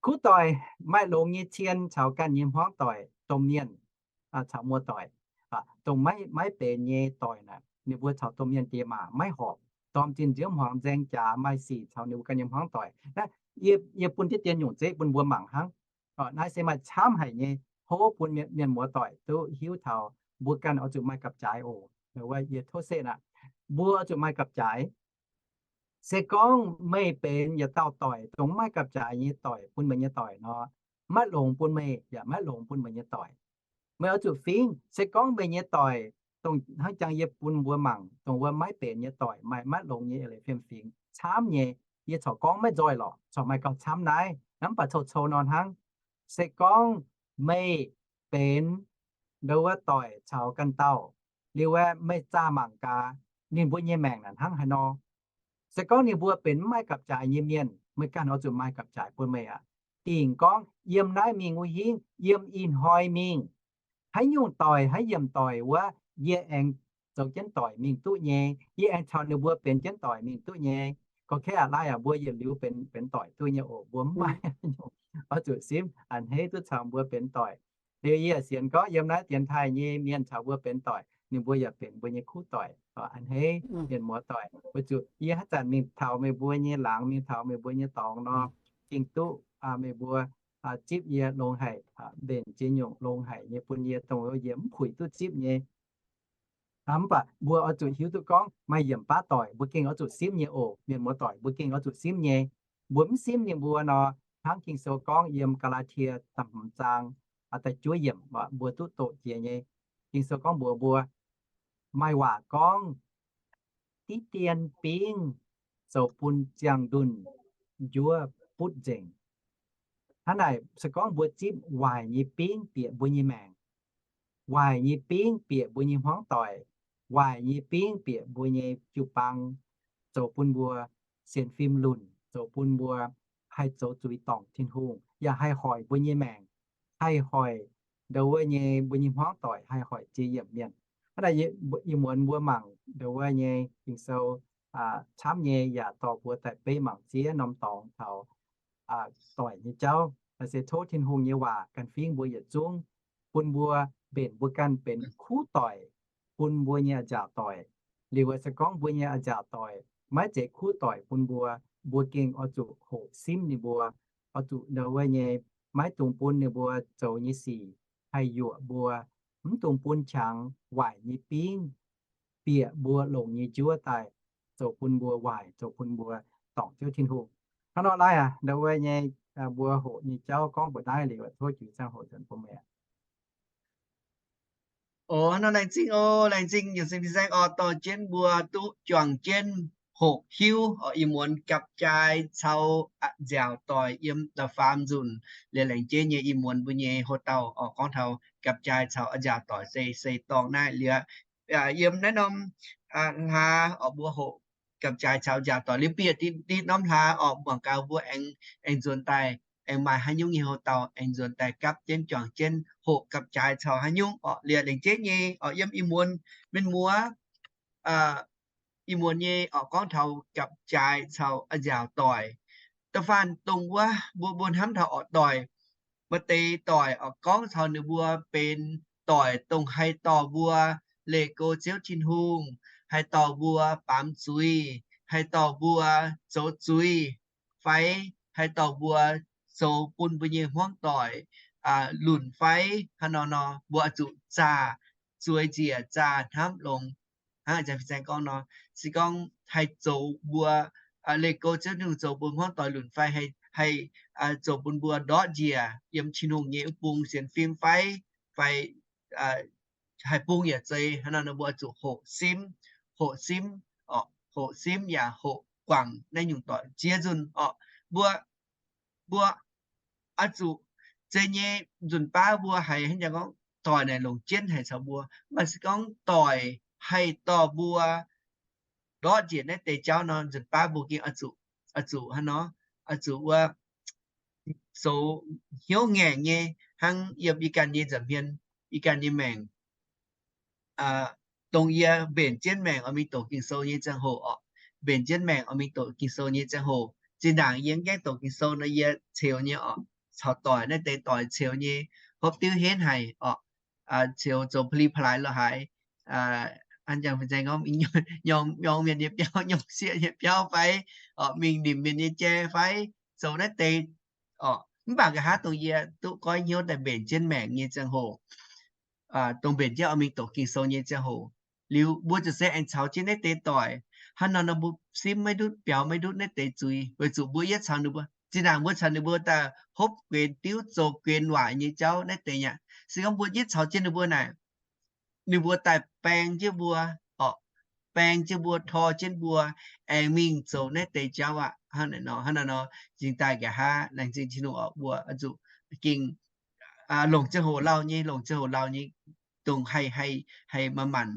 Kuv doic maaih longx nyei cien caux ganh nyei hmuangv doic, domh mienh caux muoz-doic, dongh maiv, maiv benx nyei doic naaic, ninh mbuo caux domh mienh diex maac maiv horpc, dorh zinh nziouv hmuangx nzaeng jaax maaih sic caux ninh mbuo ganh nyei hmuangv doic. Naaiv yie, yie bun diqv dien nyungc zeiv bun mbuo mangc hnangv. Naaiv se maaih camv haic nyei, tov bun mienh, mienh muoz-doic duqv hiuv taux mbuo ganh oix zuqc maaih gapv-jaaix oc. Yie tov se naaic, mbuo oix zuqc maaih gapv-jaaix. Se gorngv meih benx yietc dauh doic dongh maiv gapv-jaaix nyei doic bun meih nyei doic nor, maiv longx bun meih yaac maiv longx bun meih nyei doic. Meih oix zuqc fingx. Se gorngv meih nyei doic, dongh hnangv jangx yie bun mbuo mangc, dongh wuov maiv benx nyei doic maaih maiv longx nyei eix leiz fiem-fingx camv nyei. Yie corc gorngv maiv nzoih lorqc, corc maaih gauh camv naaiv, mv baac cou-cou nor hnangv. Se gorngv meih benx nduov wuov doic caux ganh dauh liuz aeqv, meih zaah mangc gaax ninh mbuo nyei maengc naaic hnangv haaix nor. Se gorngv ninh mbuo benx mv maaih gapv-jaaix nyei mienh, meih ganh oix zuqc maaih gapv-jaaix bun meih aqv. Dingc gorngv yiem naaiv mingh wuov hingv, yiem ih hnoi mingh, haaix nyungc doic, haaix yiemc doic wuov, yie aengx zoux jienv doic mingh duqv nyei. Yie aengx caux ninh mbuo benx jienv doic mingh duqv nyei. Gorqv-kaeqv aac, lai aac, mbuo yietc liuz benx, benx doic duqv nyei oc. Mbuo mv maaih oix zuqc simv, a'hneiv duqv caux mbuo benx doic. Liuz yie sienx gorngv yiem naaiv dienx taaih nyei mienh caux mbuo benx doic, ninh mbuo yaac benx mbuo nyei kuv doic, a'hneiv mienh muoz-doic. Weic zuqc yie haaix zanc mingh taux meih mbuo nyei laangz, mingh taux meih mbuo nyei dorngx nor, gengh duqv meih mbuo zipv yie longx haic, mbenc ziex nyungc longx haic nyei bun yie, dongh yie mv puix duqv zipv nyei. Mv baac mbuo oix zuqc hiuv duqv gorngv maaih yiemc baav doic mbuo gengh oix zuqc simv nyei oc. Mienh muoz-doic, mbuo gengh oix zuqc simv nyei. Mbuo mv simv ninh mbuo nor, hnangv Ging-Sou gorngv yiem Gaa^laa^tie da'hmz zaang da'juov yiemc, mbuo duqv doqc jiex nyei. Ging-Sou gorngv mbuox mbuo, maaih waac gorngv, diqv dien bingv zoux bun ziangh ndunh njuov butv nzengc. Hnangv naaic se gorngv mbuo zipv waaic nyei bingv bieqc mbuo nyei maengc, waaic nyei bingv bieqc mbuo nyei hmuangv doic, waaic nyei bingv bieqc mbuo nyei jiu-baang, zoux bun mbuo sienx fim lunc, zoux bun mbuo haih zoux zuiz dorngc Tin-Hungh, yaac haih hoic mbuo nyei maengc, haih hoic ndau wuov nyei mbuo nyei hmuangv doic, haih hoic ziex yiemc mienh. Hnangv naaic, ih muonz mbuo mangc ndau wuov nyei Ging-Sou camv nyei, yaac dorh mbuo daaih beiv mangc ziex norm dorngx taux doic nyei jauv. Naaiv se tov Tin-Hungh nyei waac ganh fingv mbuo yietc zungv, bun mbuo mbenc mbuo ganh benx kuv doic bun mbuo nyei a'nziaauc doic. Liuz se gorngv mbuo nyei a'nziaauc doic maiv zeiz kuv doic bun mbuo, mbuo gengh oix zuqc hoqc simv ninh mbuo, oix zuqc ndau wuov nyei maiv dungx bun ninh mbuo zoux nyei sic haih yuoqc mbuo, mv dungx bun qangx waaic nyei bingv bieqc mbuo longx nyei njuov daaih, zoux bun mbuo waaic, zoux bun mbuo dorngc Ziouv Tin-Hungh. Hnangv nor naaiv aqv, ndau wuov nyei mbuo hoqc nyei jauv gorngv mbuox naaiv liuz, tov jiu ziangh hoc nzuonx bun meih aqv. Oc, nor laengz zingh oc, laengz zingh Yietc Sing Fin-Saeng oc, dorh jienv mbuo duqv juangc jienv hoqc hiuv oc, ih muonz gapv-jaa caux a'nziaauc doic yiem da'faam nzunc, liuz laengz jienv nyei ih muonz mbuo nyei hoc-dauh oc, gorngv taux gapv-jaa caux a'nziaauc doic se, se dorngc naaiv liuz, yiem naaiv norm hlaax oc, mbuo hoqc gapv-jaa caux a'nziaauc doic liuz bieqc nditv norm hlaax oc, muangx gaax mbuo aengx, aengx nzuonx daaih, aengx maaih haaix nyungc nyei hoc-dauh aengx nzuonx daaih gapv jienv juangc jienv hoqc gapv-jaa caux haaix nyungc oc, liuz laengz jienv nyei oc, yiem ih muonz, mienh muoz, ih muonz nyei oc, gorngv taux gapv-jaa caux a'nziaauc doic. Da'faanh dongh wuov mbuo, mbuo hnamv taux oc doic, maaih deix doic oc, gorngv taux ninh mbuo benx doic dongh haih dorh mbuo leih go Ziouv Tin-Hungh, haih dorh mbuo baamz zuiz, haih dorh mbuo zoux zuiz, fai haih dorh mbuo zoux bun mbuo nyei hmuangv doic lunc fai hnangv nor nor, mbuo oix zuqc zaah zueiz njiec, zaah hnamv longx. Hnangv a'jang fin-saeng gorngv nor, se gorngv haih zoux mbuo leih go Ziouv Tin-Hungh zoux bun hmuangv doic lunc fai haih zoux bun mbuo ndortv njiec yiem Tin-Hungh nyei wuov bung sienx fim fai, fai haih bung yaac zeiz hnangv nor, mbuo oix zuqc hoqc simv, hoqc simv, hoqc simv yaac hoqc guangc naaiv nyungc doic ziex nzunc oc. Mbuo, mbuo oix zuqc, zeiz nyei, nzunc baav mbuo haiz hnangv jang gorngv doic naaic longc jienv haic caux mbuo, mv baac se gorngv doic haih dorh mbuo ndortv njiec naaiv deix jauv nor, nzunc baav mbuo gengh oix zuqc, oix zuqc hnangv nor, oix zuqc wuov zoux hnyouv ngaengc nyei hnangv yiem yie ganh nyei nza'hmien, yie ganh nyei maengc, dongh yie mbenc jienv maengc oix mingh doqc Ging-Sou nyei ziangh hoc oc. Mbenc jienv maengc oix mingh doqc Ging-Sou nyei ziangh hoc, zinh ndaangc yie mv gaengh doqc Ging-Sou nor, yie ceux nyei oc, caux doic naaiv deix doic ceux nyei, hopv diuv henv haic oc. Ceux zoux pa'li pa'laaix lo haaix, an jangx fin-saeng gorngv mingh nyorng mienh nyei biauv, nyorng sieqv nyei biauv fai oc, mingh nimc mienh nyei jai fai zoux naaiv deix oc. Mv baac nqa'haav dongh yie duqv goiv hnyouv daaih mbenc jienv maengc nyei ziangh hoc, dongh mbenc jienv oix mingh doqc Ging-Sou nyei ziangh hoc, liuz mbuo ziouc se aengx caux jienv naaiv deix doic. Hnangv nor nor mbuo simv maiv ndutv, biaux maiv ndutv naaiv deix zuiz, weic zuqc mbuo yietv caux ninh mbuo, zinh ndaangc mbuo caux ninh mbuo daaih hopv guenx diuv, zoux guenx waaic nyei jauv naaiv deix aqv. Se gorngv mbuo yietv caux jienv ninh mbuo naaic, ninh mbuo daaih baeng jienv mbuo oc, baeng jienv mbuo, tor jienv mbuo, aengx mingh zoux naaiv deix jauv aqv. Hnangv naaiv nor, hnangv naaiv nor, cingx daaih nqa'haav laengz zingh Tin-Hungh oc, mbuo oix zuqc gengh longc ziangh hoc lauh nyei, longc ziangh hoc lauh nyei, dongh haih, haih, haih manc-manc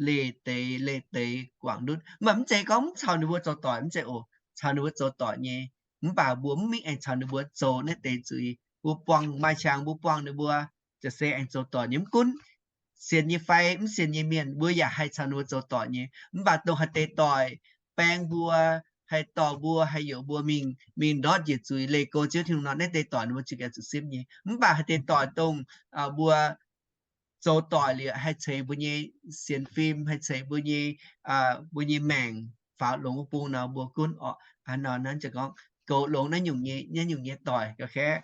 leih deix, leih deix guangc ndutv. Mv baac mv zeiz gorngv mv caux ninh mbuo zoux doic, mv zeiz oc, caux ninh mbuo zoux doic nyei. Mv baac mbuo mv mingh aengx caux ninh mbuo zoux naaiv deix zuiz. Mbuo buangh maaih qangx, mbuo buangh ninh mbuo ziouc se aengx zoux doic nyei. Mv gunv sienx nyei fai mv sienx nyei mienh, mbuo yaac haih caux ninh mbuo zoux doic nyei. Mv baac dongh haaix deix doic baeng mbuo, haih dorh mbuo, haih youc mbuo mingh, mingh ndortv njiec zuiz, leih go Ziouv Tin-Hungh nor, naaiv deix doic ninh mbuo ziouc gaengh zuqc simv nyei. Mv baac haaix deix doic dongh mbuo zoux doic liuz haih ceix mbuo nyei sienx fim, haih ceix mbuo nyei, mbuo nyei maengc faaux longx wuov bung nor, mbuo gunv oc. Hnangv nor hnangv jiex gorngv goux longx naaiv nyungc nyei, naaiv nyungc nyei doic ga'kaeqv.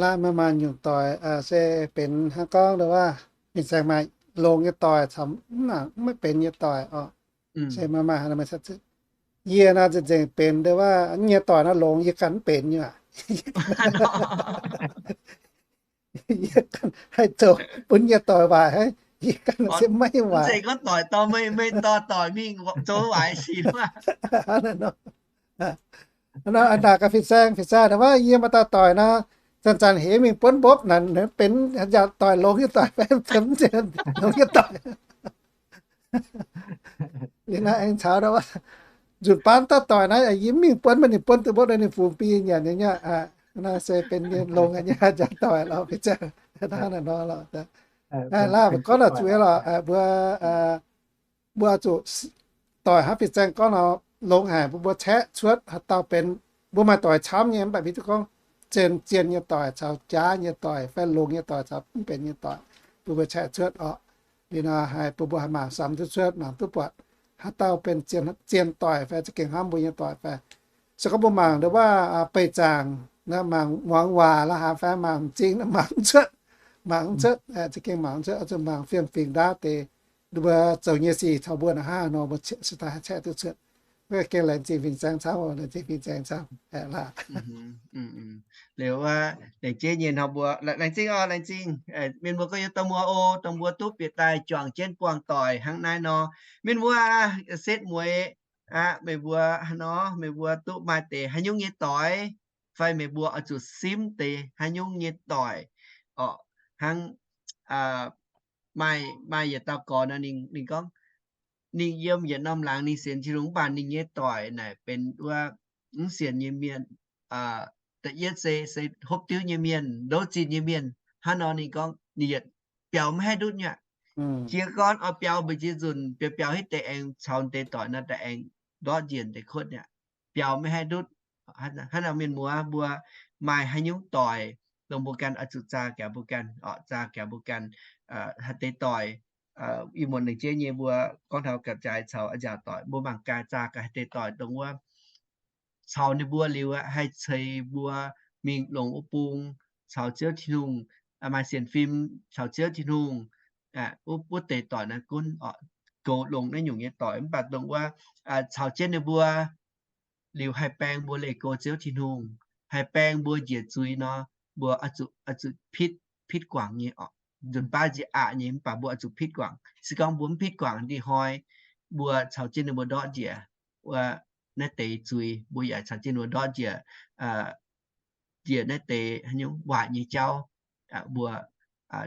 Laaih maaih maanh nyungc doic se benx hnangv gorngv ndau wuov, mingh saeng maaih longx nyei doic caux mv mangc mv maiv benx nyei doic oc. Se maaih maaih, yie naaiv nzengc nzengc benx ndau wuov nyei doic naaiv longx, yie ganh mv benx nyei aqv. Yie ganh haih zoux bun nyei doic waaic haiv. Yie ganh se maiv waaic. Gorngv doic dorh meih, meih dorh doic mingh zoux waaic sic nor. Naaic gaax fin-saeng, fin-saeng naaic wuov yie maaih dauh doic nor, zanc-zanc heuc mingh buonv mbopv naaic, benx njaaux doic, longx nyei doic fai, longx nyei doic. Liuz naaiv aengx caux nzunc baan dauh doic naaiv, yie mingh buonv, maiv ninh buonv duqv mbopv, ninh fungx biei nyanc nyei. Naaiv se benx longx nyei njaaux doic lorqc, fin-saeng. Naaiv nor lorqc. Laanh mbuo gorngv naaic zuqc lorqc, mbuo, mbuo zuqc doic hnangv fin-saeng gorngv nor, longx haic, mbuo, mbuo caeqv cuotv haaix dauh benx, mbuo maaih doic camv nyei, mv baac mbuo duqv gorngv zien, zien nyei doic caux jaav nyei doic fai longx nyei doic caux mv benx nyei doic, bun mbuo caeqv cuotv orqc. Liuz nor haih bun mbuo haih mangc samx duqv cuotv, mangc duqv buatc haaix dauh benx zien, zien doic fai za'gengh hnamv mbuo nyei doic fai. Se gorngv mbuo mangc ndau wuov beih zaangc, mangc muangx waac la'haaix fai mangc m'zing, mangc mv cuotv, mangc mv cuotv, za'gengh mangc mv cuotv, oix zuqc mangc fiem-fingx ndaauv deix, mbuo zoux nyei sic caux mbuo naaic hnangv haaix nor mbuo se daaih haih caeqv duqv cuotv. Gengh laengz zingh fin-saeng camv, laengz zingh fin-saeng camv. Liuz wuov laengz zingh nyei nor mbuo, laengz zingh oc, laengz zingh. Mienh muoz gorngv yie dongh mbuo oc, dongh mbuo duqv bieqc daaih juangc jienv buangh doic hnangv naaiv nor. Mienh muoz, setv mueiz aqv, meih mbuo haaix nor, meih mbuo duqv maaih deix haaix nyungc nyei doic, fai meih mbuo oix zuqc simv deix haaix nyungc nyei doic orqc? Hnangv maaih, maaih yietc dauh gorx nor, ninh, ninh gorngv ninh yiem yietc norm laangz ninh sienx Tin-Hungh mv baac ninh nyei doic naaic benx wuov mv sienx nyei mienh. Da'yietv se, se hopv diuv nyei mienh, ndouv zinh nyei mienh. Hnangv nor ninh gorngv ninh yietc biaux maiv haih ndutv nyei aqv. Jiez gorn oix biaux mbu'ziex nzunc, biaux biaux hitv deix aengx caux deix doic nor daaih aengx ndortv njiec deix kuotv nyei aqv. Biaux maiv haih ndutv. Hnangv nor mienh muoz mbuo maaih haaix nyungc doic dongh mbuo ganh oix zuqc zaah gaax mbuo ganh orqc, zaah gaax mbuo ganh haaix deix doic. Ih muonz laengz zingh nyei mbuo gorngv taux gapv-jaaix caux a'nziaauc doic, mbuo mangc gaax zaah gaax haaix deix doic dongh wuov caux ninh mbuo liuz aqv, haih ceix mbuo mingh longc wuov bung caux Ziouv Tin-Hungh, maaih sienx fim caux Ziouv Tin-Hungh. Wuov, wuov deix doic naaiv gunv orqc, goux longx naaiv nyungc nyei doic. Mv baac dongh wuov caux jienv ninh mbuo liuz haih baeng mbuo leih go Ziouv Tin-Hungh, haih baeng mbuo njiec zuiz nor, mbuo oix zuqc, oix zuqc pitv, pitv guangc nyei orqc. Nzunc baav nziex aqc nyei, mv baac mbuo oix zuqc pitv guangc. Se gorngv mbuo mv pitv guangc, ndin hnoi mbuo caux jienv ninh mbuo ndortv njiec wuov naaiv deix zuiz, mbuo yaac caux jienv ninh mbuo ndortv njiec, njiec naaiv deix haaix nyungc waaic nyei jauv. Mbuo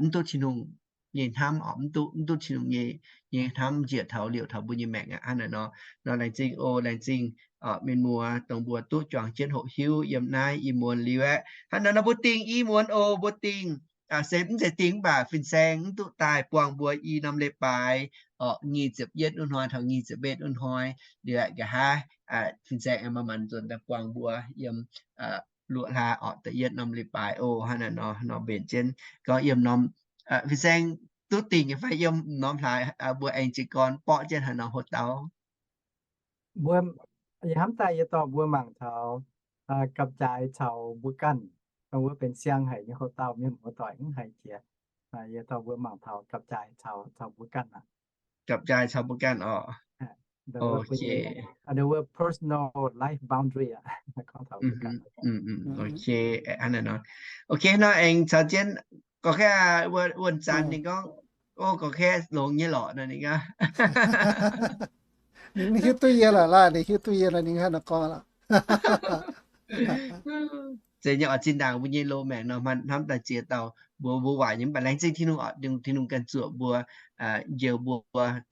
mv duqv Tin-Hungh nyei hnamv orqc, mv duqv, mv duqv Tin-Hungh nyei, nyei hnamv njiec taux liouc taux mbuo nyei maengc aqv. Hnangv naaiv nor, nor laengz zingh oc, laengz zingh mienh muoz dongh mbuo duqv juangc jienv hoqc hiuv yiem naaiv ih muonz liuz aqv. Hnangv naaiv nor mbuo dingh i muonz oc, mbuo dingh se mv zeiz dingh mv baac fin-saeng mv duqv daaih buangh mbuo i norm leiz-baaix orqc, nyic ziepc yietv wuov hnoi taux nyic ziepc betv wuov hnoi. Liuz aqv, nqa'haav fin-saeng aengx maaih maanc nzuonx daaih buangh mbuo yiem luoqc hlaax orqc, da'yietv norm leiz-baaix oc. Hnangv naaiv nor, nor mbenc jienv gorngv yiem norm, fin-saeng duqv dingh nyei fai yiem norm hlaax mbuo aengx jiez gorn borqv jienv haaix norm hotel? Mbuo, ih hnamv daaih yie dorh mbuo mangc taux gapv-jaaix caux mbuo ganh, dongh wuov benx siang haic nyei hotel, mienh muoz-doic mv haiz jiex. Yie dorh mbuo mangc taux gapv-jaaix caux, caux mbuo ganh aqv. Gapv-jaaix caux mbuo ganh orqc. Personal life boundary aqv. Ok, nor aengx caux jienv gorx-kaeqv wuonh zanc ninh gorngv, o, gorx-kaeqv longx nyei lorqc nor ninh gorngv. Ninh hiuv duqv yie lorqc laanh, ninh hiuv duqv yie nor ninh hnangv nor gorngv lorqc. Zeiz nyei oc, zinh ndaangc mbuo nyei loz-maengc nor hnamv daaih ziex dauh mbuo, mbuo waaic nyei mv baac laengz zingh Tin-Hungh oc, Tin-Hungh ganh zuoqc mbuo, njoux mbuo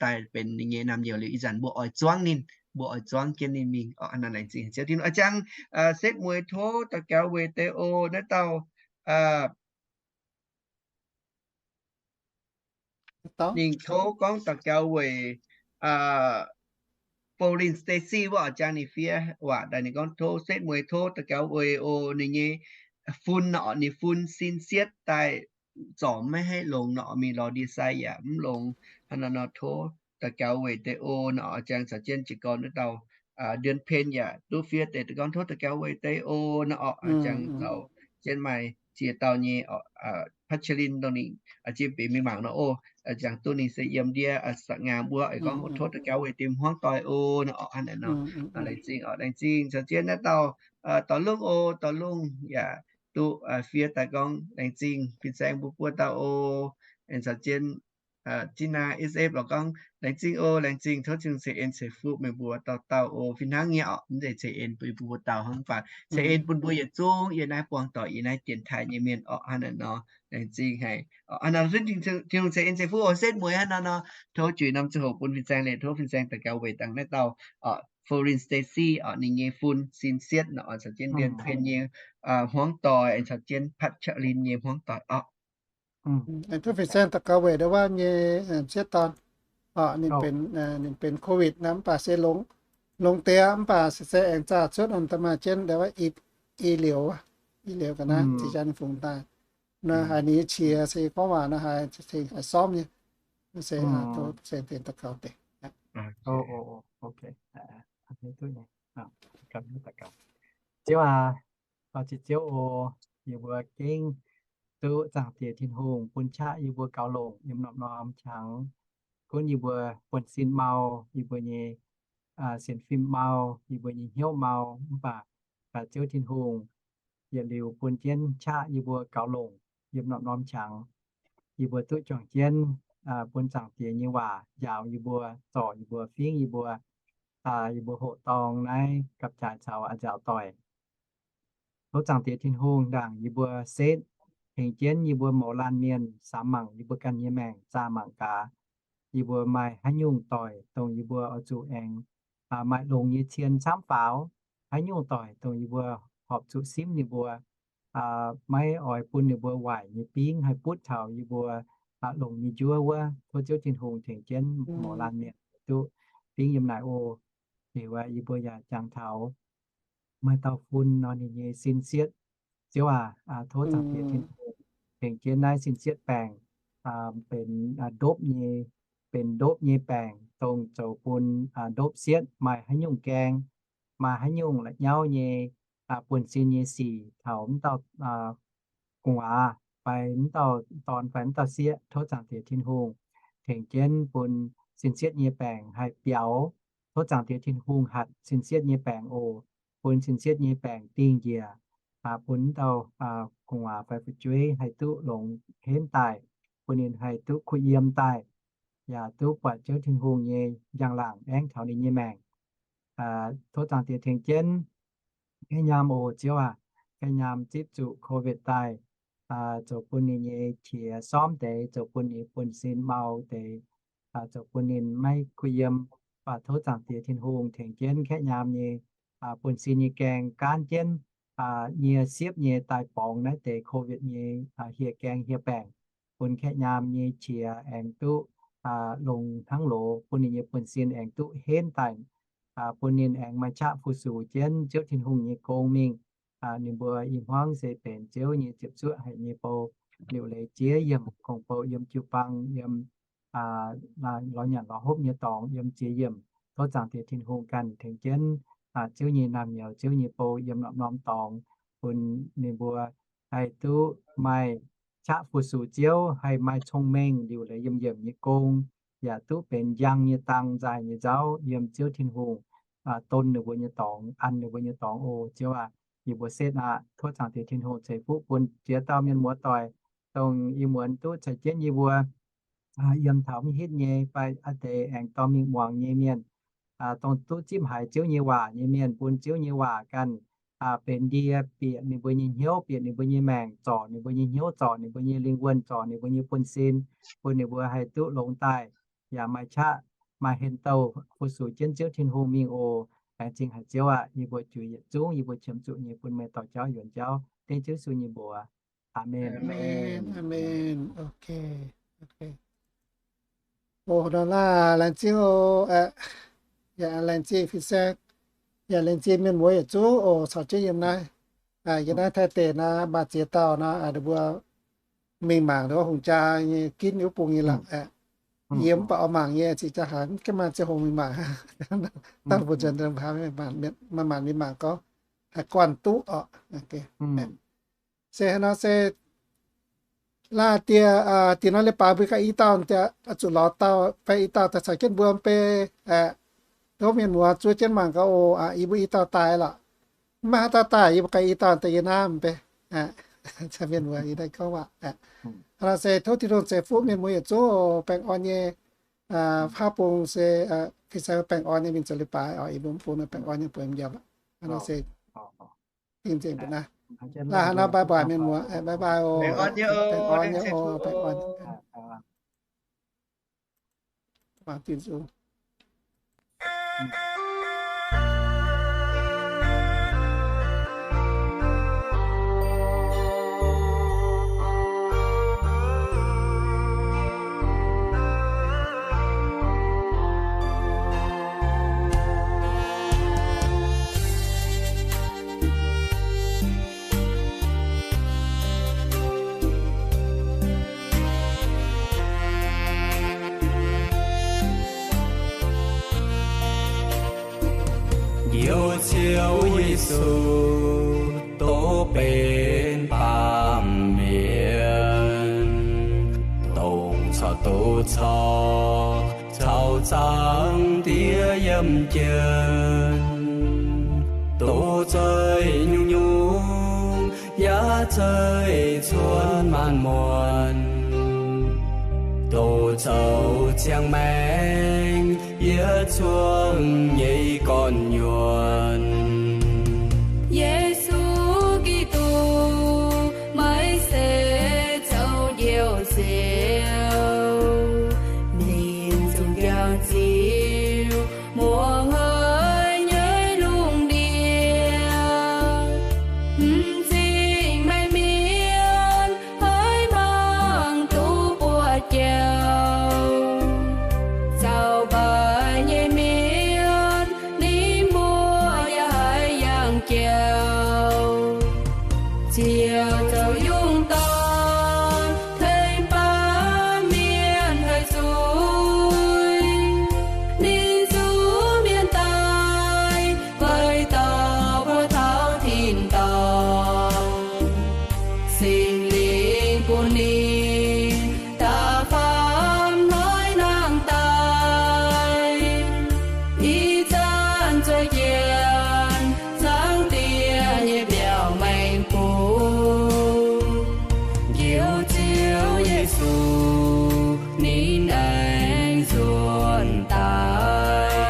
daaih benx ninh nyei naamh nyouz liuz ih zanc mbuo oix zuangv ninh, mbuo oix zuangv jienv ninh mingh oc. Hnangv naaiv laengz zingh Ziouv Tin-Hungh. A'jang setv mueiz tov daux gaux weic deix o, naaiv dauh ninh tov gorngv daux gaux weic Pauline Stacy wuov oc, jang ninh fiev waac daaih ninh gorngv tov setv mueiz tov daux gaux weic o ninh nyei fun nor, ninh fun sin sietv daaih zorc maiv haih longx nor, mingh lorz ndie-sai yaac mv longx. Hnangv nor nor tov daux gaux weic deix o nor, jang caux jienv jiez gorn wuov dauh Nduonx Pen yaac duqv fiev deix gorngv tov daux gaux weic deix o nor orqc, jang caux jienv maaih ziex dauh nyei, Patchalin dongh ninh ziex benx mingh mangc nor o, jang duqv ninh se yiem ndie sa ngaam wuov, gorngv tov daux gaux weic deix hmuangv doic o nor orqc. Hnangv naaiv nor, laengz zingh orqc, laengz zingh caux jienv naaiv dauh Dorh Lungh o, Dorh Lungh yaac duqv fiev daaih gorngv laengz zingh fin-saeng mbuo buo dauh o, aengx caux jienv Zinh naaiv S F lorz gorngv, laengz zingh oc, laengz zingh, tov Tin-Hungh ceix en ceix fuqv meih mbuo dauh dauh oc. Fih hnangv nyei orqc, mv zeiz ceix en bun mbuo dauh hnangv, mv baac ceix en bun mbuo yietc zungv yiem naaiv buangh doic, yiem naaiv dienx taaih nyei mienh orqc. Hnangv naaic nor, laengz zingh haic. Hnangv naaic nor, Tin-Hungh ceix en ceix fuqv oc, setv mueiz hnangv naaic nor. Tov juix norm ziangh hoc bun fin-saeng, liuz tov fin-saeng daux gaux weic dangh naaiv dauh Foreign Stacy orqc, ninh nyei fun sin sietv nor, caux jienv Ndien Pien nyei hmuangv doic, aengx caux jienv Patch Lin nyei hmuangv doic orqc. Tov fin-saeng daux gaux weic ndau wuov nyei sieqv dorn, ninh benx COVID naaiv, mv baac se longx deix, mv baac se aengx zaah cuotv nor, da'maaih jienv ndau wuov i liuz, i liuz ga'naaiv zinh jaa ninh fungx daaih. Naaiv haiz ninh nyei qiex se gorngv waac naaiv haiz, haiz sormv nyei. Se tov fin-saeng daux gaux deix. Ziouv aac, Ziouv oc, yie mbuo gengh duqv Zaangc Diex Tin-Hungh bun qaqv yie mbuo gaux longc yiem norm-norm qangx. Gunv yie mbuo buonv-sin mau, yie mbuo nyei sienx fim mau, yie mbuo nyei hnyouv mau, mv baac Ziouv Tin-Hungh yietc liuz bun jienv qaqv yie mbuo gaux longc yiem norm-norm qangx. Yie mbuo duqv juangc jienv bun Zaangc Diex nyei waac njaaux yie mbuo, zorc yie mbuo, fingv yie mbuo, yie mbuo hoqc dorng naaiv gapv-jaaix caux a'nziaauc doic. Tov Zaangc Diex Tin-Hungh ndaangc yie mbuo setv, tengx jienv yie mbuo mouz laanh mienh samx mangc yie mbuo ganh nyei maengc, zaah mangc gaax yie mbuo maaih haaix nyungc doic dongh yie mbuo oix zuqc aengx maaih longx nyei cien camv faaux, haaix nyungc doic dongh yie mbuo horpc zuqc simv ninh mbuo, maiv oix bun ninh mbuo waaic nyei bingv haih butv taux yie mbuo longc nyei njuov wuov. Tov Ziouv Tin-Hungh tengx jienv mouz laanh mienh duqv bingv yiem naaic oc. Liuz yie mbuo yaac jangx taux maaih dauh fun nor ninh nyei sin sietv. Ziouv aac, tov Zaangc Diex Tin-Hungh tengx jienv naaiv sin sietv baengc, benx ndopv nyei, benx ndopv nyei baengc, dongh zoux bun ndopv sietv maaih haaix nyungc gaeng, maaih haaix nyungc la'nyauv nyei buonv-sin nyei sic taux mv dauh gu'nguaaz fai mv dauh dorn fai mv dauh sieqv. Tov Zaangc Diex Tin-Hungh tengx jienv bun sin sietv nyei baengc haih biaux. Tov Zaangc Diex Tin-Hungh hatc sin sietv nyei baengc oc, bun sin sietv nyei baengc dingh njiec, bun mv dauh gu'nguaaz fai fu'jueiv haih duqv longx henv daaih, bun ninh haih duqv kuh yiem daaih, yaac duqv buatc Ziouv Tin-Hungh nyei njang-laangc aengx taux ninh nyei maengc. Tov Zaangc Diex tengx jienv gaeqv nyaam oc, Ziouv aac. Gaeqv nyaam zipv zuqc COVID daaih, zoux bun ninh nyei qiex sormv deix, zoux bun ninh buonv-sin mau deix, zoux bun ninh maiv kuh yiem. Mv baac tov Zaangc Diex Tin-Hungh tengx jienv gaeqv nyaam nyei buonv-sin nyei gaeng gaanv jienv nyie siepv nyei daaih borngz naaiv deix COVID nyei hieh gaeng hieh baengc, bun gaeqv nyaam nyei qiex aengx duqv longx hnangv loz, bun ninh nyei buonv-sin aengx duqv henv daaih, bun ninh aengx maaih qaqv fu-sux jienv Ziouv Tin-Hungh nyei gong mingh. Ninh mbuo i hmuangv se benx Ziouv nyei ziepc zuoqv haic nyei bou, liuc leiz jiex yiemc, kungx bou yiem jiu-baang, yiem lorz nyanc lorz hopv nyei dorngx, yiem jiex yiemc. Tov Zaangc Diex Tin-Hungh ganh tengx jienv Ziouv nyei naamh nyouz, Ziouv nyei bou yiem norm-norm dorngx, bun ninh mbuo haih duqv maaih qaqv fu-sux Ziouv, haih maaih cong-mengh liuc leiz yiem yiemc nyei gong, yaac duqv benx njang nyei dang nzaaih nyei nzauv yiem Ziouv Tin-Hungh don ninh mbuo nyei dorngx, an ninh mbuo nyei dorngx oc. Ziouv aac, yie mbuo setv aqv. Tov Zaangc Diex Tin-Hungh ceix fuqv bun ziex dauh mienh muoz doic, dongh ih muonz duqv caux jienv yie mbuo yiem taux mv hitv nyei fai a'deix aengx dorh mingh muangx nyei mienh, dongh duqv zipv haiz Ziouv nyei waac nyei mienh, bun Ziouv nyei waac ganh benx ndie bieqc ninh mbuo nyei hnyouv, bieqc ninh mbuo nyei maengc, zorc ninh mbuo nyei hnyouv, zorc ninh mbuo nyei lingh wuonh, zorc ninh mbuo nyei buonv-sin, bun ninh mbuo haih duqv longx daaih, yaac maaih qaqv maaih hlen douh fu-sux jienv Ziouv Tin-Hungh mingh oc. Laengz zingh haic Ziouv aac, yie mbuo juix yietc zungv yie mbuo qiemx zuqc nyei bun meih dorh jauv yuonx jauv dengv Ziouv Yesu nyei mbuox. Aamen. Aamen. Aamen. Ok. Ok. Oc, nor laah, laengz zingh oc. Yaac laengz zingh fin-saeng, yaac laengz zingh mienh muoz yietc zungv oc, caux jienv yiem naaiv, yiem naaiv Taiv deic naaiv maaih ziex dauh nor, ninh mbuo mingh mangc wuov hungh jaa nyei ginv wuov bung nyei laangz aeqv. Yie mv baac oix mangc nyei, zinh jaa haaix mv gaengh maaih ziangh hoc mingh mangc. Dangh mbuo nzuonx maaih maanc mingh mangc gorngv haih guanh duqv oc. Se hnangv nor se laah diex, diex nor leiz-baaix mbuo ganh i dauh zuqc lorz dauh fai i dauh daaih caux jienv mbuo mv bei aeqv. Tov mienh muoz zuov jienv mangc gaax oc. Yie mbuo i dauh daaih lorqc. Mv maaih haaix dauh daaih, yie mbuo ganh i dauh daaih yiem naaiv mv bei aeqv. Mienh muoz yie daaih gorngv waac. Hnangv nor se tov Tin-Hungh ceix fuqv mienh muoz yietc zungv oc. Baengh orn nyei, faav bung se, fih sai baengh orn nyei mingh zoux leiz-baaix oc. Ih mbuo bung nor baengh orn nyei buonc yiem aqv. Hnangv nor se dingh nzengc mbuo naaiv. Naaiv hnangv nor bye bye mienh muoz, bye bye oc. Baengh orn nyei oc, baengh orn. Mangc Tin-Hungh. Njoux Ziouv Yesu, dongh benx baamh mienh, dongh caux doz caux, caux Zaangc Diex yiem jienv, doz zeiv nyungc-nyungc, yaac zeiv cuotv maanc muotc, doz zoux ziangh maengc yietc zungv nyei gorn-nyuonh. Yesu Giduc, meih se zoux Njoux Ziouv, ninh zungv jangx ziux muangx haic nyei lungh ndiev. M'zing meih mienh haiz mangc duqv buoz-jauv, zaux mbaaix nyei mienh ninh mbuo yaac haiz yangh jauv. Ziouv zoux yungh dorn tengx baamh mienh haih zuqc ninh zuqc mienh daaih, weic dorh mbuo taux tin-dorngh. Singx Lingh bun ninh da'faam hnoi nangh daaih, ih zanc zueiz jienv Zaangc Diex nyei mbiauz maengx bung. Njoux Ziouv Yesu, ninh aengx nzuonx daaih,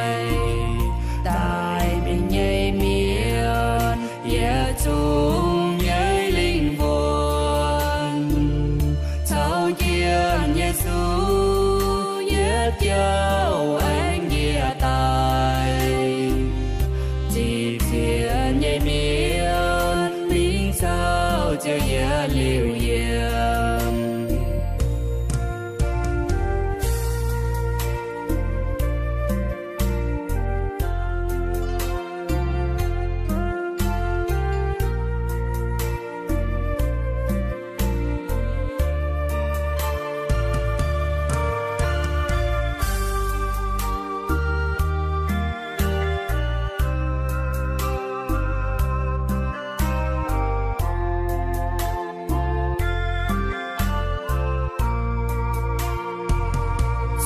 daaih mingh nyei mienh yietc zungv nyei lingh wuonh, caux jienv Yesu yietc jauv aengx njiec daaih. Zipv sienx nyei mienh mingh caux Ziouv yietc liuz yiem.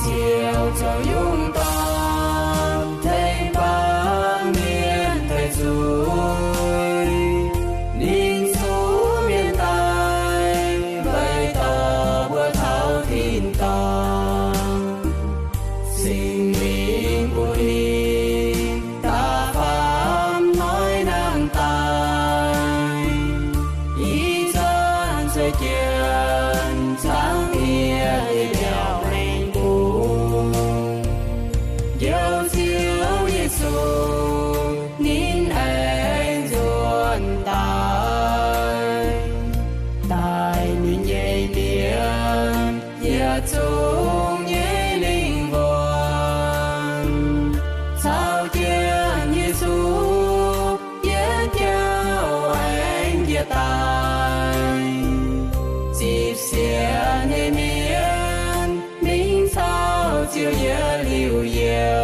Ziouv zoux yungh dorn tengx baamh mienh daaih zuqc, ninh zuqc mienh daaih, weic dorh mbuo taux tin-dorngh. Singx Lingh bun ninh da'faam hnoi nangh daaih, ih zanc zueiz jienv Zaangc Diex nyei mbiauz maengx bung. Njoux Ziouv Yesu, ninh aengx nzuonx daaih, daaih ninh nyei mienh yietc zungv nyei lingh wuonh, caux jienv Yesu yietc jauv aengx njiec daaih. Zipv sienx nyei mienh mingh caux Ziouv yietc liuz yiem.